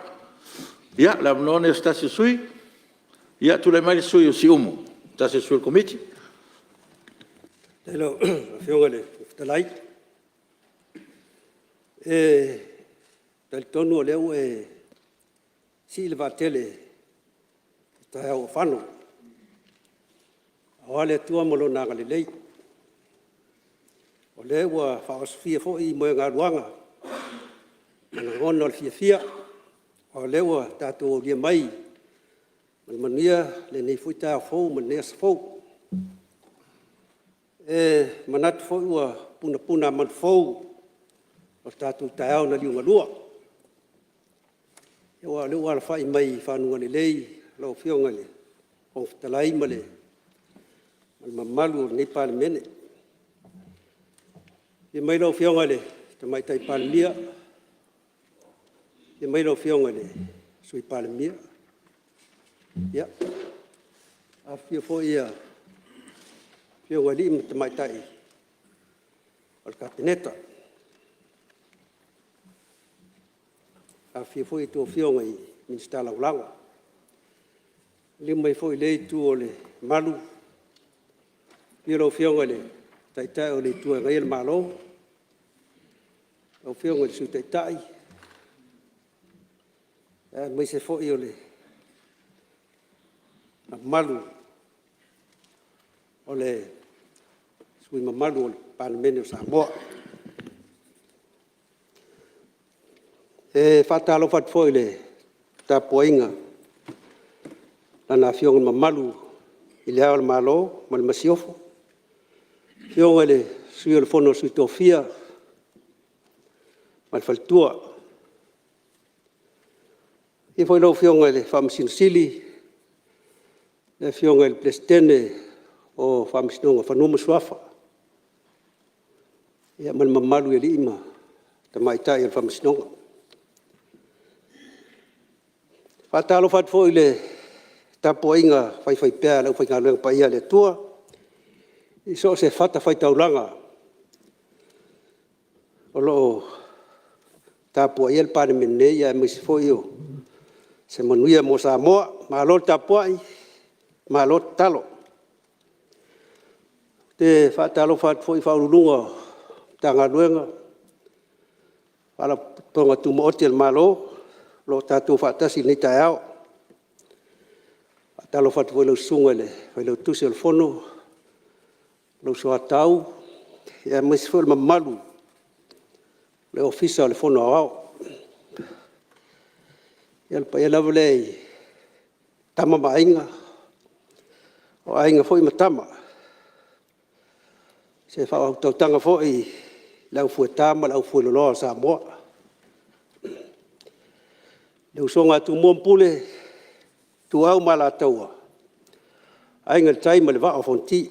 Ia o le avanoa lenei o se tasi o sui usufono. Ia tulai mai le sui usufono o Siumu, se tasi o sui o le Komiti. Faafetai i lau Afioga i le Fofoga Fetalai. E talitonu o lea ua e sii le vaatele i le taeao ua fano aua le Atua ma Lona agalelei, o lea ua faaosofia foi moegaluaga ma lagona o le fiafia aua o lea ua tatou aulia mai ma le manuia lenei foi taeao fou ma lenei aso fou. E manatu foi ua punapuna a manufou o le tatou taeao na liugalua, aua o lea ua alafai mai i faguga lelei lau Afioga i le Fofoga Fetalai ma le mamalu o lenei Palemene. Afio mai lau Afioga i le Tamaitai Palemia, afio mai lau Afioga i le Sui Palemia, afifio foi Afioga i alii ma tamaitai o le Kapeneta, afifio foi a outou Afioga i Minisita Lagolago. Liliu mai foi i lea Itu o le Malu, afio lau Afioga i le Taitai o le Itu e Agaia le Malo, lau Afioga i le Sui Taitai, aemaise foi o le mamalu o sui usufono mamalu o le Palemene o Samoa. E faatalofa atu foi i le tapuaiga a Lana Afioga Mamalu i Le Ao o le Malo ma le Masiofo, le Afioga i le Sui o le Fono a Sui Tofia ma le Faletua. Afio foi lau Afioga i le Faamasino Sili, le Afioga i le Peresetene o le Faamasinoga o Fanua ma Suafa ma le mamalu i alii ma tamaitai o le Faamasinoga. E faatalofa atu foi i le tapuaiga faifaipea a le aufaigaluega paia a le Atua i so o se fatafaitaulaga o lo o tapuaia le Palemene nei, aemaise foi o se manuia mo Samoa. Malo le tapuai, malo tatalo. Ou te faatalofa atu foi i Ofisa Sili o Pulega o Matagaluega ma Faalapotopotoga Tumaoti a le Malo o lo o tatou faatasi i lenei taeao. E faatalofa atu foi i lau Susuga i le Failautusi o le Fono ma lou Soatau, aemaise foi o le mamalu o le Ofisa o le Fono Aoao. Ia, o le paia lava lea i Tama ma Aiga, o Aiga foi ma Tama, se faautautaga foi i le aufueta ma le aufueloloa o Samoa. Le usoga a Tumua ma Pule, Ituau ma Alataua, Aiga i le Tai ma le Vaa o Fonoti.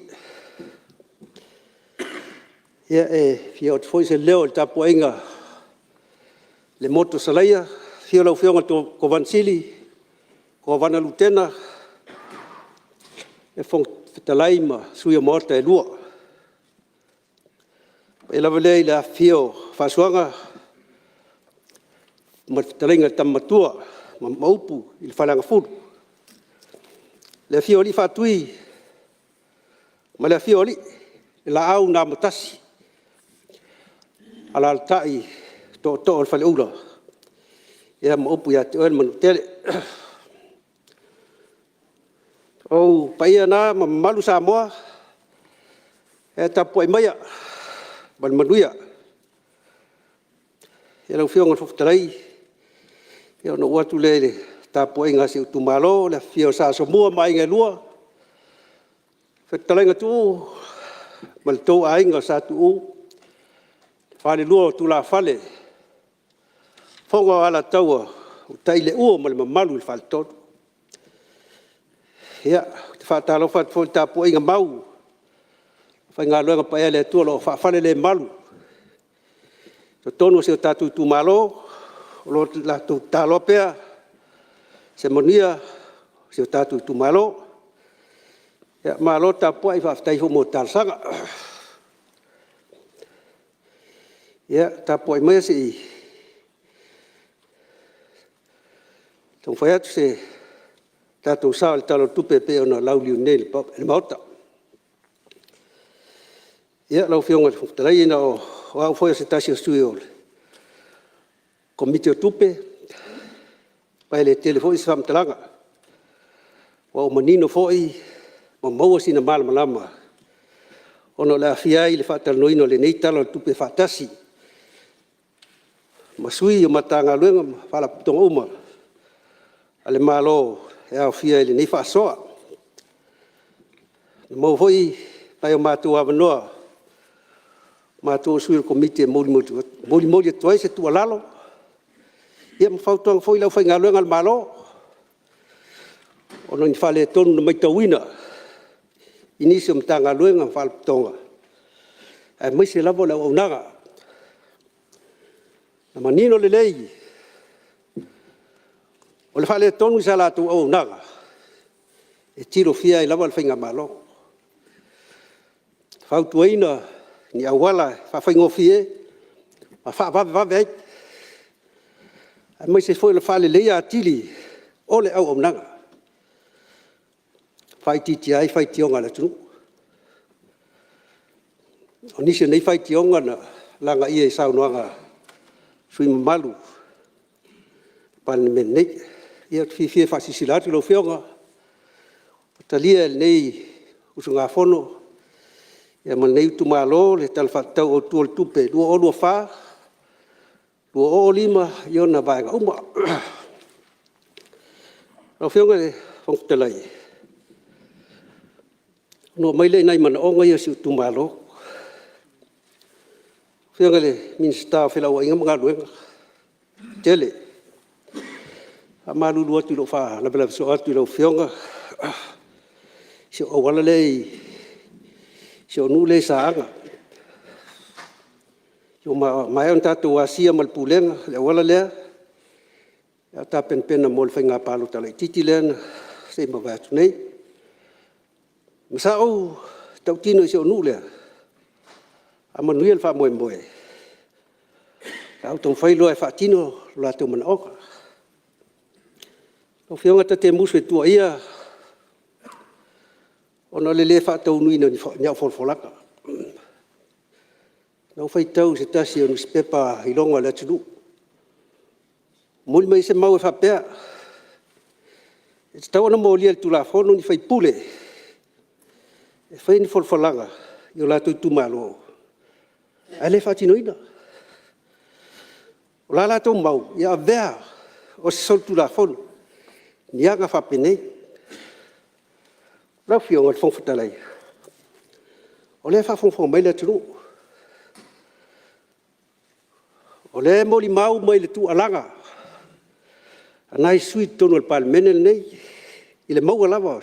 Ia, e fia oo atu foi se leo i le tapuaiga a le motu o Salaia, afio lau Afioga i le Kovana Sili, Kovana Lutena, le Fofoga Fetalai ma Sui o Maota e Lua. O le paia lava lea i le afifio o Faasuaga ma le Fetalaiga i le Tama Matua ma upu i le Faleagafulu, le afio o alii Faatui ma le afio o alii, le Laau na Amotasi, alaalatai Tootoo o le Faleula ma upu ia te oe le Manuatele. O ou paia na ma mamalu Samoa, ae tapuai maia ma le manuia. Lau Afioga i le Fofoga Fetalai, ona ou oo atu lea i le tapuaiga a si ou itumalo, le afifio o Sa Asomua ma Aiga e Lua, Fetalaiga Tuuu ma lo outou Aiga Sa Tuuu, le falelua o tulafale, Fofoga o Alataua, Utaileuo ma le mamalu i le Faletolu. Ia, ou te faatalofa atu foi i le tapuaiga mau a le aufaigaluega paia a le Atua o lo o faafalelemalu i totonu o si o tatou itumalo. O lo o latou tataloa pea se manuia o si o tatou itumalo. Malo le tapuai faafetai foi mo talosaga. Ia, tapuai maia se i taumafai atu se tatou sao i le Tala o le Tupe e pei ona lauliliuina nei e le Maota. Ia, lau Afioga i le Fofoga Fetalai, ona o au foi o se tasi o sui o le Komiti o Tupe, ma e le tele foi se faamatalaga, ua manino foi ma maua sina malamalama ona o le aafia ai i le faatalanoaina o lenei Tala o le Tupe faatasi ma sui o Matagaluega ma Faalapotopotoga uma a le Malo e aofia i lenei faasoa. Ua maua foi nai o matou avanoa o matou o sui o le Komiti e molimoli atu ai se tuualalo ma fautuaga foi i le aufaigaluega a le Malo ona o ni faaletonu na matauina i nisi o Matagaluega ma Faalapotopotoga, aemaise lava o le auaunaga. E manino lelei, o le faaletonu i sa latou auaunaga, e tilofia ai lava le faigamalo. E fautuaina ni auala e faafaigofie ma faavavevave ai, aemaise foi o le faaleleia atili o le auaunaga, e faaitiitia ai faitioga a le atunuu. O nisi o nei faitioga na lagaia i saunoaga a sui usufono mamalu o le Palemene nei. Ia, ou te fiafia e faasilasila atu lau Afioga, ua talia e lenei usugafono ma lenei itumalo le Tala Faatatau Autu o le Tupe 2024/2025 i ona vaega uma. Lau Afioga i le Fofoga Fetalai, ona oo mai lea i nai manaoga ia o si ou itumalo. Lau Afioga i le Minisita o Felauaiga ma Galuega Tetele, e faamalulu atu i lou faalavelave soo atu i lau Afioga i si ou auala lea i si ou nuu lea i Saaga. Ua maea ona tatou asia ma le Pulega le auala lea, a o tapenapena mo le faiga palota laitiiti lea na se i mavae atu nei. Ma sa ou tautino i si ou nuu lea, a manuia le faamoemoe, o le a ou taumafai loa e faatino lo latou manaoga. Lau Afioga ta te musu e tuuaia ona o le le faataunuuina o ni au folafolaga. Na ou faitau i se tasi o nusipepa iloga o le atunuu, na momoli mai ai se mau e faapea, e tatau ona molia i le Tulafono ni sui usufono e faia ni folafolaga i o latou itumalo ae le faatinoina. O la latou mau, ia avea o se solitulafono ni aga faapenei. Lau Afioga i le Fofoga Fetalai, o lea e faafogafoga mai le atunuu, o lea e molimau mai le tuualaga a nai sui usufono i totonu o le Palemene lenei i le maua lava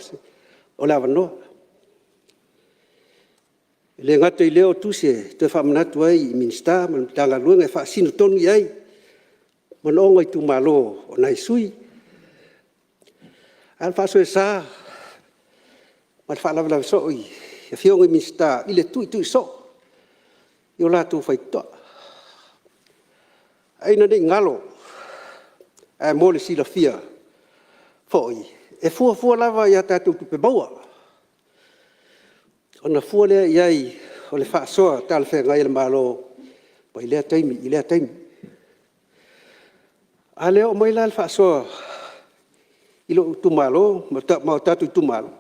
o le avanoa. E le gata i lea o tusi e toe faamanatu ai i Minisita ma Matagaluega e faasino tonu i ai manaoga o itumalo o nai sui usufono. A o le faasoesa ma le faalavelave soo i Afioga i Minisita i le tuitui soo i o latou faitotoa. Ae ina ne i galo, ae mo le silafia foi, e fuafua lava i a tatou tupe maua ona fua lea i ai o le faasoa talafeagai a le Malo mai lea taimi i lea taimi. A le oo mai la le faasoa i lou itumalo ma o tatou itumalo, ona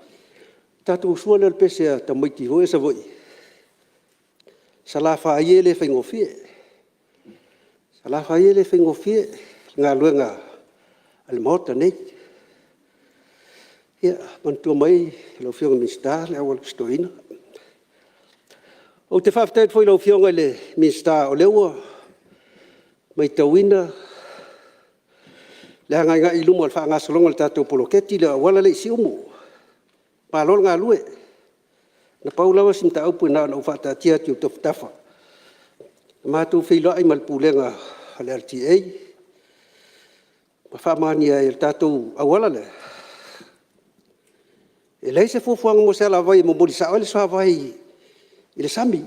tatou usua lea o le pese a tamaiti foi ia i Savaii, Salafai e le faigofie. Salafai e le faigofie le galuega a le Maota nei. Ia manatua mai lau Afioga i le Minisita le auala o si toeaina. Ou te faafetai atu foi i lau Afioga i le Minisita o lea ua matauina le agaigai i luma o le faagasologa o le tatou poloketi lea o le auala lea i Siumu. Malo le galue. Na pau lava si mataupu na ona ou faataatia atu i ou tafatafa, na matou feiloai ma le Pulega a le LTA Ma faamaonia ai e le tatou auala lea, e leai se fuafuaga mo se alavai e momoli sao ai le suavai i le sami.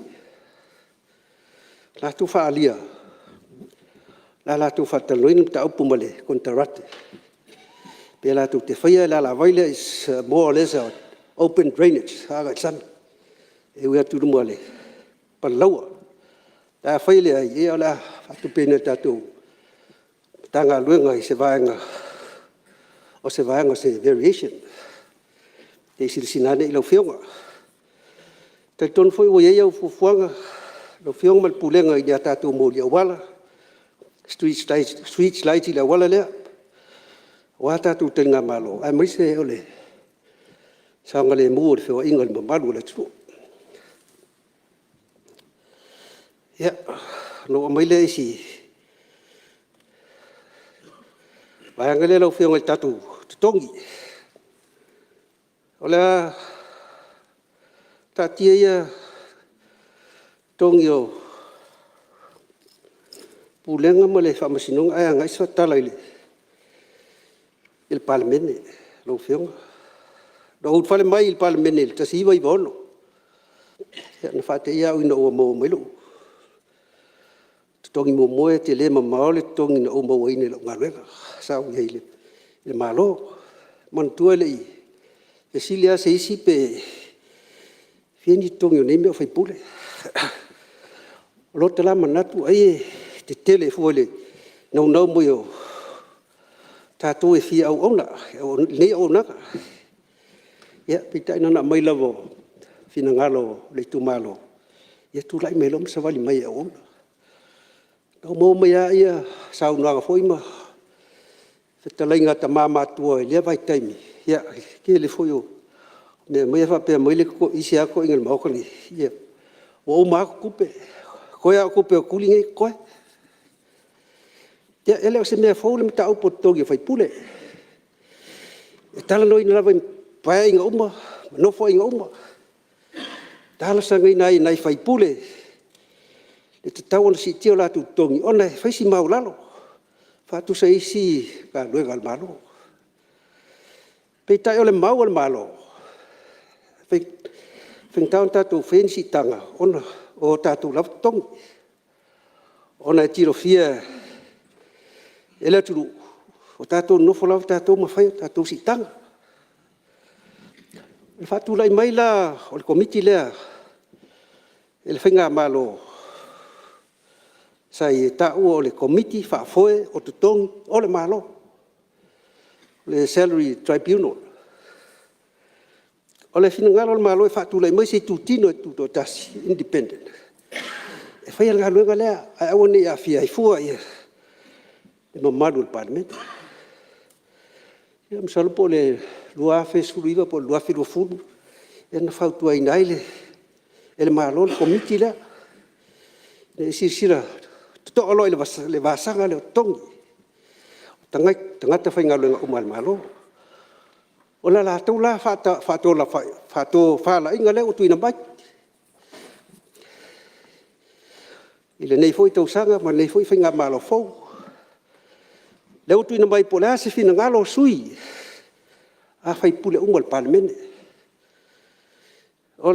Na latou faaalia o le a latou faatalanoaina le mataupu ma le konekarate pe latou te faia le alavai lea is more or less a open drainage agai le sami e ui atu i luga o le palalaua. Ae afai e leai, ia o le a faatupeina e le tatou Matagaluega i se vaega o se vaega o se variation. Se i silasila ane i ai lau Afioga. E talitonu foi ua i ai au fuafuaga lau Afioga ma le Pulega i ni a tatou moli auala, street lights i le auala lea aua tatou taligamalo aemaise o le saogalemu o le feoaiga o le mamalu o le atunuu. Ia, ona ou oo mai lea i si vaega lea lau Afioga i tatou totogi. O le a taatia ia totogi o Pulega ma le Faamasinoga ae agai se tala i le Palemene lau Afioga. Na ou ulufale mai i le Palemene i le 1996, na faateia au ina ua maua mai lou totogi muamua, e tele mamao le totogi na ou mauaina i lau galuega sa ou i ai i le Malo. Manatua e le i fesili lava se isi pe fia ni totogi o nei mea o sui usufono. O lota la manatu ai e tetele fua i le naunau mai o tatou e fia auauna i lenei auaunaga. Ia, peitai na ona aumai lava o finagalo o le itumalo, ia tulai mai loa ma savali mai e auauna. Na ou maua mai lava saunoaga foi ma fetalaiga a tama matutua i lea vaitaimi, ia le tele foi o mea aumai ae faapea mai isi lava toeaiina o le Maota lenei, ia, ua uma atu tupe, toe lava o tupe a tuli lea e totoe. Ia, e le o se mea fou le mataupu o totogi o sui usufono, e talanoaina lava i Paeaiga uma ma Nofoaiga uma. E talosagaina ai e nai sui usufono le tatau ona siitia o latou totogi ona e fai si maualalo faatusa i isi galuega a le Malo. Peitai o le mau a le Malo, e faigata ona tatou faia ni siitaga ona o tatou lava totogi, ona e silafia e le atunuu ua tatou nonofo lava tatou ma fai a tatou siitaga. O le faatulai mai la o le Komiti lea e le Faigamalo sa i ai e taua o le Komiti Faafoe o Totogi o le Malo, le Salary Tribunal. O le finagalo o le Malo e faatulai mai se itutino tutoatasi, independent e faia le galuega lea ae aua ne i aafia ai fua le mamalu o le Palemene. Ia masalo po o le 2019 po o le 2020 lea na fautuaina ai e le Malo le Komiti lea ina ia silasila totoa loa i le vasaga lea o totogi o tagata faigaluega uma a le Malo. O le latou la faatofalaiga lea ua tuuina mai i lenei foi tausaga ma lenei foi faigamalo fou, lea ua tuuina mai po o le a se finagalo o sui usufono uma o le Palemene. O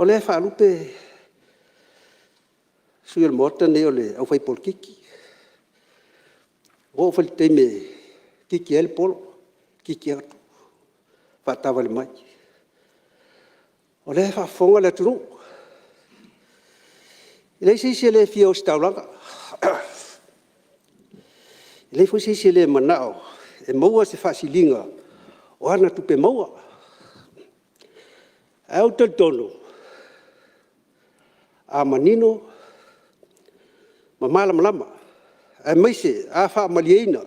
lea e faalupe sui usufono o le Maota lenei o le aufaipolokiki. Ua oo foi i le taimi e kiki ai le polo, kiki atu faataavale mai. O lea e faafofoga le atunuu, e leai se isi e le fia ositaulaga, e leai foi se isi e le manao e maua se faasiliga o ana tupe maua. Ae ou te talitonu, a manino ma malamalama aemaise a faamalieina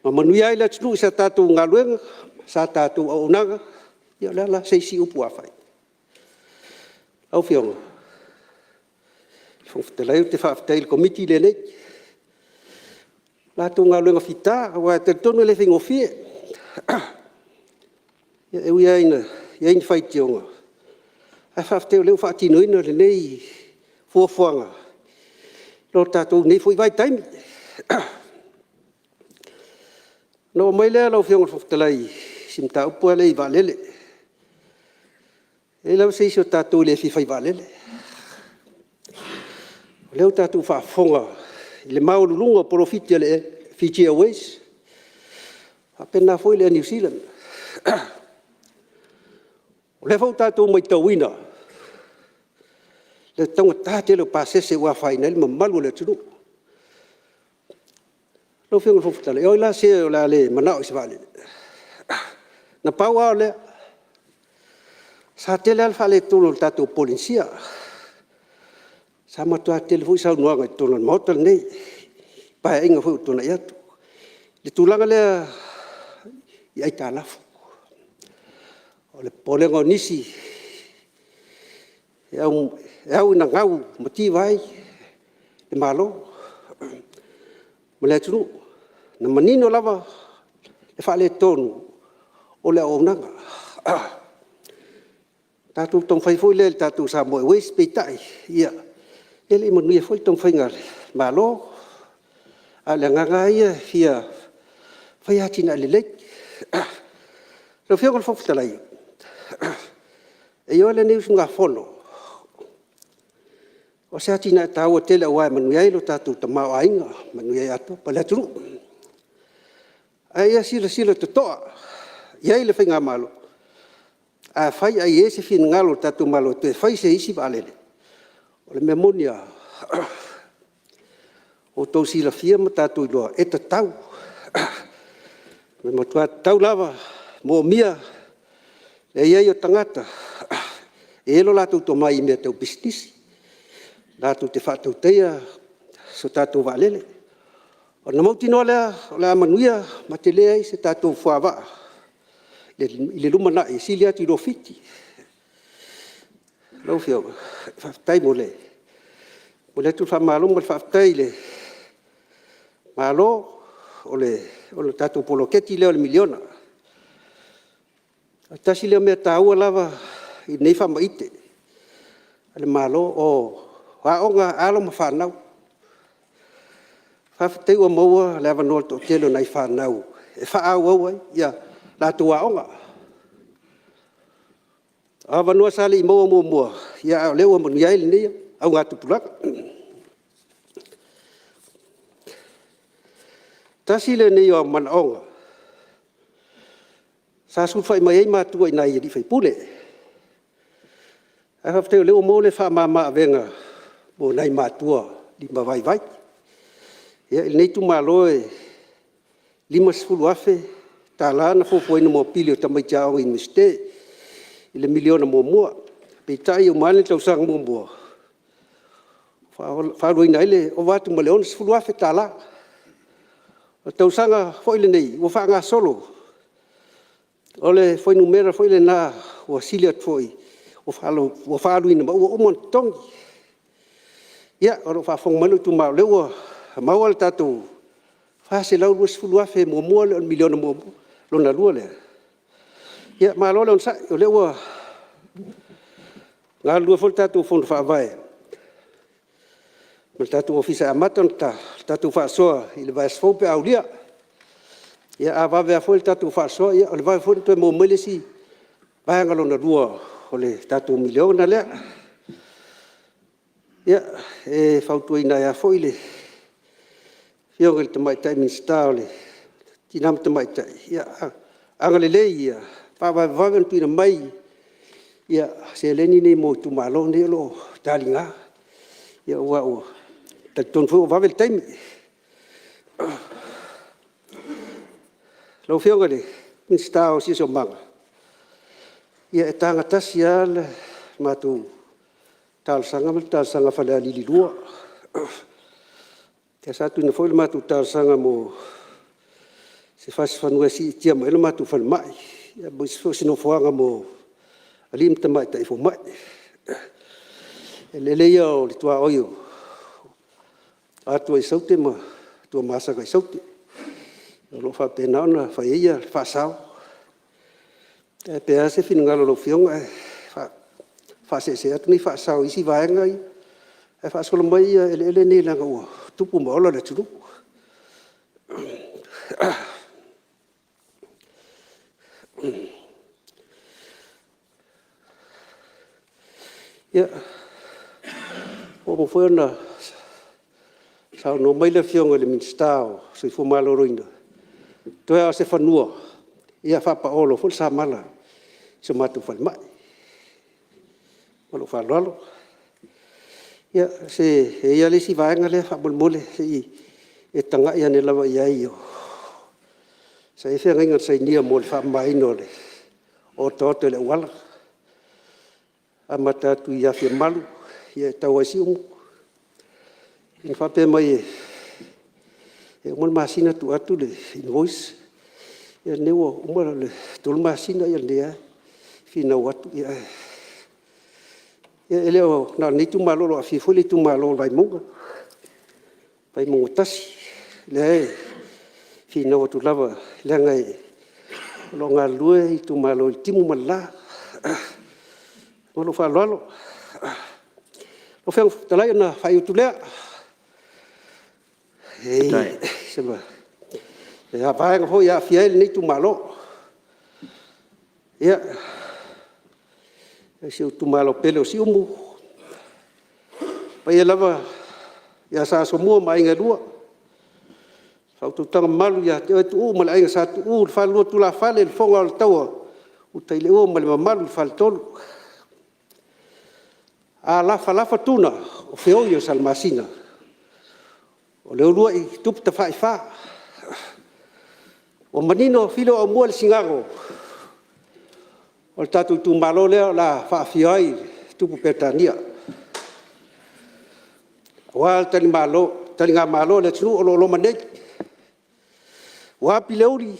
ma manuia ai le atunuu i sa tatou galuega ma sa tatou auaunaga, ia o le a la se isi upu ua fai? Lau Afioga i le Fofoga Fetalai, ou te faafetai i le Komiti lenei i le latou galuega fita aua e talitonu e le faigofie. E ui lava ina i ai ni faitioga, ae faafetai o lea ua faatinoina lenei fuafuaga i lo tatou nei foi vaitaimi. Ona ou oo mai lea lau Afioga i le Fofoga Fetalai i si mataupu lea i vaalele. E leai lava se isi o tatou e le fia fai vaalele. O lea ua tatou faafofoga i le maualuluga o polofiti a le Fiji Airways faapena foi le Air New Zealand. O lea foi ua tatou maitauina le taugata tele o pasese ua afaina ai le mamalu o le atunuu. Lau Afioga i le Fofoga Fetalai, o ai la se o le a le manao i se vaalele? Na pau lava o lea, sa tele lava le faaletonu o le tatou Polenisia. Sa matua tele foi saunoaga i totonu o le Maota lenei i Paeaiga foi ua tuanai atu i le tulaga lea i aitalafu. O le popolega o nisi, e au ina gau mativa ai le Malo ma le atunuu. Na manino lava le faaletonu o le auaunaga. Na tatou taumafai foi lea i le tatou Samoa Airways, peitai, ia, e le i manuia foi le taumafaiga a le Malo. A o le agaga lava ia e fia fai atinae lelei. Lau Afioga i le Fofoga Fetalai, e ioe lenei usugafono o se atinae taua tele aua e manuia ai lo tatou tamaoaiga, manuia ai le atunuu. Ae ia silasila totoa i ai le faigamalo. Afai ae i ai se finagalo o le tatou Malo e toe fai se isi vaalele, o le mea moni lava, ua outou silafia ma tatou iloa e tatau, e matua tatau lava, moomia le i ai o tagata e i ai lo latou tomai i mea tau pisinisi latou te faatautaia se tatou vaalele, ona mautinoa lea o le a manuia ma tele ai se tatou fuavaa i le lumanai e sili atu i lo Fiti. Lau Afioga, faafetai mo le… E momoli atu le faamalo ma le faafetai i le Malo o le tatou poloketi lea o le miliona. E tasi lea mea taua lava i lenei faamaite a le Malo o aoga a alo ma fanau. Faafetai ua maua le avanoa o le toatele o nai fanau e faaauau ai a latou aoga. O avanoa sa le i maua muamua, a o lea ua manuia ai lenei augatupulaga. Tasi lenei o manaoga sa sulufai mai ai matua i nai alii faipule, ae faafetai o lea ua maua le faamama-avega mo nai matua limavaivai. Ia, i lenei itumalo e $50,000 na fuafuaina mo pili o tamaiti aoga Iunivesite i le miliona muamua. Peitai e uma ane le tausaga muamua ua faaaluina ai le ova atu ma le $60,000. O le tausaga foi lenei ua faagasolo, o le fuainumera foi lena ua sili atu foi ua faaaluina ma ua uma ona totogi. Ia, o lo o faafofoga mai lou itumalo, o lea ua maua le tatou $420,000 muamua lea o le miliona muamua, lona lua lea. Ia malo le onosai, o lea ua galulue foi le tatou Fono Faavae ma le tatou Ofisa e amata ona tatou faasoa i le vaiaso fou pe a aulia. Ia a vave lava foi le tatou faasoa, ia o le vave foi ona toe maua mai le isi vaega lona lua o le tatou miliona lea. Ia, e fautuaina ai lava foi le Afioga i le Tamaitai Minisita o Tina ma Tamaitai, ia agalelei ia faavavevave ona tuuina mai seleni nei mo itumalo nei o lo o taliga, aua ua talitonu foi ua vave le taimi. Lau Afioga i le Minisita mo le Siosiomaga, ia e taga tasi lava le matou talosaga ma le talosaga a Falealili 2. Ia sa tuuina foi le matou talosaga mo se fasi fanua e siitia mai ai le matou falemai, aemaise foi o se nofoaga mo alii ma tamaitai fomai. O eleele ia o le tuaoi o Atua i Saute ma Tuamasaga i Saute, o lo o faapena ona fai ai le faasao. Ae pe a se finagalo o lau Afioga ae faaseese atu nei faasao i isi vaega ia ae faasolo mai eleele nei leaga ua tupu ma ola le atunuu. Ia, ua uma foi ona saunoa mai le Afioga i le Minisita o le Soifua Maloloina, toe lava o se fanua faapao loa foi le samala i si o matou falemai. Ma lou faaaloalo. Ia, e i ai lava le isi vaega lea faamolemole, se i e tagai ane lava i ai, sa i ai feagaiga na sainia mo le faamamaina o le otaota i le auala, amata atu i Afiamalu e tau lava i Siumu. Na faapea mai e uma le masina tuu atu le invoice, ia lenei ua uma le 3 masina, ia o lenei lava e finau atu, ae e le na o lenei itumalo o lo o aafia foi le itumalo o Vaimauga, Vaimauga 1, lea e finau atu lava leaga o lo o galulue itumalo i le timu ma le la. Ma lou faaaloalo. Lau Afioga i le Fofoga Fetalai ona faaiu atu lea, e i ai se vaega foi e aafia ai lenei itumalo. Ia, si ou itumalo pele o Siumu, le paia lava ia Sa Asomua ma Aiga e Lua, le faautautaga mamalu ia te oe Tuuu ma le Aiga Sa Tuuu, le falelua o tulafale, le Fofoga o le Taua o Utaileuo ma le mamalu i le Faletolu. A lafalafa tuna o feoi o Salamasina o le uluai Tupu Tafaifa. Ua manino Fili o Aumua i le sigago, o le tatou itumalo lea o le a faafio ai le Tupu Peretania aua le taligamalo a le atunuu o lo o loma nei. Ua api le uli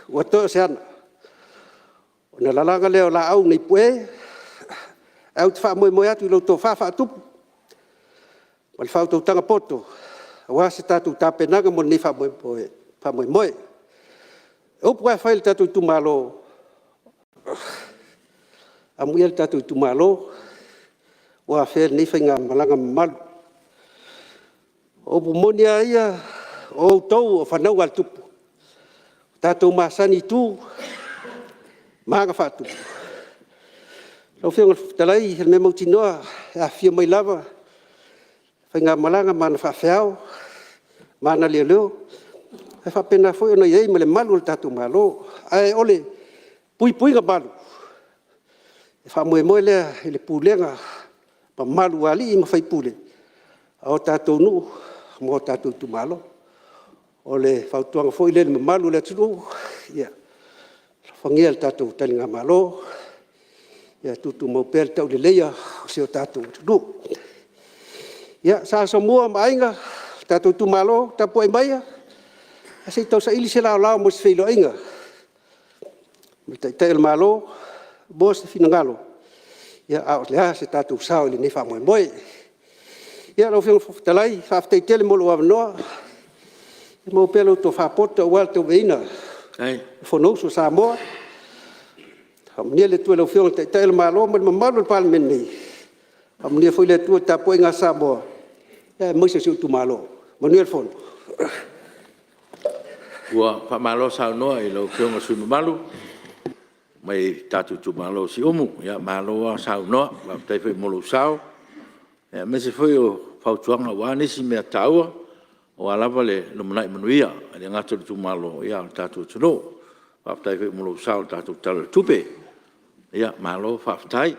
ua toe o se ana, ona lalaga lea o laau nei pue, ae ou te faamoemoe atu i lau tofa faatupu ma le faautautaga poto aua se tatou tapenaga mo lenei faamoemoe. O upu lava e fai i le tatou itumalo, amuia le tatou itumalo ua afea e lenei faigamalaga mamalu. O upu moni lava ia, o outou o fanauga a le Tupu, ua tatou masani i tu ma aga faatupu. Lau Afioga i le Fofoga Fetalai, o le mea mautinoa e afifio mai lava le faigamalaga ma ana faafeao ma ana leoleo, ae faapena foi ona i ai ma le malu o le tatou Malo. Ae o le puipuiga malu, e faamoemoe lea i le pulega mamalu a alii ma faipule o tatou nuu ma o tatou itumalo. O le fautuaga foi lea i le mamalu o le atunuu, ia alofagia le tatou taligamalo, ia tutumau pea le tauleleia o si o tatou atunuu. Ia, Sa Asomua ma Aiga, le tatou itumalo, tapuai maia ae se i tau saili se laolao mo se feiloaiga ma le Taitai o le Malo mo se finagalo a o le a se tatou sao i lenei faamoemoe. Ia, lau Afioga i le Fofoga Fetalai, faafetai tele mo lou avanoa, ia maua pea lau tofa poto aua le tauaveina o le Fonousu a Samoa. Faamanuia le Atua i lau Afioga i le Taitai o le Malo ma le mamalu o le Palemene nei. Faamanuia foi le Atua i le tapuaiga a Samoa aemaise o si ou itumalo. Manuia le fono. Ua faamalo saunoa i lau Afioga i le sui usufono mamalu mai le tatou itumalo o Siumu. Malo lava saunoa, faafetai foi mo lou sao aemaise foi o fautuaga aua nisi mea taua aua lava le lumanai manuia e le gata o le itumalo a o le tatou atunuu. Faafetai foi mo lou sao i le tatou Tala o le Tupe. Malo faafetai.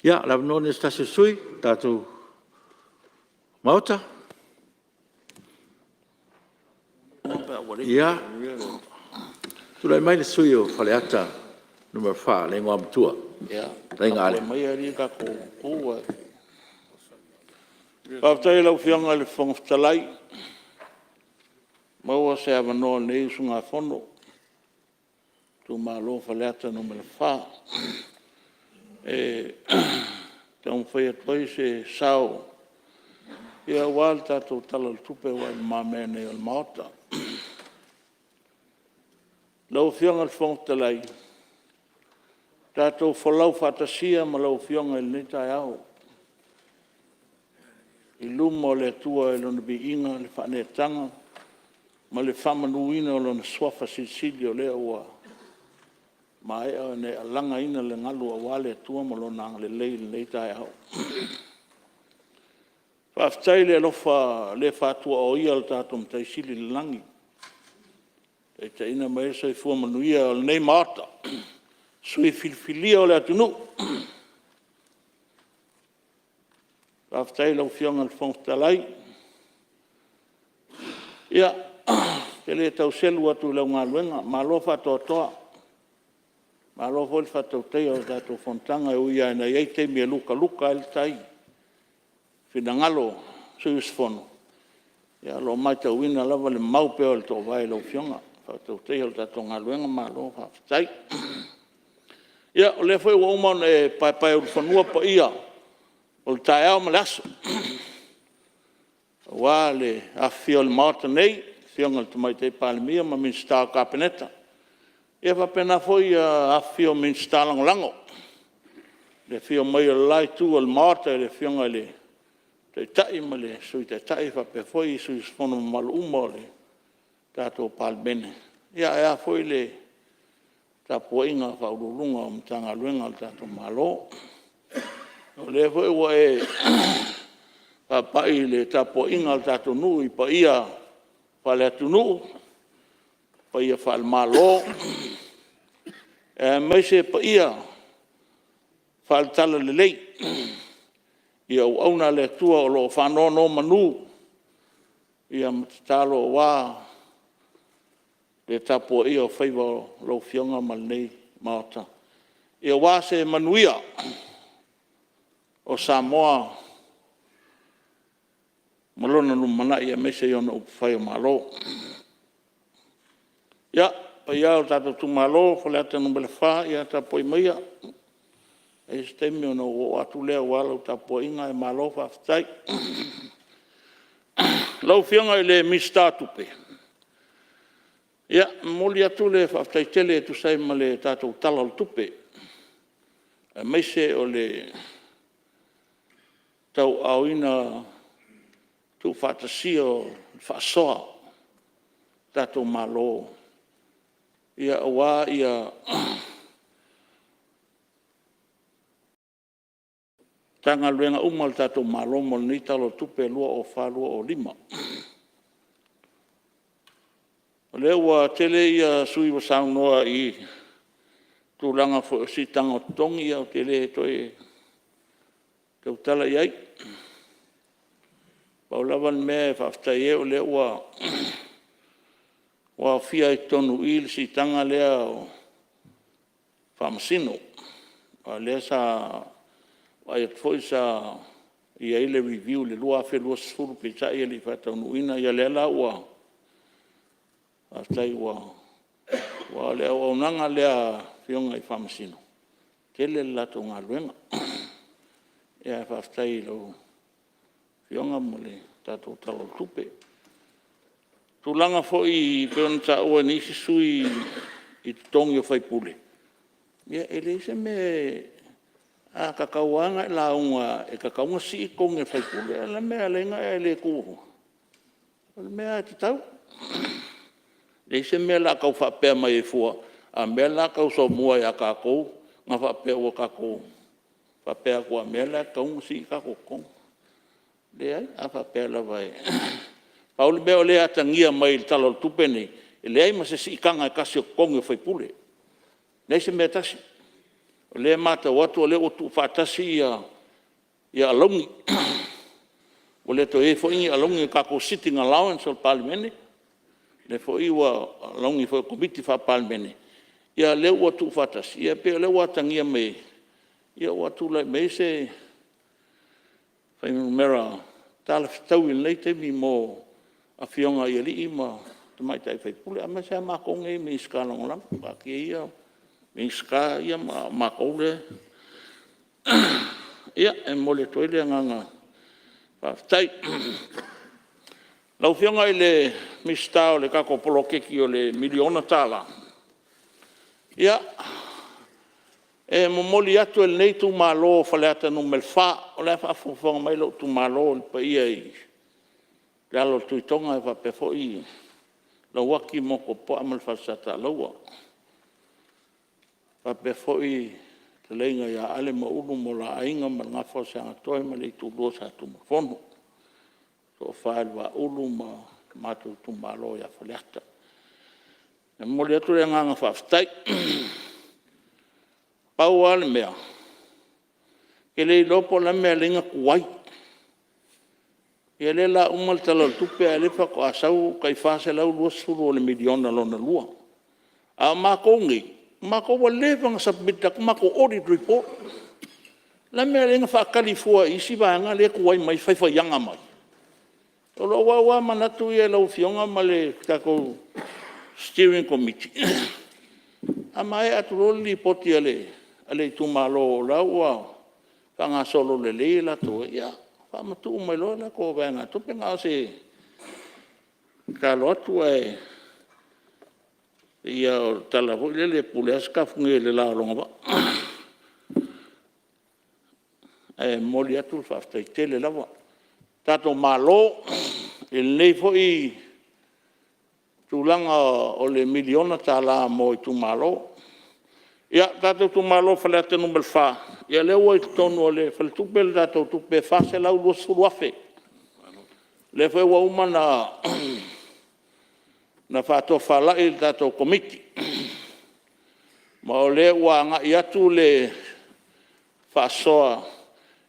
Ia o le avanoa lenei o se tasi o sui usufono o le tatou Maota. Ia, tulai mai le sui usufono mo Faleata 4 le Igoamatua lau Fetalaiga Ale. Faafetai i lau Afioga i le Fofoga Fetalai ua maua se avanoa o lenei usugafono itumalo o Faleata 4 e taumafai atu ai se sao aua le tatou Tala o le Tupe ua i lumamea nei o le Maota. Lau Afioga i le Fofoga Fetalai, tatou folau faatasi ia ma lau Afioga i lenei taeao i luma o le Atua i Lona viiga, le faaneetaga ma le faamanuina o Lona Suafa Silisili o lea ua maea ona e alagaina le galu aua le Atua ma Lona agalelei i lenei taeao. Faafetai i le alofa le fatuaoia o le tatou Matai Sili i le lagi ua taitaiina mai ai le soifua manuia o lenei Maota, sui usufono filifilia o le atunuu. Faafetai i lau Afioga i le Fofoga Fetalai. Ia, ou te le tau selu atu i lau galuega, malo faatoatoa, malo foi le faatautaia o le tatou fonotaga, e ui lava ina i ai taimi e lukaluka ai le tai i finagalo o sui usufono, ae o lo o matauina lava le mau pea o le toovae i lau Afioga i le faatautaiga o le tatou galuega. Malo faafetai. Ia, o lea foi ua uma ona e paepaeulufanua paia o le taeao ma le aso, aua le afifio o le Maota nei, le Afioga i le Tamaitai Palemia ma Minisita o le Kapeneta, ia faapena foi le afifio o Minisita Lagolago. Le afio mai o le la Itu o le Maota i le Afioga i le Taitai ma le Sui Taitai faapea foi sui usufono mamalu uma o le tatou Palemene, ae a foi le tapuaiga a Ofisa Sili o Pulega o Matagaluega a le tatou Malo. O lea foi ua e faapai i le tapuaiga a le tatou nuu i paia faaleatunuu, paia faale-Malo, aemaise paia faale-Talalelei i auauna a le Atua o lo o faanonomanu ma tatalo aua le tapuaia o faiva o lau Afioga ma lenei Maota, aua se manuia o Samoa ma lona lumanai aemaise i ona upufai o Malo. Ia, le paia e o le tatou itumalo o Faleata 4, ia tapuai maia, e i ai se taimi ona ou oo atu lea aua lau tapuaiga, ae malo faafetai. Lau Afioga i le Minisita o Tupe, ia, e momoli atu le faafetai tele e tusa ai ma le tatou Tala o le Tupe, aemaise o le tauaaoina tuufaatasia o le faasoa a le tatou Malo aua Matagaluega uma a le tatou Malo mo lenei Tala o le Tupe 2024/2025. O lea ua tele sui usufono ua saunoa i tulaga foi o siitaga o totogi, ia ou te le toe tautala i ai. Pau lava le mea e faafetai ai o lea ua aofia i totonu i i le siitaga lea o Faamasino, aua o lea sa vaai atu foi sa i ai le review i le 2020 peitai e le i faataunuuina. Ia lea la ua faafetai ua… Aua o le auaunaga lea a Afioga i Faamasino, e tele le latou galuega. Ae faafetai i lau Afioga ma le tatou Tala o le Tupe. O tulaga foi pei ona taua e nisi sui usufono i totogi o sui usufono, ia e leai se mea, a tatau lava ona e lauga e tatau ona sii totogi o le sui usufono. O le a le mea e ala ai ona e le tu? O le mea lava e tatau. E leai se mea o le a tau faapea mai ai fua, a mea o le a tau somua ia tatou ona faapea ua tatou faapea atu a mea la e tatau ona sii o tatou totogi. Leai, a faapea lava e… Pau le mea o lea e atagia mai i le Tala o le Tupe lenei, e leai ma se siitaga e tasi o totogi o sui usufono, leai se mea e tasi. O lea e matau atu o lea ua tuufaatasi alauni, ua le toe i ai foi ni alauni o tatou sitting allowance o le Palemene, lea foi ua… o alauni foi o Komiti Faa-Palemene, ia lea ua tuufaatasi. Ia pei o lea ua atagia mai ai ua tulai mai ai se fuainumera talafetaui i lenei taimi mo Afioga i alii ma tamaitai sui usufono, aemaise lava matou nei Minisita Lagolago. Taatia ia Minisita ia ma matou lea… Ia, e momoli atu ai le agaga faafetai. Lau Afioga i le Minisita o le tatou Poloketi o le $1miliona, ia, e momoli atu e lenei itumalo o Faleata 4, o la e faafogafoga mai lou itumalo, le paia i le alo o le Tuitoga faapea foi Lauaki Motuopuaa ma le Falesatalaua. Faapea foi le fetalaiga ia Ale ma Ulu ma o la aiga ma le gafa o Seatoe ma le itulua o Sa Tunumafono. Le toafa i le Vaaulu ma le matou itumalo ia Faleata. E momoli atu le agaga faafetai. Pau lava le mea, ou te le iloa po o le a le mea e ala ai ona tuai. Ia o lea o le a uma le Tala o le Tupe a o lea faatoa sau le tai $420,000 o le miliona lona lua. A o matou nei, o matou ua leva ona submit atu matou audit report. O le a le mea e ala ai ona faatali fua i isi vaega lea e tuai mai ai faifaiaga mai? O lou au lava manatu ia i lau Afioga ma le tatou Steering Committee, a maea atu loa le lipoti a le itumalo o la ua faagasolo lelei a latou, ia faamatuu mai loa latou vaegatupe. Na o se tatalo atu ae pei lava o le tala foi lele, e pule lava Sitafune i le la o lona vaa. Ae momoli atu le faafetai tele lava i le tatou Malo i lenei foi tulaga o le miliona tala mo itumalo. Ia, le tatou itumalo o Faleata 4, ia lea ua i totonu o le faletupe le tatou tupe e $420,000. O lea foi ua uma ona faatofalai le tatou Komiti, ma o lea ua agai atu le faasoa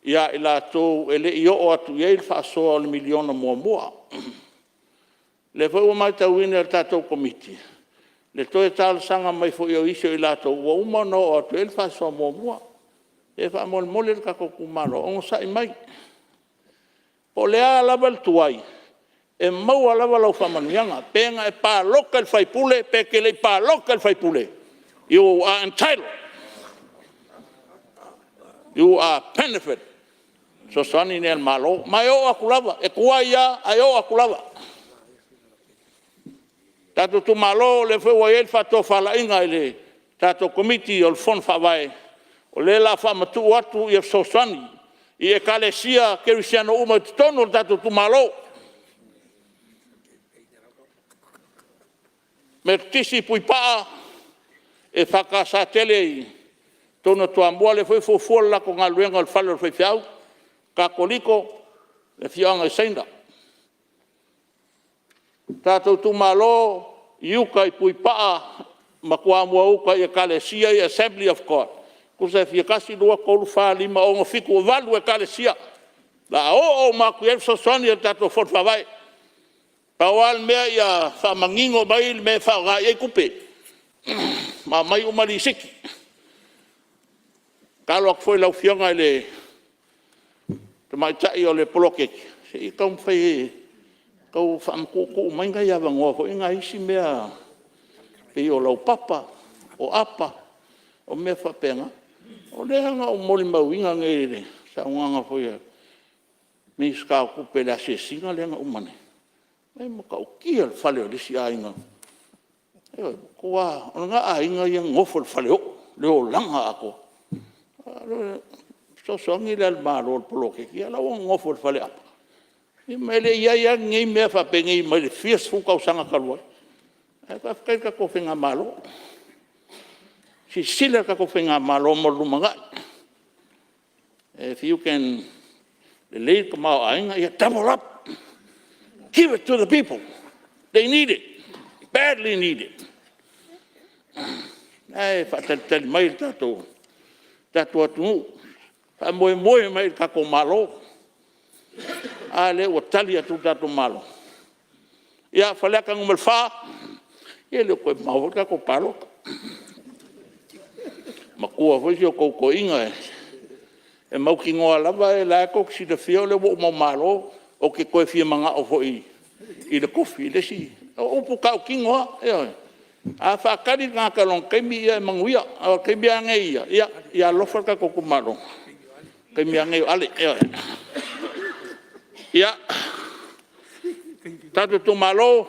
ia i latou e le i oo atu i ai le faasoa o le miliona muamua. O lea foi ua matauina e le tatou Komiti le toe talosaga mai foi o isi o i latou ua uma ona oo atu i ai le faasoa muamua. Ia faamolemole le tatou itumalo, onosai mai. Po o le a lava le tuai, e maua lava lau faamanuiaga. Pe na e palota i le faipule pe e te le i palota i le faipule, you are entitled, you are benefit i fesoasoani nei a le Malo. Ma e oo atu lava, e tuai lava ae oo atu lava. Tatou itumalo, o lea foi ua i ai le faatofalaiga i le tatou Komiti o le Fono Faavae, o lea o le a faamatuu atu fesoasoani i Ekalesia Kerisiano uma i totonu o le tatou itumalo. Metotisi i Puipaa, EFKS tele i totonu o Toamua, o lea foi e fuafua le latou galuega o le fale o le faifeau, Katoliko, le afioaga i Saina. Le tatou itumalo i uta i Puipaa ma Toamuauta i Ekalesia ia Assembly of God, tusa e fia, 1, 2, 3, 4, 5, 6, 7, 8 Ekalesia o le a oo uma atu i ai le fesoasoani a le tatou Fono Faavae. Pau lava le mea ia faamanino mai le mea e faaaoga i ai tupe ma aumai uma lisiti. E tatalo atu foi i lau Afioga i le tamaitai o le poloketi, se i taumafai e tau faamatuutuu mai nai avanoa foi i nai isi mea pei o laupapa, o apa, o mea faapena. O lea na ou molimauina nei i le saunoaga foi a le Minisita o Tupe i le asiasiga lea na uma nei, e matautia le fale o le isi aiga. Ioe. O lena aiga ia e nonofo i le faleoo le olaga atoa. O le fesoasoani lea a le Malo i le poloketi, ia o la e ua nonofo i le faleaapa. Ia ma e le i i ai lava lenei mea faapenei mai le fia sefulu tausaga talu ai. Ae faafetai i le tatou faigamalo. Silasila le tatou faigamalo mo le lumanai. If you can lelei le tamaoaiga, ia double up, give it to the people, they need it, badly need it. O la e faatalitali mai le tatou atunuu, faamoemoe mai i le tatou Malo. A lea ua tali atu le tatou Malo. Ia Faleata 4, ia e le o toe mamao foi le tatou palota. Matua foi si o outou toeaina, e mautinoa lava o la e tou te silafia o lea ua uma ou malo, ou te toe fia manao foi i le tofi i le isi… O upu tautino lava, ioe. A faatali le tagata i lona taimi, ia e manuia. A o le taimi lava lenei ia, ia alofa le tatou itumalo, o le taimi lava lenei o Ale. Ia, le tatou itumalo,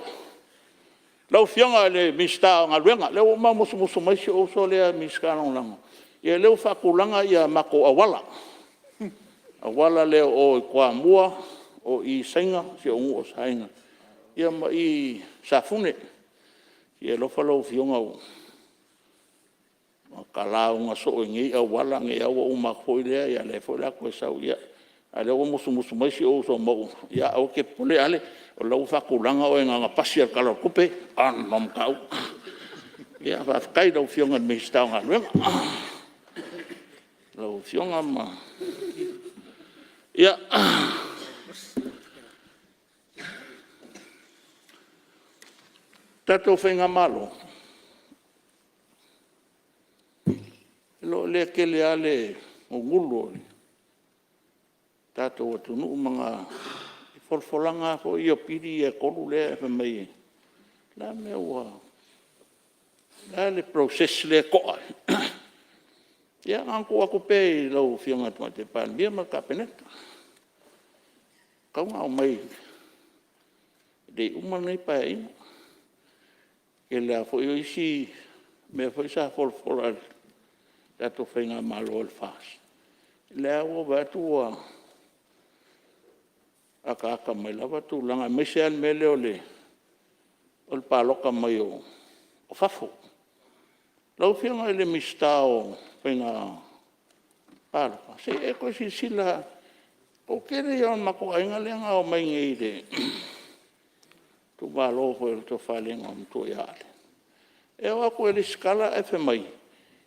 lau Afioga i le Minisita o Galuega, lea ua uma ona musumusu mai si ou uso lea Minisita Lagolago, ia o lea ua faatulaga matou auala, auala lea o i Toamua, o i i Saina, si ou nuu o Saina, ia ma i i Safune. Se i e alofa lau Afioga Ta lauga soo i nei auala, nei lava ua uma atu foi lea, ia o lea foi o le a toe sau. A o lea ua musumusu mai si ou uso o Mauu, ia aua e te popole Ale, o la e ua faatulaga oe na ona pasi lava o le Tala o le Tupe. Oka a na manuia mataupu. Ia faafetai i lau Afioga i le Minisita o Galuega, lau Afioga ma… Ia, le tatou faigamalo, e le o le tele lava le gugulu o le tatou atunuu ma folafolaga lava foi ia o pili ia e tolu lea e fai mai o le a le mea ua… O le a le process lea e to'a ai? Ia na ona tuu atu pea i lau Afioga i le Tamaitai Palemia ma le Kapeneta, e tatau ona aumai e le i uma lenei Paeaiga. O le tele lava foi o isi mea foi sa folafola e le tatou faigamalo a le FAST, lea lava ua ou vaai atu ua ataata mai lava tulaga, aemaise lava le mea lea o le palota mai o fafo. Lau Afioga i le Minisita o Faiga Palota, se i e toe silasila lava, o le toatele ia o matou aiga lea na omai nei i le itumalo foi o le Tofa i le Igoamatua ia Ale, e o atu e resitala ae fai mai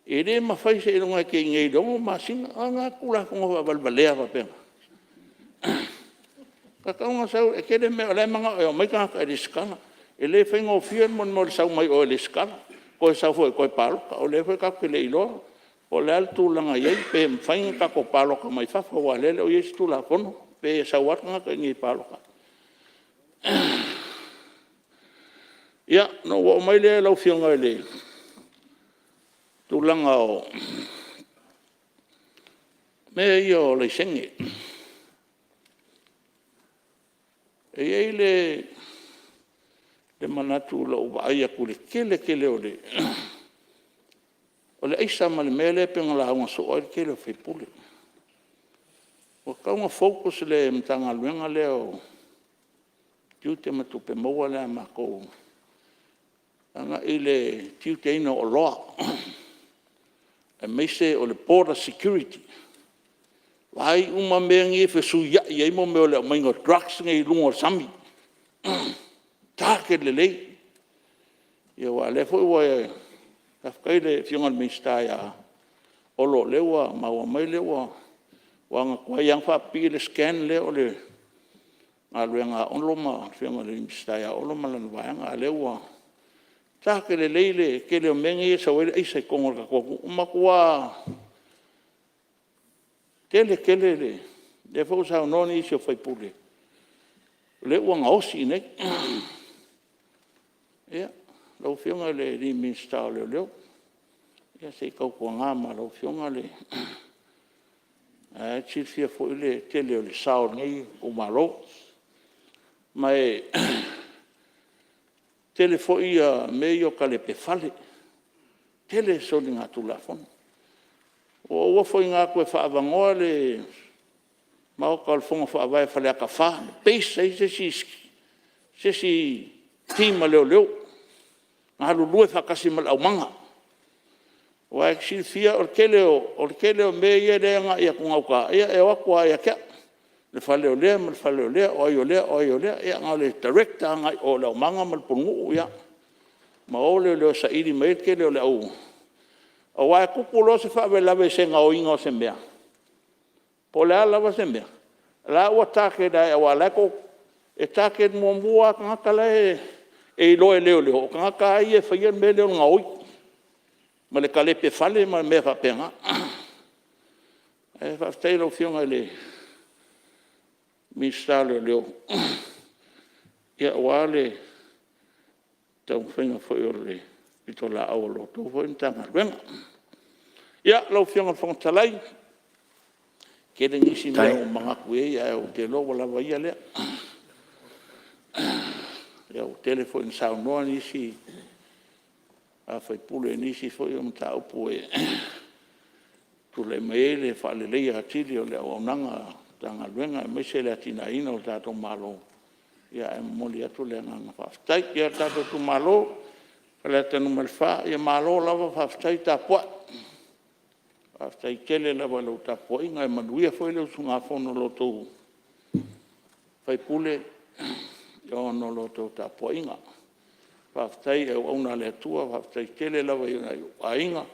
e le mafai seiloga e te i inei i le 6 masina. O a na Tulafono faavalevalea faapena? E tatau ona sau, e tele mea o la e mananao e omai tagata e resitala. E le faigofie le sau mai o e resitala, toe sau foi e toe palota. O lea foi tatou te le iloa po o le a le tulaga e i ai, pe mafai ona tatou palota mai fafo aua o lea e le o i ai se Tulafono, pe sau lava le tagata i inei e palota ai. Ia, ona ou oo mai lea lau Afioga i le tulaga o mea ia o laisene. E i ai le manatu i lou vaai atu i le tele tele o le aisa ma le mea lea pei ona lauga soo ai le tele o sui usufono. Ua tatau ona focus le Matagaluega lea o Tiute ma Tupe Maua lea a matou agai i le tiuteina o oloa, aemaise o le border security. Vaai uma mea nei e fesuiai ai mea o le aumaiga o drugs nei i luga o le sami, target lelei. Aua o lea foi ua… Faafetai i le Afioga i le Minisita ia Olo o lea ua maua mai o lea ua… aua na tuai lava ona faapipii le scan lea, o le galuega a Olo ma le Afioga i le Minisita ia Olo ma lana vaega, a o lea ua target lelei le tele o mea nei e sau ai le aisa i totonu o le tatou atunuu. Ua matua tele tele le… Lea foi ua saunoa nisi o sui usufono, o lea ua gaosi i inei. Ia, lau Afioga i le Minisita o Leoleo, ia se i tautuana ma lau Afioga le… O lena e te silafia foi le tele o le sao o lenei itumalo. Ma e tele foi mea ia o talepe fale, tele soligatulafono. Ua ou ofo ina atu e faaavanoa le Maota o le Fono Faavae o Faleata 4 e base ai se isi team a leoleo e galulue faatasi ma le aumaga. Aua e te silafia o le tele o mea ia e agai atu i gauta, ia e o atu lava ia te au, le fale o lea ma le fale o lea, o ai o lea, o ai o lea. Ia na o le direct lava agai i o i le aumaga ma le pulenuu ma o leoleo e saili mai ai le tele o le au… Aua e tupu loa se faalavelave i se gaoiga o se mea, po o le a lava se mea, o la e ua target lava aua o la e target muamua lava tagata la e iloa e leoleo, o tagata lava ia e faia le mea lea o le gaoi ma le talepe fale ma mea faapena. Ae faafetai i lau Afioga i le Minisita o Leoleo aua le taumafaiga foi o le pitolaau a la outou foi Matagaluega. Ia, lau Afioga i le Fofoga Fetalai, e tele nisi mea ua ou manatu i ai, ae ou te iloa ua lava ia lea. Ia ua tele foi ina saunoa nisi sui usufono i nisi foi o mataupu e tulai mai ai le faaleleia atili o le auaunaga a Matagaluega aemaise le atinaeina o le tatou Malo, ae momoli atu le agaga faafetai. Ia, le tatou itumalo o Faleata 4, ia malo lava faafetai tapuai. Faafetai tele lava i lau tapuaiga, e manuia foi le usugafono a lo outou sui usufono ona o la outou tapuaiga. Faafetai i auauna a le Atua, faafetai tele lava i nai ou aiga,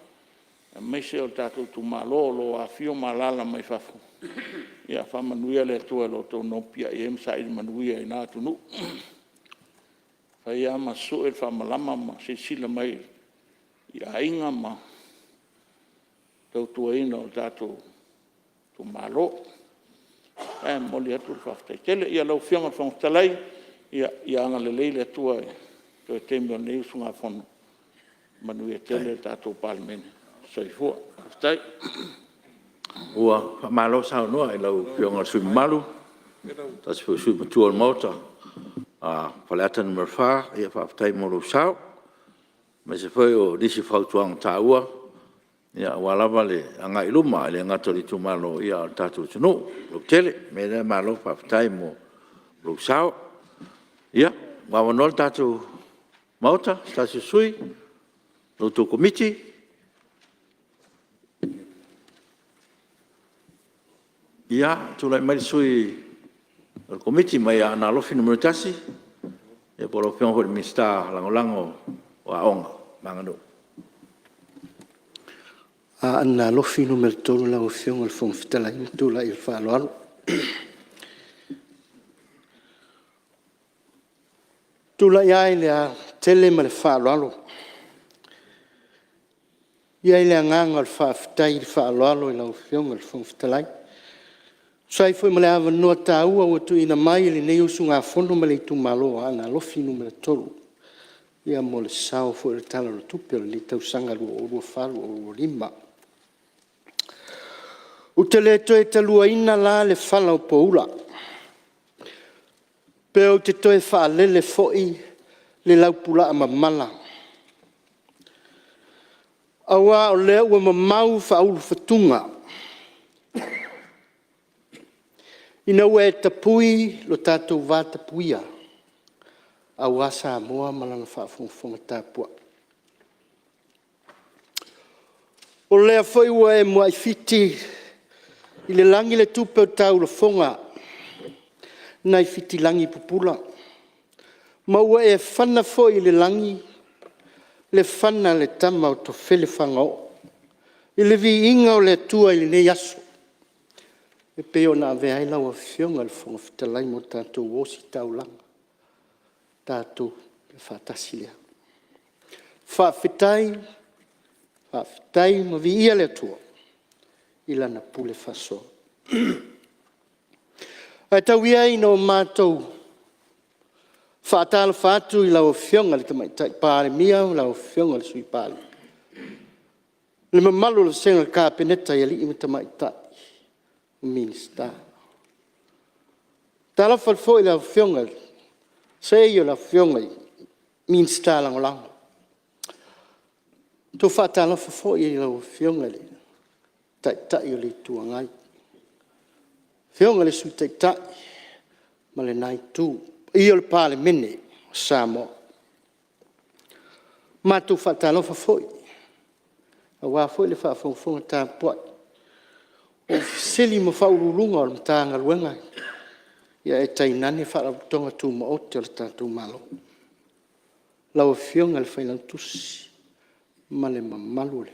aemaise o le tatou itumalo o lo o afifio ma alaala mai fafo. Ia faamanuia le Atua i lo outou nopiai ai ma saili manuia i na atunuu, e fai lava ma sue le faamalama ma silasila mai i aiga ma le tautuaina o tatou itumalo. Ae momoli atu le faafetai tele. Ia lau Afioga i le Fofoga Fetalai, ia agalelei le Atua i toe taimi o lenei usugafono. Manuia tele le tatou Palemene. Soifua. Faafetai. Ua faamalo saunoa i lau Afioga i le sui usufono mamalu, o se tasi foi o sui usufono matua o le Maota Faleata 4, faafetai mo lou sao aemaise foi o nisi o fautuaga taua aua lava le agai i luma e le gata o le itumalo a o le tatou atunuu lautele. O le mea lea malo faafetai mo lou sao. Ia, ua avanoa le tatou Maota i se tasi o sui usufono o la outou Komiti. Ia, tulai mai le sui o le Komiti mai Aana Alofi 1, po o lau Afioga foi i le Minisita Lagolago o Aoga ma Aganuu. Aana Alofi 3 lau Afioga i le Fofoga Fetalai ma ou tulai ai ma le faaaloalo. E tulai lava i le aotele ma le faaaloalo, e i ai le agaga o le faafetai ma le faaaloalo i lau Afioga i le Fofoga Fetalai, e tusa ai foi ma le avanoa taua ua tuuina mai i lenei usugafono ma le itumalo o Aana Alofi 3 mo le sao foi i le Tala o le Tupe o lenei tausaga 2024/2025. Ou te le toe taluaina la le fala o poula, pe ou te toe faalele foi le laupulaa mamala, aua o lea ua mamau faaulufatuga ina ua e tapui lo tatou vatapuia aua Samoa ma lana faafogafoga tapuai. O lea foi ua e muai fiti i le lagi le tupe o taulafoga nai fitilagi pupula ma ua e fana foi i le lagi le fana a le tama o tofele fagaoo i le viiga o le Atua i lenei aso e pei ona avea ai lau Afioga i le Fofoga Fetalai ma tatou ositaulaga, tatou faatasi lea. Faafetai, faafetai ma viia le Atua i Lana pule faasoa. Ae tau ia ina o matou faatalofa atu i lau Afioga i le Tamaitai Palemia ma lau Afioga i le Sui Palemia, le mamalu o le Vasega a le Kapeneta i alii ma tamaitai Minisita. Talofa foi i lau Afioga i le seei o le Afioga i le Minisita Lagolago. Matou te faatalofa foi i lau Afioga i le Taitai o le Itu Agai, Afioga i le Sui Taitai ma lena Itu, le paia o le Palemene o Samoa. Matou te faatalofa foi aua foi le faafogafoga tapuai a Ofisa Sili o Pulega o Matagaluega ae tainane Faalapotopotoga Tumaoti a le tatou Malo. Lau Afioga i le Failautusi ma le mamalu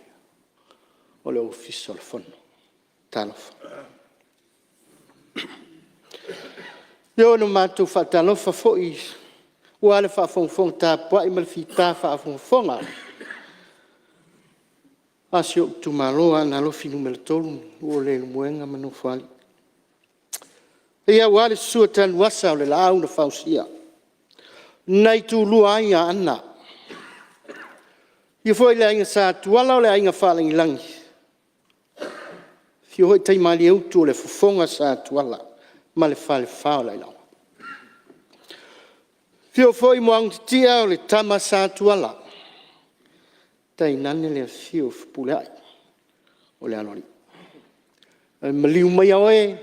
o le Ofisa o le Fono. Talofa. Ia, ona matou faatalofa foi aua le faafogafoga tapuai ma le fita faafogafoga a si ou itumalo o Aana Alofi Nu.3, nuu o Leulumoega ma Nofoalii. Aua le susu o Tanuvasa o le Laau na Fausia nai tulua ai Aana, afio foi le Aiga Sa Tuala o le Aiga Faalagilagi, afio foi Taimalieutu o le Fofoga Sa Tuala ma le Falefa o Lailaua. Afio foi Muagututia o le Tama Sa Tuala, tainane le afifio o Fepuleai o le Aloalii. Ae maliu maia oe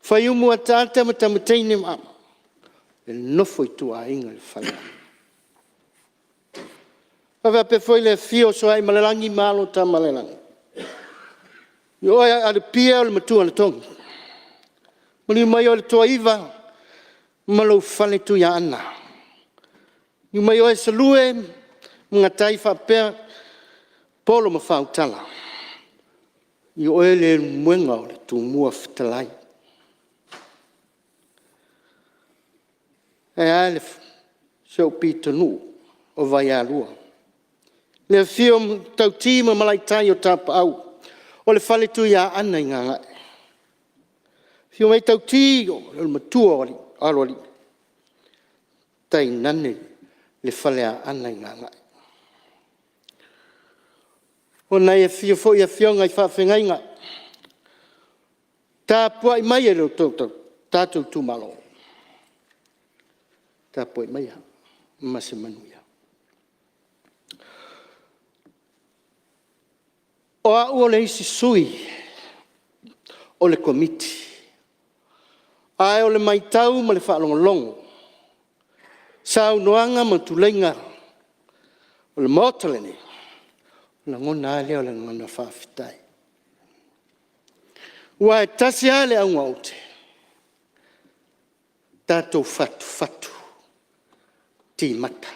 Faiumu Ataata ma Tama Teine ma Auma, le nofo a ituaiga i le faleaoga. E faapea foi le afio o Sooaemalelagi ma alo o Tamaalelagi, Afio oe Alipia o le Matuanatogi, maliu mai oe le Toaiva ma lou fale Tuiaana, maliu mai oe Salue ma Gatai faapea Polo ma Faautala, afio oe Leulumoega o le Tumua fetalai. Ae a si ou pitonuu o Vaialua, le afio o Tauti ma Malaitai o Tapaau, o le fale Tuiaana i gagae. Afio mai Tauti o le matua o Aloalii, tainane le Faleaana i gagae. Ona e afio foi afioga i faafeagaiga, tapuai mai e lo tatou itumalo, tapuai maia ma se manuia. O au o le isi sui o le Komiti, ae o le matau ma le faalogologo, saunoaga ma tuleiga o le Maota lenei, ona lagona lava lea o le agaga faafetai. Aua e tasi lava le auga o aute, tatou fatufatu timata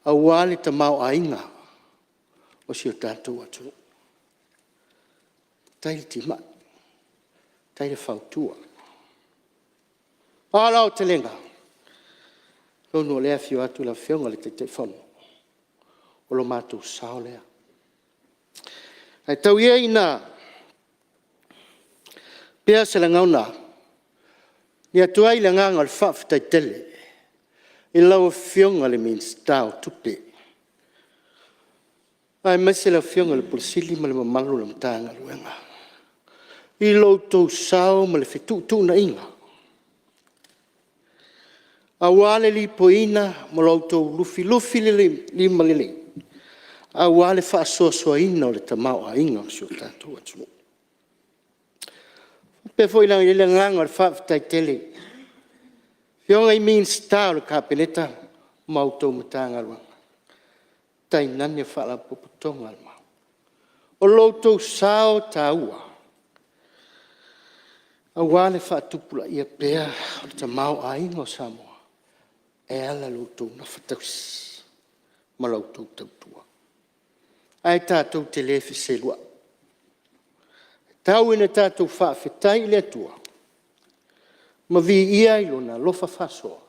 aua le tamaoaiga o si o tatou atunuu. Faafetai le timai, faafetai le fautua. A o le aotelega, atonu o lea e afio atu le Afioga i le Taitaifono, o lo matou sao lea. Ae tau ia ina pea se lagona e avatu ai le agaga o le faafetai tele i lau Afioga i le Minisita o Tupe, aemaise le Afioga i le Ofisa Sili o Pulega ma le mamalu o le Matagaluega i lo outou sao ma le fetuutuunaiga aua le lipoiina ma lo outou lufilufi limalelei aua le faasoasoaina o le tamaoaiga o si o tatou atunuu. E faapea foi la i ai le agaga o le faafetai tele i Afioga i Minisita o le Kapeneta ma outou Matagaluega, tainane Faalapotopotoga a le Malo. O lo outou sao e taua aua le faatupulaia pea o le tamaoaiga o Samoa e ala i lo outou gafatausi ma la outou tautua. Ae tatou te le feseluai, tau ina tatou faafetai i le Atua ma viia i Lona alofa faasoa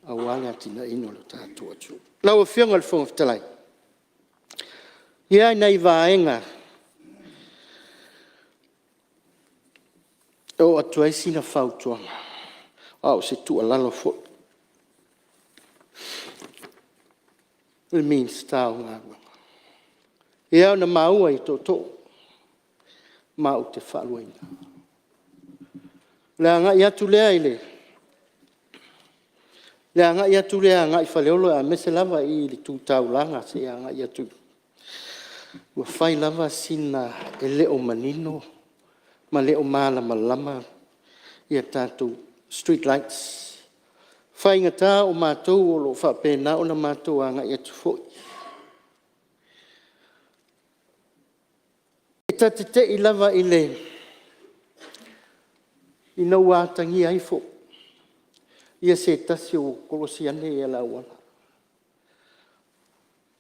aua le atinaeina o le tatou atunuu. Lau Afioga i le Fofoga Fetalai, e i ai nai vaega e oo atu ai sina fautuaga, a o se tuualalo foi i le Minisita o Galuega. E pei lava ona maua i tootoo, ma ou te faaluaina. O le agai atu lea agai Faleolo aemaise lava i le tu taulaga seia agai atu i... Ua fai lava sina e le o manino ma le o malamalama ia tatou street lights. E faigata o matou o lo o faapena ona matou agai atu foi. E ta te te i lava ina ua atagia ifo se tasi ua kolosi ane le auala.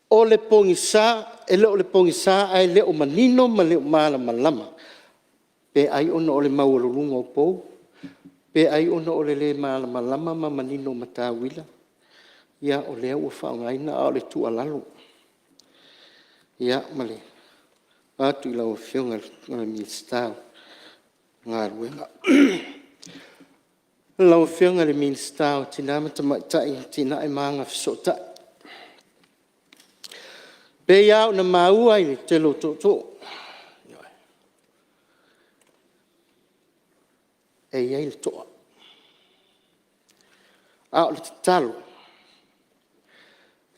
O le pogisa, e le o le pogisa ae le o manino ma le o malamalama, pe ai ona o le maualuluga o pou, pe ai ona o le le malamalama ma manino o matauila, ia o lea ua faaaogaina. A o le tuualalo atu i lau Afioga i le Minisita o Galuega. Lau Afioga i le Minisita o Tina ma Tamaitai, Atinae ma Agafesootai, e pei lava ona maua i le tele o tootoo, e i ai le toa. A o le tatalo, o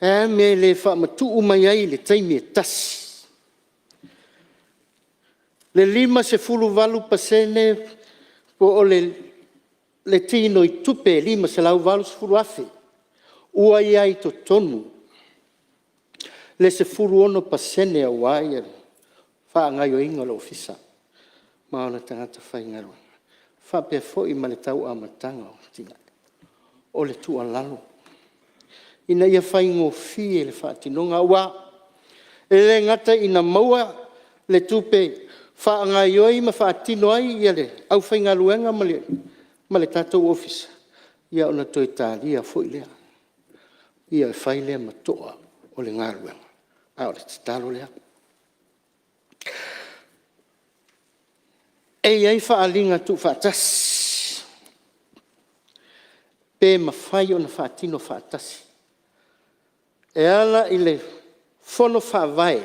le a le mea e le faamatuu mai ai i le taimi e tasi le 58% po o le tinoitupe e $580,000 ua i ai i totonu. le 16% aua le faagaoioiga o le Ofisa ma ona tagata faigaluega, faapea foi ma le tau amataga o atinae. O le tuualalo, ina ia faigofie le faatinoga, aua e le gata ina maua le tupe faagaoioi ma faatino ai le aufaigaluega ma le tatou Ofisa, ia ona toe talia foi lea, ia fai lea ma toa o le galuega. A o le tatalo lea. E i ai faaaliga tuufaatasi, pe mafai ona faatino faatasi e ala i le Fono Faavae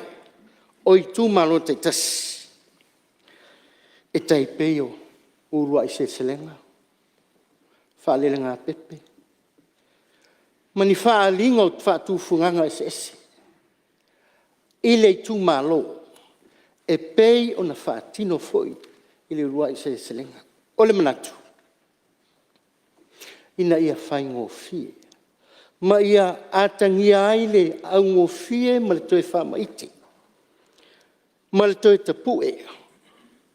o itumalo taitasi, e tai pei o uluai seleselega, faalelegapepe ma ni faaaliga o faatufugaga eseese i le itumalo e pei ona faatino foi i le uluai seleselega. O le manatu, ina ia faigofie ma ia atagia ai le augofie ma le toe faamaite ma le toe tapue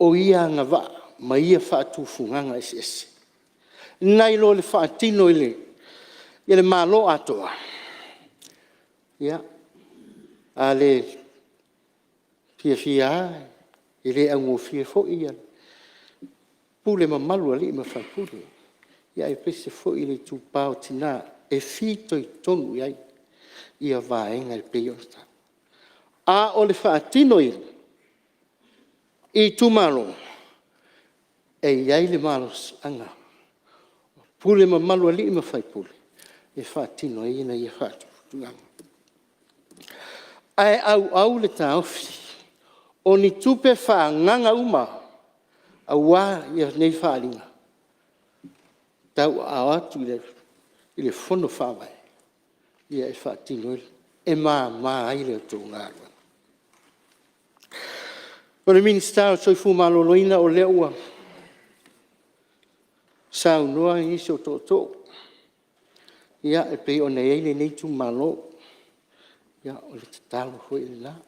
o ia agavaa ma ia faatufugaga eseese nai lo le faatino i le Malo atoa. Ia, a le fiafia lava, e le augofie foi le pule mamalu a alii ma faipule, aemaise foi le itupa o tina e fitoitonu i ai vaega e pei ona taua. A o le faatino i itumalo, e i ai le malosiaga o pule mamalu a alii ma faipule e faatino ai ia faatulaga. Ae auau le taofi, o ni tupe faaagaaga uma aua nei faaaliga, e tauaao atu i le Fono Faavae e faatino ai, e mama ai le tou galuega. O le Minisita o le Soifua Maloloina, o lea ua saunoa nisi o tootoo e pei ona i ai lenei itumalo. Ia, o le tatalo foi lena lau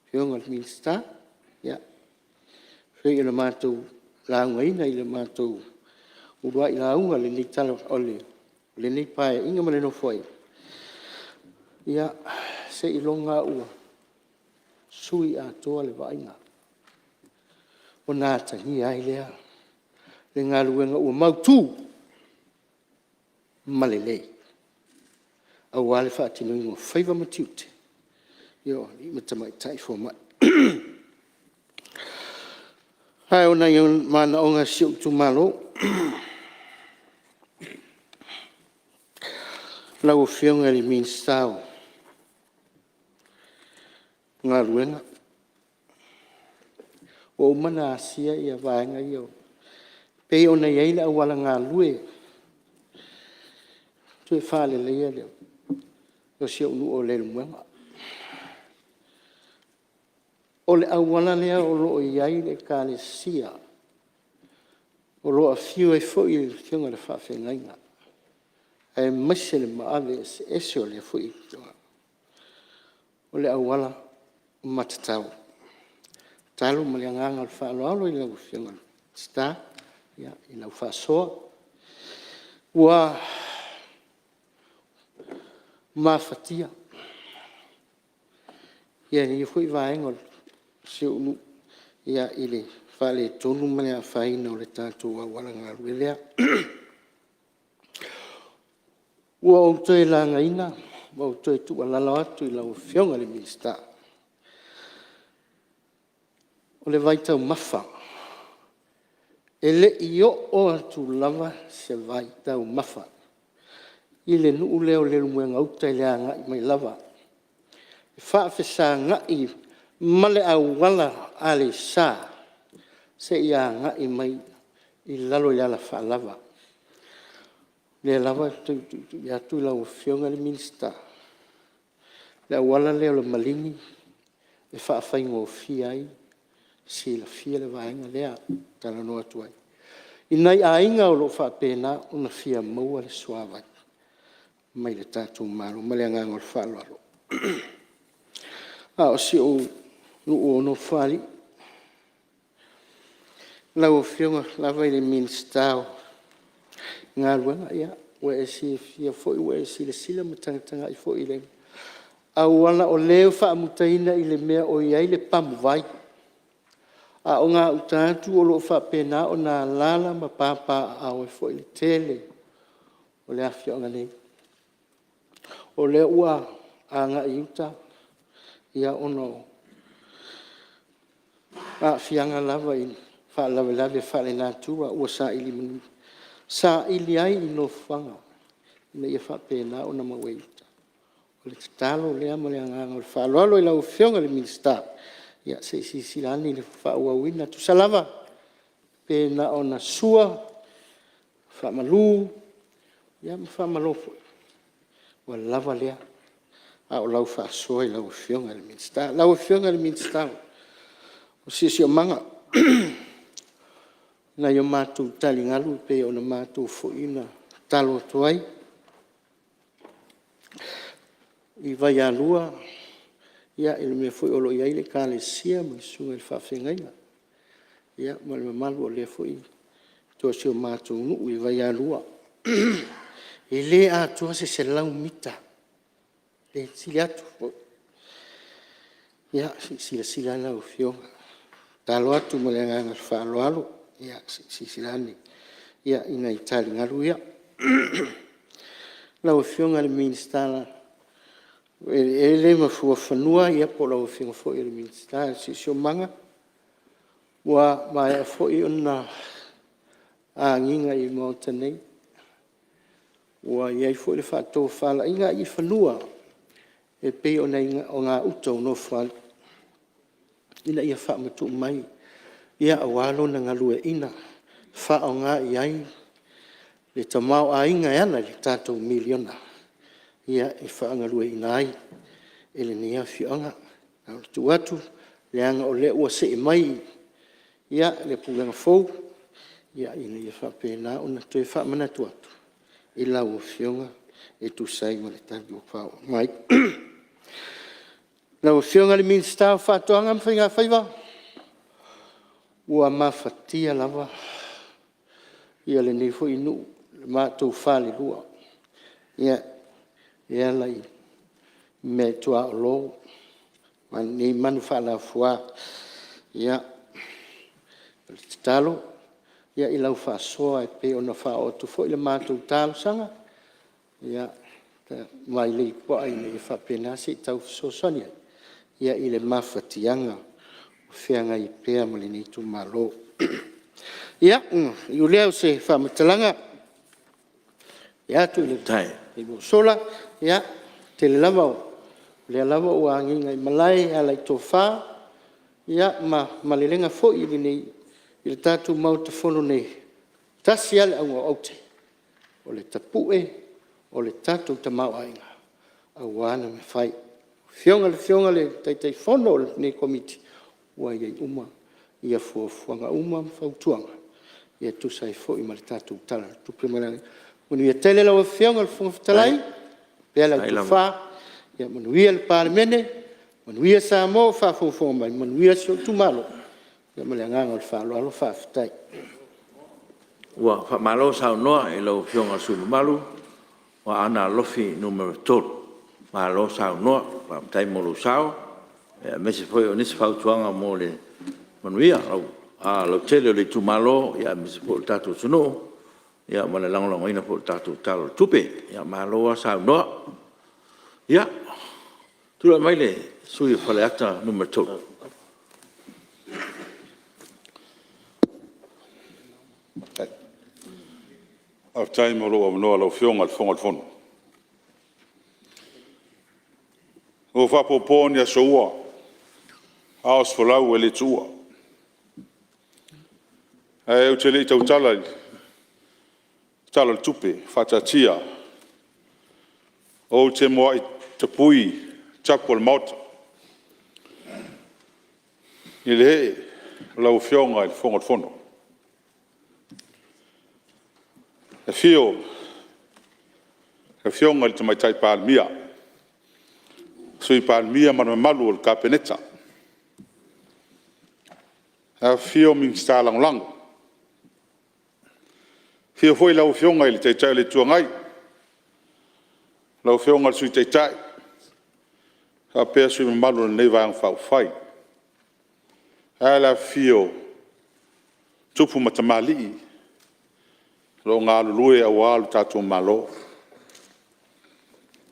Afioga i le Minisita, e pei ona matou laugaina i le matou uluai lauga i lenei Paeaiga ma le Nofoaiga, ia, seiloga lava ua sui atoa le vaaiga ona atagia ai lea o le galuega ua mautu ma lelei aua le faatinoina o faiva ma tiute o alii ma tamaitai fomai. Ae o nai manaoga o si ou itumalo, lau Afioga i le Minisita o Galuega, ua uma ona asia vaega ia e pei ona i ai le auala galue e toe faaleleia o si ou nuu o Leulumoega. O le auala lea o lo o i ai le Ekalesia o lo o afio ai foi le afioga i le Faafeagaiga aemaise le maave eseese o lea foi afioaga. O le auala matatau. O le tatalo ma le agaga faaaloalo i lau Afioga i le Minisita i lau faasoa, ua mafatia lenei foi vaega o si ou nuu i le faaletonu ma le afaina o le tatou auala galue lea. Ua ou toe lagaina ma ou toe tuualalo atu i lau Afioga i le Minisita, o le vaitaumafa, e le i oo atu lava se vaitaumafa i le nuu lea o Leulumoega uta i le agai mai lava e faafesagai ma le auala Aleisa seia agai mai i lalo i le alafaalava. O lea lava e tuitui atu i lau Afioga i le Minisita, le auala lea o le Maligi e faafaigofie ai, e silafia le vaega lea e talanoa atu ai, i nai aiga o lo o faapena ona fia maua le suavai mai le tatou Malo. Ma le agaga faaaloalo. a o si ou nuu o Nofoalii. Lau Afioga lava i le Minisita o Galuega, ia ua e silafia foi ua e silasila ma tagatagai foi i le auala o lea e faamutaina i le mea o i ai le pamuvai, a o gauta atu o lo o faapena ona alaala ma papaaao ai foi le tele o le afioaga nei. O lea ua agai i uta ona o aafiaga lava i faalavelave faalenatura ua saili ai ni nofoaga ina ia faapena ona mau ai i uta. O le tatalo lea ma le agaga o le faaaloalo i lau Afioga i le Minisita, ia se i silasila ane i le faaauauina. Tusa lava pe na ona sua, faamalu, ia ma faamalo foi, ua lava lea, a o lau faasoa i lau Afioga i le Minisita. Lau Afioga i le Minisita mo le Siosiomaga, i nai a matou taligalu pei ona matou foi na tatalo atu ai i Vaialua i le mea foi o lo o i ai le Ekalesia ma le susuga i le faafeagaiga ma le mamalu o lea foi itu o si o matou nuu i Vaialua. E le atoa se 100 mita pe sili atu foi. Ia se i silasila ane lau Afioga. E tatalo atu ma le agaga faaaloalo, se i silasila ane i nai taligalu ia. Lau Afioga i le Minisita o Eleele ma Fuafanua po o lau Afioga foi i le Minisita o le Siosiomaga, ua maea foi ona agiga i le Maota nei, ua i ai foi le faatofalaiga i fanua e pei o gauta o Nofoalii ina ia faamatuu mai aua lona galueaiina, faaaoga i ai le tamaoaiga e ala i le tatou miliona e faagalueaiina ai e lenei afioaga. Na ona tuu atu, leaga o lea ua see mai le Pulega fou, ina ia faapena ona toe faamanatu atu i lau Afioga e tusa ai ma le tali ua faaoo mai. Lau Afioga i le Minisita o Faatoaga ma Faigafaiva, ua mafatia lava lenei foi nuu i le matou falelua e ala i meaituaolo ma nei manu faalafua. Ia, o le tatalo i lau faasoa e pei ona faaoo atu foi le matou talosaga, mailei puaa ina ia faapena se i tau fesoasoani ai i le mafatiaga o feagai pea ma lenei itumalo. Ia, ona iu lea o se faamatalaga vaeatu le taimi ua sola, ia, e tele lava, o lea lava ua agiga i malae e ala i tofa ma malelega foi i le tatou Maota Fono nei, e tasi lava le auga o aute, o le tapue o le tatou tamaoaiga aua le mafai. Lau Afioga i le Taitaifono o lenei Komiti, ua i ai uma fuafuaga uma ma fautuaga e tusa ai foi ma le tatou Tala o le Tupe. Ia manuia tele lau Afioga i le Fofoga Fetalai faapea lau tofa, ia manuia le Palemene, manuia Samoa ua faafogafoga mai, manuia si ou itumalo. Ma le agaga faaaloalo faafetai. Ua faamalo saunoa i lau Afioga i le sui usufono mamalu mo Aana Alofi 3. Malo saunoa, faafetai mo lou sao aemaise foi o nisi fautuaga mo le manuia lautele o le itumalo aemaise foi o le tatou atunuu ma le lagolagoina foi o le tatou Tala o le Tupe. Malo lava saunoa. Ia, tulai mai le sui usufono mo Faleata 3. Faafetai mo lou avanoa lau Afioga i le Fofoga o le Fono. Ua faapopoa ni aso ua, a o se folau e le tuua. Ae ou te le i tautala i le Tala o le Tupe faataatia, ou te muai tapui tapu o le Maota i le ee o lau Afioga i le Fofoga o le Fono. Afio le Afioga i le Tamaitai Palemia, Sui Palemia ma le mamalu o le Kapeneta. Afifio Minisita Lagolago. Afio foi lau Afioga i le Taitai o le Itu Agai, lau Afioga i le Sui Taitai faapea sui usufono mamalu o lenei Vaega Faaupufai. Ae a le afifio o tupu ma tamalii o lo o galulue aua lo tatou Malo,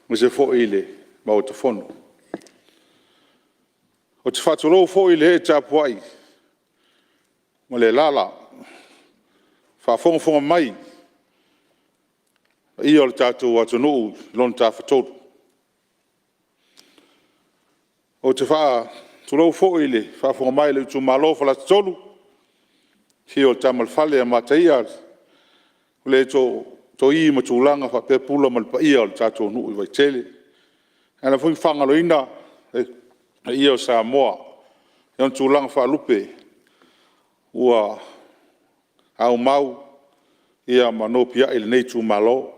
aemaise foi le Maota Fono. Ou te faatulou foi i le ee tapuai ma le alaala o faafogafoga mai le paia o le tatou atunuu i lona tafatolu. Ou te faatulou foi i le faafofoga mai a lou itumalo o Faleata 3, afio o Tama a le Fale, Mataia, le Tootoo ma Tulaga faapea Pula ma le paia o le tatou nuu i Vaitele. Ae le faagaloina le paia o Samoa i ona tulaga faalupe ua aumau ma nopiai i lenei itumalo.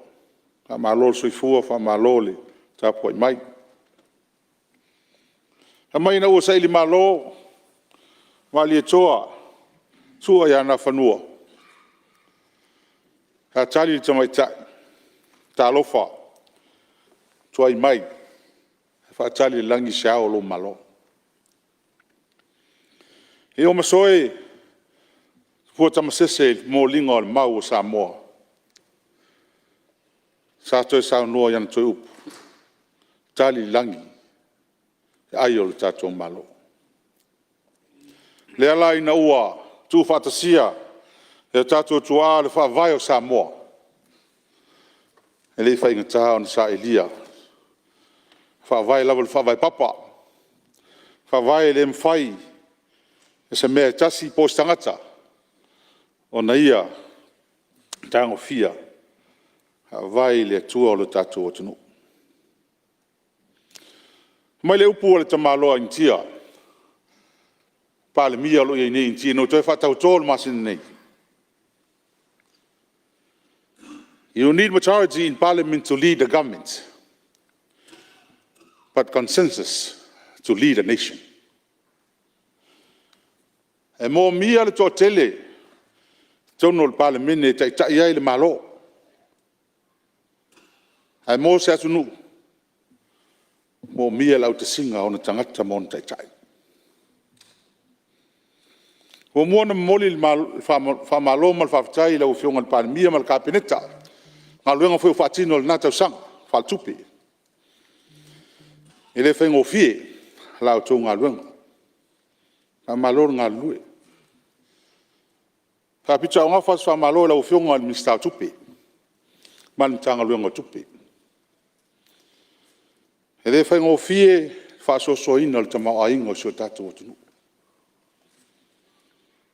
Faamalo le soifua faamalo le tapuai mai. Fai mai ina ua sailimalo Malietoa, Sua ia Nafanua, sa tali le tamaitai, “Talofa, tuai mai, ae faatali le lagi i se ao o lou Malo.” Iomasoe Tupua Tamasese i le momoliga o le mau a Samoa, sa toe saunoa i ana toe upu, “Tali le lagi i ai o le tatou Malo.” O lea la ina ua tuufaatasia e o tatou tuaa le Faavae o Samoa, e le i faigata ona sailia, e faavae lava i le faavae papa, e faavae e le mafai e se mea e tasi po o se tagata ona ia tagofia, e faavae i le Atua lo tatou atunuu. Fai mai le upu a le tamaloa Initia, le Palemia o lo o i ai nei i Initia ina ua toe faatauto i le masina nei, “You need majority in Parliament to lead a Government, but consensus to lead a nation.” E moomia le toatele i totonu o le Palemene e taitai ai le Malo. Ae mo se atunuu, e moomia le autasiga a ona tagata ma ona taitai. E muamua ona momoli le faamalo ma le faafetai i lau Afioga i le Palemia ma le Kapeneta i galuega foi ua faatino i lena tausaga faaletupe. E le faigofie la outou galuega. Faamalo le galulue. E faapitoaugafa se faamalo i lau Afioga i le Minisita o Tupe ma le Matagaluega o Tupe. E le faigofie le faasoasoaina o le tamaoaiga o si o tatou atunuu.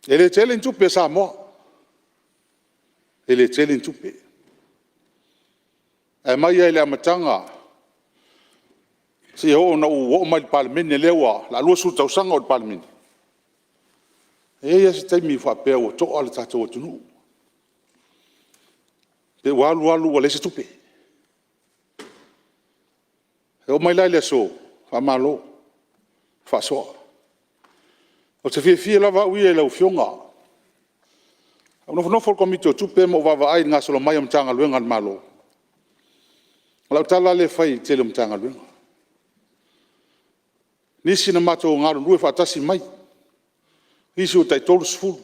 E le tele ni tupe a Samoa, e le tele ni tupe. Ae mai lava i le amataga seia oo ina ou oo mai i le Palemene lea o le a 20 tausaga o ou i le Palemene, e i ai lava se taimi faapea ua toa le tatou atunuu, pe ua alu alu ua leai se tupe. E oo mai la i le aso, faamalo faasoa. Ou te fiafia lava au ia i lau Afioga. Na ou nofonofo i le Komiti o Tupe ma ou vaavaai i le gasolo mai o Matagaluega a le Malo, o lau tala lava lea e fai i le tele o Matagaluega. Nisi na matou galulue faatasi mai, nisi ua tai 30,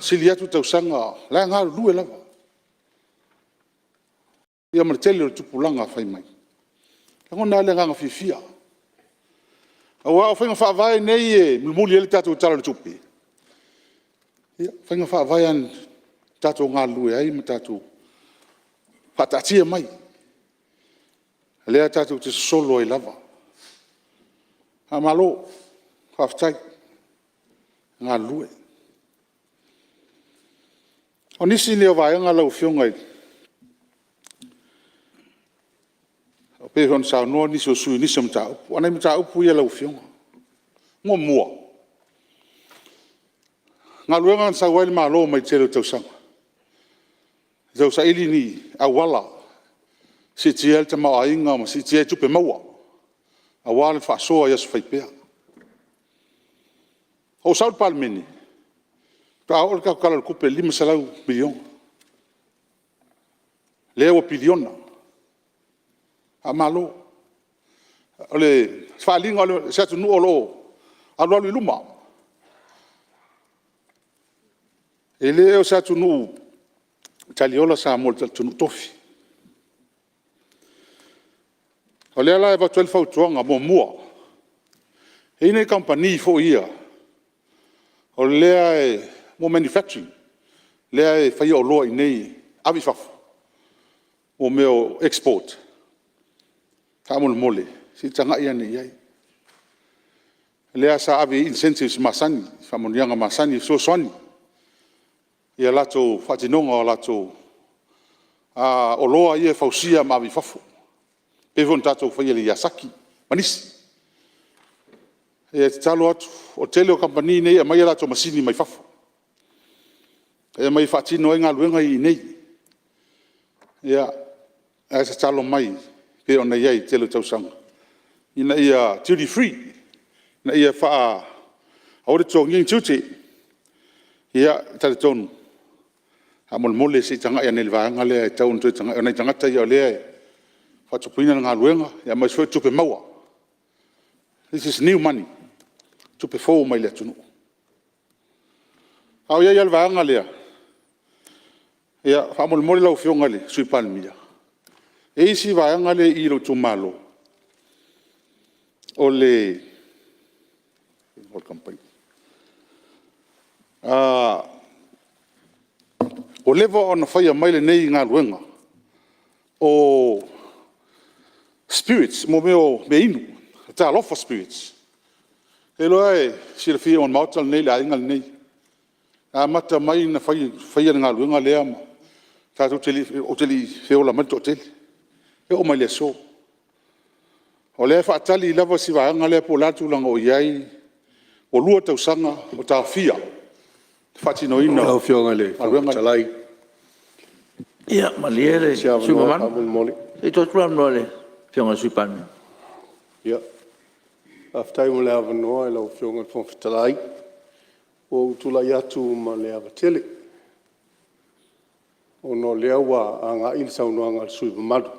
sili atu tausaga o la e galulue lava. Ia ma le tele o tupulaga fai mai. E lagona lava le agaga fiafia, aua o faiga faavae nei e mulimuli ai le tatou Tala o le Tupe, ia o faiga faavae lava na tatou galulue ai ma tatou faataatia mai, o lea tatou te sosolo ai lava. Faamalo faafetai galulue. O nisi nei o vaega lau Afioga e pei ona saunoa nisi o sui usufono i nisi o mataupu. A o nai mataupu ia lau Afioga. Muamua, o galuega na sau ai le Malo mai le tele o tausaga, e tausaili ni auala e siitia ai le tamaoaiga ma siitia ai tupe maua aua le faasoa i aso fai pea. Na ou sau i le Palemene, faatoa oo le tatou Tala o le Tupe i le $500 miliona, lea ua piliona. Faamalo. O le faaaliga o se atunuu o lo o alualu i luma. E le o se atunuu taliola Samoa o le atunuu tofi. O lea la e avatu ai le fautuaga: Muamua, e i ai nai kamupani foi ia o lea mo manufacturing, lea e faia oloa i inei ave i fafo, mo mea o export. Faamolemole se i tagai ane i ai. O lea sa ave i ai incentives masani, faamanuiaga masani e fesoasoani i a latou faatinoga o latou oloa ia e fausia ma ave i fafo, e pei foi ona tatou faia i le Yazaki ma nisi. E tatalo atu, o le tele o kamupani nei e aumai latou masini mai fafo, e aumai e faatino ai galuega ia i inei. Ae tatalo mai e pei ona i ai i le tele o tausaga ina ia duty free, ina ia aua le totogiina ni tiute. Ia, e talitonu, faamolemole se i tagai ane i le vaega lea e tatau ona toe tagai, o nai tagata ia o lea e faatupeina le galuega aemaise foi o tupe maua. This is new money, tupe fou mai le atunuu. A o i ai lava i le vaega lea, faamolemole lau Afioga i le Sui Palemia, e i ai si vaega lea i lou itumalo, o le ua leva ona faia mai lenei galuega o spirits, mo mea o mea inu, Talofa Spirits. Ou te iloa e silafia e le Maota lenei le aiga lenei. Na amata mai ona faia le galuega lea, ou te le i feola mai le toatele, e oo mai i le aso. O lea e faatali lava si vaega lea po o le a le tulaga o i ai, ua 2 tausaga o taofia le faatinoina Lau o Afioga i le Fofoga galuega Fetalai, Ia malie po o le se sui usufono avanoa mamalu, faamolemole. Se i tuu atu le avanoa i le Afioga i le Sui Palemia. Faafetai mo le avanoa i lau Afioga i le Fofoga Fetalai. Ua ou tulai atu ma le ava tele, ona o lea ua agai le saunoaga a le sui usufono mamalu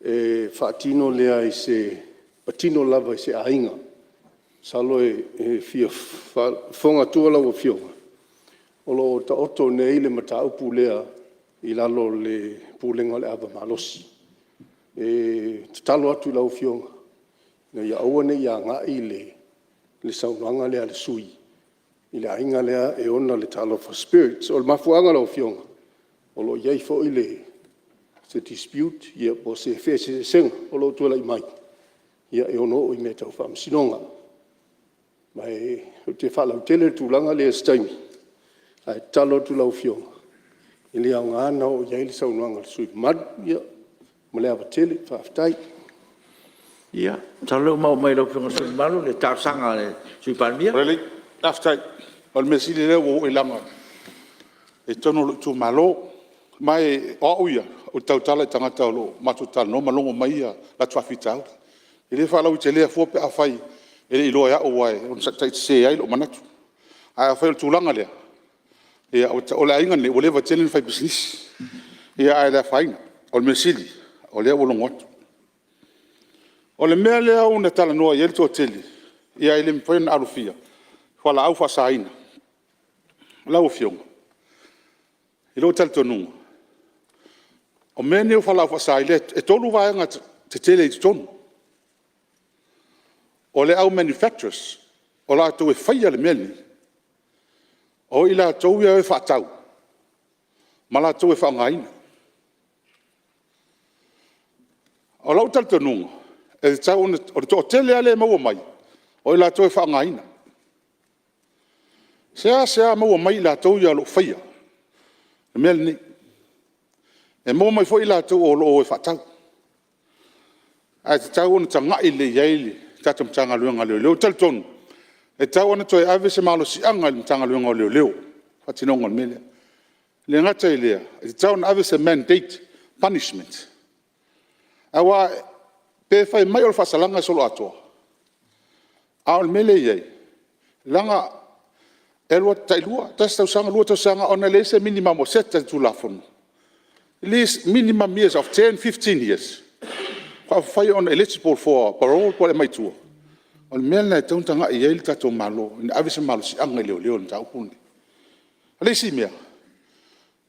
e faatino lea i se… patino lava i se aiga. Masalo e fia faafofoga atua lau Afioga, o lo o taoto nei le mataupu lea i lalo o le Pulega o le Ava Malosi. E tatalo atu i lau Afioga, ina ia aua ne i agai le saunoaga lea a le sui usufono i le aiga lea e ona le Talofa Spirits. O le mafuaaga lau Afioga, o lo o i ai foi se dispute po o se feeseeseaiga o lo o tulai mai, e ono oo i mea tau faamasinoga. Ma ou te faalautele le tulaga lea i se taimi, ae tatalo atu i lau Afioga, e le aoga ona oo i ai le saunoaga a le sui usufono mamalu. Ma le ava tele, faafetai. Ia, masalo o lea ua maua mai e lau Afioga i le sui usufono mamalu le talosaga a le Sui Palemia. Lelei, faafetai. O le mea sili o lea ua oo i luma i totonu o lou itumalo. Ma o au ia, ou te tautala i tagata o lo o matou talanoa ma logo mai a latou faafitauli. E le faalauaiteleina fua pe afai e le i iloa e au aua e ono taitaisese ai lou manatu. Ae afai o le tulaga lea, ia o le aiga lenei, ua leva tele ona faipisinisi, ae le afaina. O le mea sili o lea ua logo atu. O le mea lea na talanoa i ai le toatele, ae le mafai ona alofia, o fualaau faasaina. Lau Afioga, i lou talitonuga, o mea nei o fualaau faasaina, e 3 vaega tetele i totonu. O le au manufacturers, o latou e faia le mea lenei, o i latou ia e o e faatau ma latou e faaaogaina. O lou talitonuga, e tatau ona… o le toatele lava lea e maua mai, o i latou e faaaogaina. E seasea maua mai i latou ia o lo o faia le mea lenei. E maua mai foi i latou o lo o o e faatau. Ae tatau ona tagai lelei i ai le tatou Matagaluega o Leoleo. Ou te talitonu, e tatau ona toe ave se malosiaga i le Matagaluega o Leoleo i le faatinoga o le mea lea. E le gata i lea, e tatau ona ave se mandate punishment. Aua pe Pe fai mai o le faasalaga e soloatoa, a o le mea lea e i ai, leaga e alu atu tailua, tasi tausaga, lua tausaga ona e leai se minimum ua set e le Tulafono, least minimum years of 10, 15 years faapafai ona eligible for parole pe aumai i tua. O le mea lena e tatau ona tagai i ai le tatou Malo ina ia ave se malosiaga i leoleo i le mataupu lenei. O le isi mea,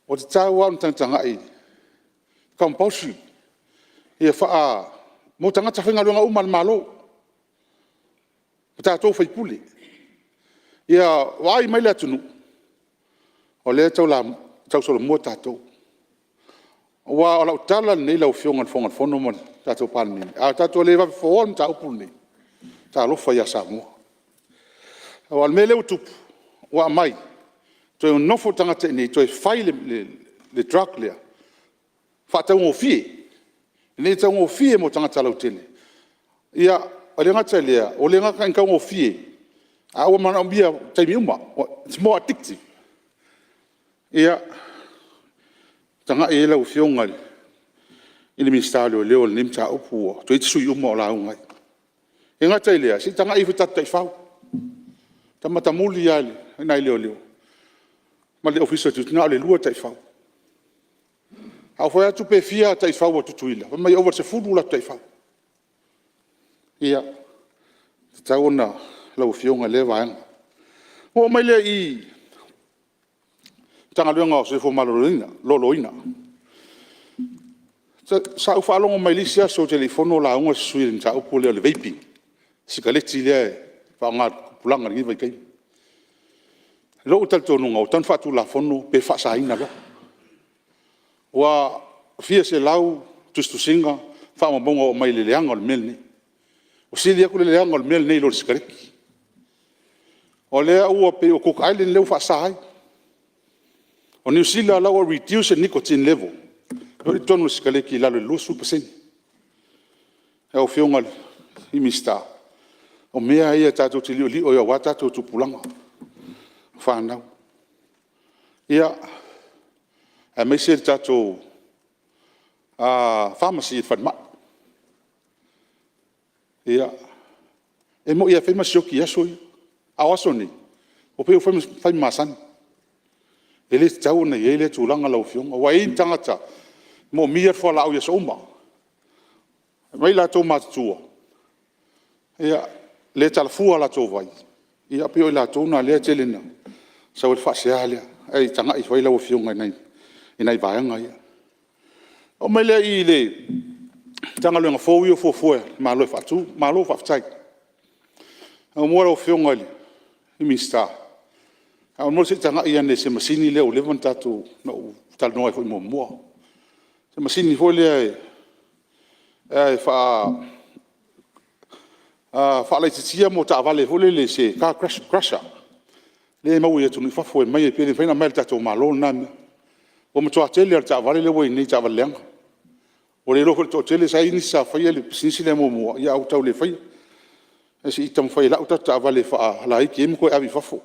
ua tatau lava ona tagatagai i compulsory mo tagata faigaluega uma a le Malo ma tatou o sui usufono, ia vaai mai le atunuu o lea e tausolomua tatou. Aua o lau tala lenei lau Afioga i le Fofoga Fetalai ma le tatou Palemene, a tatou le vave foaina le mataupu lenei, talofa ia Samoa. Aua o le mea lea ua tupu, ua aumai, toe nonofo le tagata i inei toe fai le drug lea, faataugofie, ina ia taugofie mo tagata lautele. Ia e le gata i lea, ua le gata ina taugofie, ae ua manaomia i taimi uma, its more addictive. Ia, tagai i ai lau Afioga i le Minisita o Leoleo i lenei mataupu toeitiiti sui usufono uma o lauga ai. E le gata i lea, se i tagai ifo i tatou taifau. Ua ta matamuli lava i nai leoleo ma le Ofisa o Tiute, na o le 2 taifau. A ou fai atu pe fia taifau a Tutuila, fai mai e ova i le 10 latou taifau. Ia, e tatau ona lau Afioga i lea vaega. Ona ou oo mai lea i i i le Matagaluega o le Soifua Maloloina. Sa ou faalogo mai le isi aso ou te le i fono o lauga se sui usufono i le mataupu lea o le vaping, le sikareti lea e faaaoga e le tupulaga i lenei vaitaimi. I lou talitonuga, ua tatau ona faatulafono pe faasaina loa. Ua fia selau tusitusiga ma faamaumauga ua aumai i le leaga o le mea lenei. Ua sili atu le leaga o le mea lenei i lo le sikareti. O lea ua pei o Cook Island lea ua faasa ai. O Niu Sila la ua reduce le nicotine level i totonu o le sikareti i lalo i le 20%. Lau Afioga i le Minisita, o mea ia tatou te liolio ai aua tatou tupulaga ma fanau, ia, aemaise le tatou Pharmacy i le falemai. Ia, e moni lava e fai ma sioki i aso ia, a o aso nei, ua pei ua fai ma masani. E le tatau ona i ai lea tulaga lau Afioga, aua e i ai tagata e moomia le fualaau i aso uma, aumai latou matutua e le talafua a latou vai, ia pei o latou na lea e tele ina sau ai le faasea lea. Ae tagai ifo i ai lau Afioga i nai vaega ia. Ona oo mai lea i le Matagaluega fou ia ua fuafua e le Malo e faatu. Malo faafetai. Muamua lau Afioga i le Minisita, faamolemole se i tagai ane i se masini lea ua leva ona ou talanoa ai foi muamua, se masini foi lea e faalaititia taavale foi lele se car crusher lea e maua i atunuu i fafo, pe le mafai ona aumai e le tatou Malo lena mea. Ua matua tele lava o taavale lea ua i ai nei o taavale leaga. Ua le iloa foi i le toatele, sa i ai nisi sa faia le pisinisi lea muamua ae ua tau le faia. Ae se i taumafai e lau tatou taavale e faalaiti ai ma toe ave i fafo.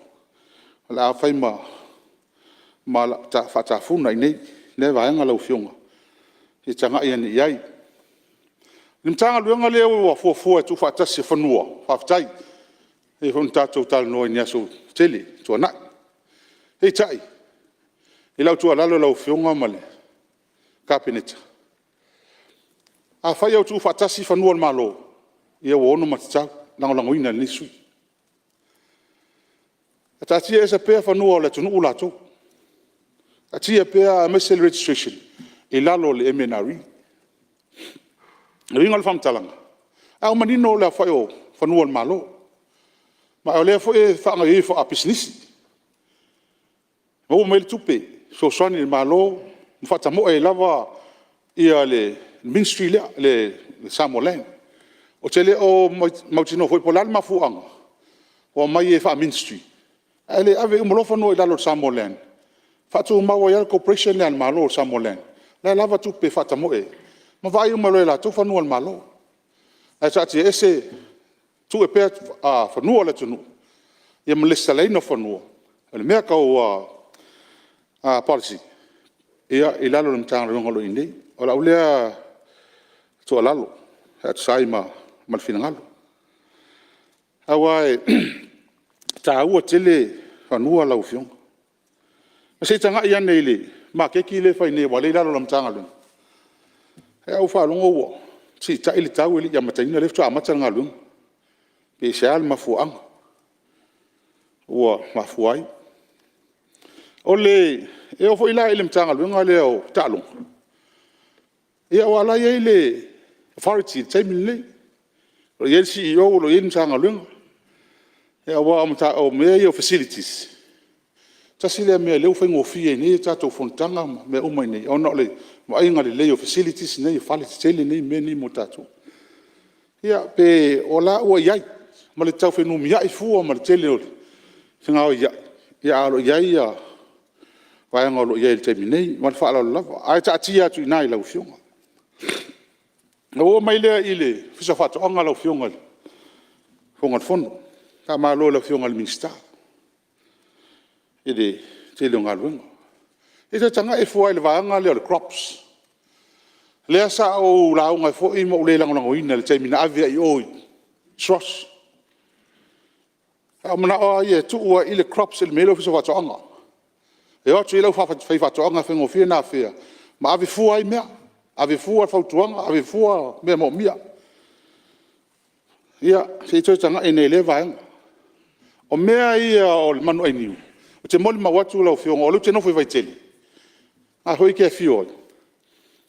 O le a fai ma faatafuna i inei lea vaega lau Afioga, se i tagai ane i ai. O le Matagaluega lea ua fuafua e tuufaatasi o Fanua, faafetai. E pei foi ona tatou talanoa i aso ua tuanai. Peitai, i lau tuualalo i lau Afioga ma le Kapeneta, afai ae ua tuufaatasi fanua o le Malo, ia ua ono matatau, e lagolagoina e lenei sui usufono. Ae taatia ese pea fanua o le atunuu latou, taatia pea aemaise le registration i lalo o le MNRE. O le uiga o le faamatalaga, a ua manino le aofai o fanua o le Malo, ma o lea foi e faagaoioi faapisinisi, maua mai ai le tupe e fesoasoani i le Malo ma faatamoe ai lava le Ministry lea o le Samoa Land. Ou te le o mautinoa foi po o le a le mafuaaga ua aumai ai faa-Ministry ae le ave uma loa fanua i lalo o le Samoa Land, faatumau ai lava le Corporation lea a le Malo o le Samoa Land, la e lava tupe e faatamoe ai ma vaai uma loa e latou fanua o le Malo. Ae taatiaese tuu pea fanua o le atunuu ma le lesitalaina o fanua. O le mea tau policy i lalo o le Matagaluega o lo o i ai nei. O lau lea tuualalo a tusa ai ma le finagalo. Aua e taua tele fanua lau Afioga. Se i tagai ane i le maketi lea e fai nei aua o lea e i lalo o lau Matagaluega. Ae ou faalogo ua siitai le tau e le i amataina o lea faatoa amata le galuega. Pe o le a le mafuaaga ua mafua ai. E oo foi la i le Matagaluega lea o Taaloga, aua o la e i ai le authority i le taimi lenei. O lo o i ai le CEO o lo o i ai le Matagaluega. Aua o mea ia o facilities, tasi lea mea o lea ua faigofie ai nei a tatou fonotaga ma mea uma i inei, ona o le vaaiga lelei o facilities nei, o fale tetele nei ma mea nei mo tatou. Ia pe o la ua i ai, ma le tau fenumiai fua ma le tele o le fegaoiai, ae o lo o i ai vaega o lo o i ai i le taimi nei. Ma le faaaloalo lava, ae taatia atu i ina i lau Afioga. Ona ou oo mai lea i le Ofisa o Faatoaga lau Afioga i le Fofoga Fetalai. Faamalo i lau Afioga i le Minisita i le tele o galuega. Se i toe tagai ifo lava i le vaega lea o le crops. Lea sa ou lauga ai foi ma ou le lagolagoina i le taimi na ave ai i o i le SROS. Sa ou manao lava ia e tuu lava i i le crops i le mea lea o le Ofisa o Faatoaga, e o atu i ai le aufaifaatoaga e faigofie ona afea ma ave fua ai mea, ave fua fautuaga, ave fua mea moomia. Ia, se i toe tagai ane i lea vaega. O mea ia o le manu ainiu, ou te molimau atu lau Afioga o lea ou te nofo i Vaitele, o lena foi e te afio ai,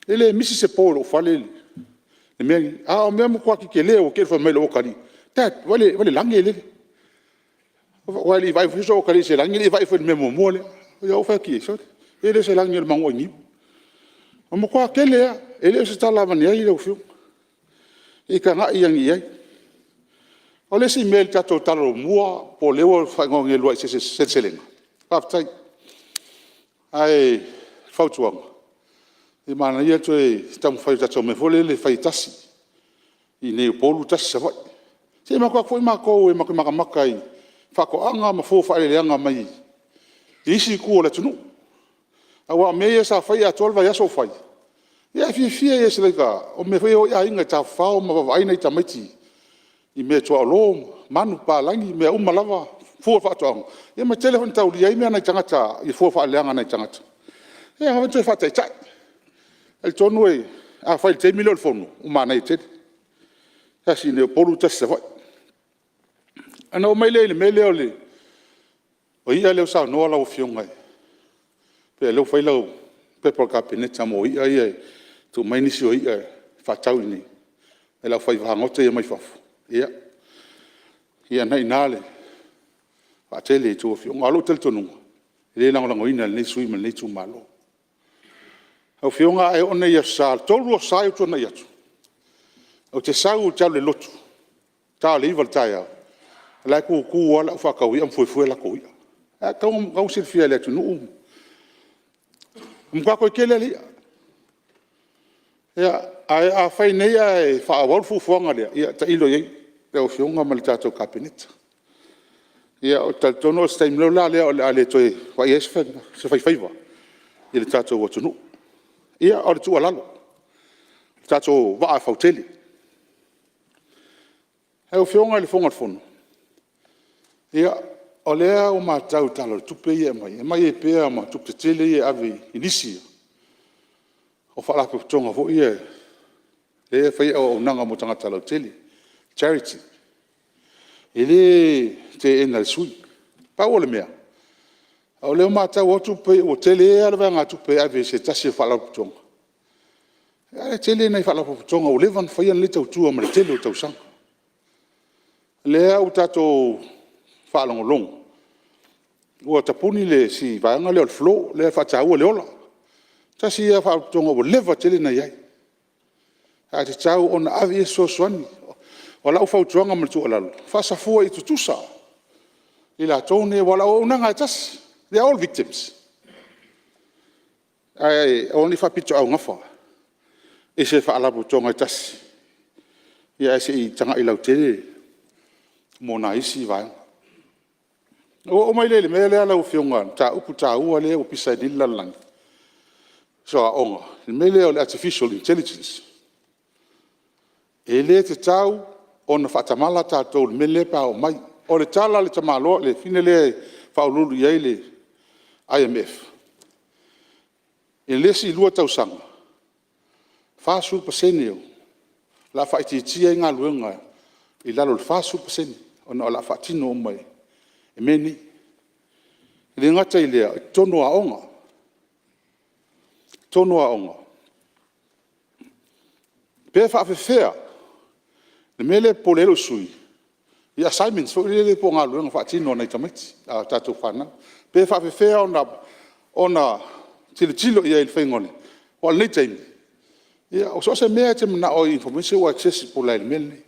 e le misi se po i lou fale i le mea lenei. A o mea matua tetele lava ua te i ua fai mai lou atalii, Dad vaai i le lage lele. Aua e le i vaai foi sou atalii i se lage, e le i vaai foi i le mea muamua lea. Ia ou fai atu i ai, sole, e le o se lage o le manu ainiu. Ua matua tele lava, e le o se tala avane ai lau Afioga. Se i tagai ane i ai. O le isi mea i le tatou Talomua po o lea ua faaigoa nei o le Uluai Seleselega, faafetai. Ae o le fautuaga, e manaia le toe taumafai o le tatou mea foi lele e fai e tasi i inei i Upolu tasi i Savaii. Se matou o atu foi matou e matamata i faatoaga ma fua o faaeleeleaga mai isi itu o le atunuu. Aua o mea ia sa fai e atoa le vaiaso o fai, ia e fiafia ia it's like o mea foi ia e o ai aiga e tafafao ma vaavaai nai tamaiti i meaituaolo, manupapalagi, mea uma lava, fua o faatoaga, ia ma tele foi ina taulia ai fua o faaeleeleaga a nai tagata. Ia e ao ona toe faataitai. E talitonu a fai i le taimi lea o le fono, ua manaia tele, tasi i inei i Upolu tasi i Savaii. Ona oo mai lea i le mea lea o i'a lea ua saunoa lau Afioga pei o lea ua fai lau pepa o le Kapeneta mo i'a ia e tuu mai nisi o i'a e faatau i inei e le aufai fagota ia mai fafo. Ia o lena e i ina le vaatele i a outou Afioga. A o lou talitonuga, e le lagolagoina e lenei sui usufono ma lenei itumalo. Lau Afioga e oo nei i Aso Sa, e 3 Aso Sa ia ua tuanai atu, ou te sau ou te alu i le lotu i le ta o le 9 i le taeao, o la e tutu lava le au faatau i'a ma fuefue a latou i'a. E tatau ona silafia e le atunuu, ua matua toe tele lava le i'a. Ae a fai nei ae faaauau le fuafuaga lea, ia tailo i ai lau Afioga ma le tatou Kapeneta. Ia ou te talitonu o se taimi loa lea o le a le toe vaaia ai se faifaiva i le tatou atunuu. Ia, o le tuualalo, lo tatou vaa e fautele. Lau Afioga i le Fofoga Fetalai, ia o lea ua matau i le Tala o le Tupe ia e aumai, e aumai ai pea ma tupe tetele ia e ave i lisi o Faalapotopotoga foi ia lea e fai auaunaga mo tagata lautele, charity. E le teena e le sui usufono. Pau o le mea, o lea ua matau atu pei ua tele lava le vaegatupe e ave i se tasi o Faalapotopotoga, ae tele nai Faalapotopotoga ua leva ona fai le tautua ma le tele o tausaga. O lea ua tatou faalogologo ua tapuni le isi vaega lea o le FLO lea e faataua e le Ola. Tasi ia Faalapotopotoga ua leva tele ona i ai, ae tatau ona ave i ai se fesoasoani. O lau fautuaga ma le tuualalo, faasafua ia tutusa i latou nei aua o le auaunaga lava e tasi, they are all victims. Ae aua ne i faapitoaugafa i se Faalapotopotoga e tasi, ae se i tagai lautele mo nai isi vaega. Ona ou oo mai lea i le mea lea lau Afioga le mataupu taua lea ua pisa ai nei le lalolagi, o aoga, le mea lea o le Artificial Intelligence. E le tatau ona faatamala tatou i le mea lea pe a oo mai. O le tala a le tamaloa le afafine lea e faauluulu i ai le IMF, i le isi 2 tausaga, 40% o le a faaitiitia ai galuega i lalo o le 40% ona o le a faatino uma e mea nei. E le gata i lea o totonu o aoga. O totonu o aoga, pe faapefea le mea lea e popole ai lou sui usufono i assignments foi lele po o galuega faatino a nai tamaiti a tatou fanau. Pe faapefea ona tilotilo i ai i le faiga o le… Aua o lenei taimi, so o se mea lava e te manao ai i information ua accessible lava i le mea lenei.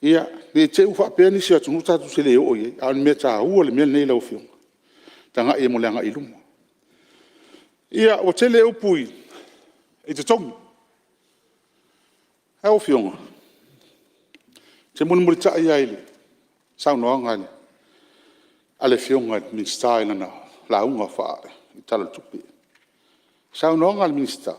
Ia, ne i te i ua faapea nisi o atunuu tatou te le oo i ai, a o le mea taua le mea lenei lau Afioga, e tagai i ai mo le agai i luma. Ia, ua tele upu i totogi. Lau Afioga, ou te mulimulitai lava i le saunoaga a le Afioga i le Minisita i lana lauga i le Tala o le Tupe. O le saunoaga a le Minisita,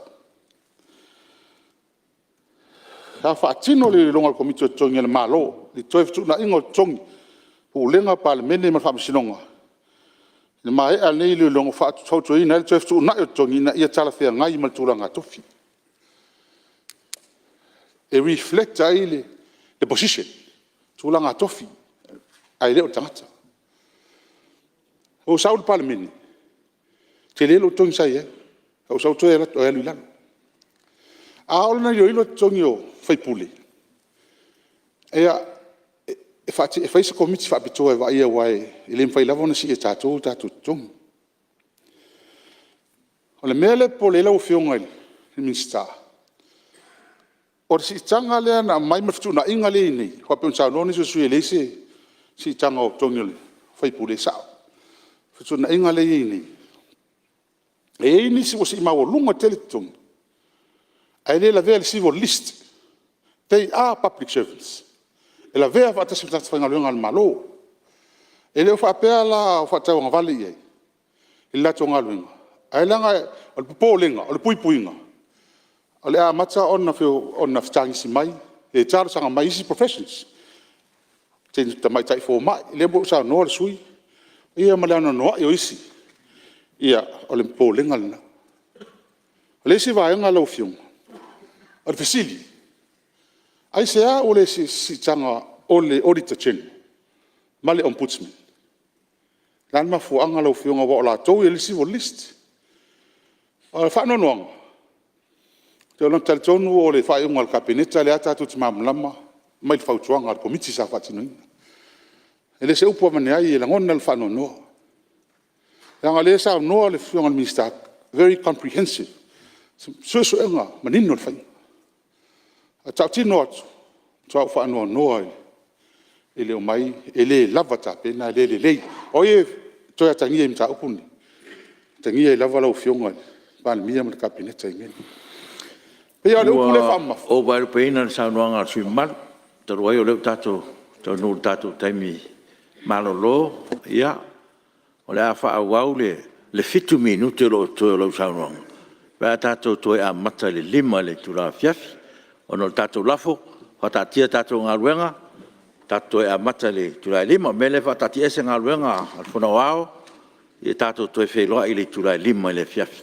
sa faatino le iloiloga a le Komiti o Totogi a le Malo i le toe fetuunaiga o totogi, Pulega, Palemene ma le Faamasinoga. I le maea o lenei iloiloga, ua fautuaina ai le toe fetuunai o totogi ina ia talafeagai ma le tulaga tofi. E reflect ai le position, tulaga tofi ae le o le tagata. Na ou sau i le Palemene, e tele lou totogi sa i ai, ae ou sau toe alu i lalo. A oo la ina iloilo totogi o sui usufono, ia, e fai se Komiti Faapitoa e vaaia aua e le mafai lava ona sii e tatou o tatou totogi. O le mea lea e popole ai lau Afioga i le Minisita, o le siitaga lea na aumai ma le fetuunaiga lea e i ai nei aua pei ona saunoa nisi o sui usufono e leai se siitaga o totogi o sui usufono, e sao. O le fetuunaiga lea e i ai nei, e i ai nisi ua sii maualuga tele totogi ae le lavea i le civil list, they are public servants. E lavea faatasi ma tagata faigaluega a le Malo. E le o faapea la o faatauagavale i ai i le latou galuega, ae leaga o le popolega, o le puipuiga, o le a amata ona fetagisi mai pe talosaga mai isi professions, tamaitai fomai, lea foi ua saunoa le sui usufono, ia ma le anoanoai o isi. Ia, o le popolega lena. O le isi vaega lau Afioga, o le fesili; aisea ua le see i se siitaga o le Auditor General ma le Ombudsman? O le a le mafuaaga lau Afioga aua o latou e i le civil list? O le faanoanoaga, ou te talitonu o le faaiuga a le Kapeneta lea tatou te malamalama mai le fautuaga a le Komiti sa faatinoina. E le o se upu avane ai, e lagona le faanoanoa, leaga o lea e saunoa le Afioga i le Minisita, very comprehensive, suesuega manino le faiga. Ae tautino atu, matua ou faanoanoa i le omai e le lava tapena, e le lelei. O ai e toe atagia i mataupu nei? E atagia ai lava lau Afioga i le Palemia ma le Kapeneta i mea nei. E pei lava o le upu lea e faamamafa… Ua ou vaelupeina le saunoaga a le sui usufono mamalu, talu ai o lea ua tatou taunuu i le tatou taimi malolo, ia, o le a faaauau le 7 minute o lo o totoe o lau saunoaga pe a tatou toe amata i le 5:00 i le itula afiafi. Ona o le tatou lafo, faataatia a tatou galuega tatou toe amata i le itula e 5:00. O le mea lea, faataatiaese galuega a le Fono Aoao, tatou toe feiloai i le itula e 5:00 i le afiafi.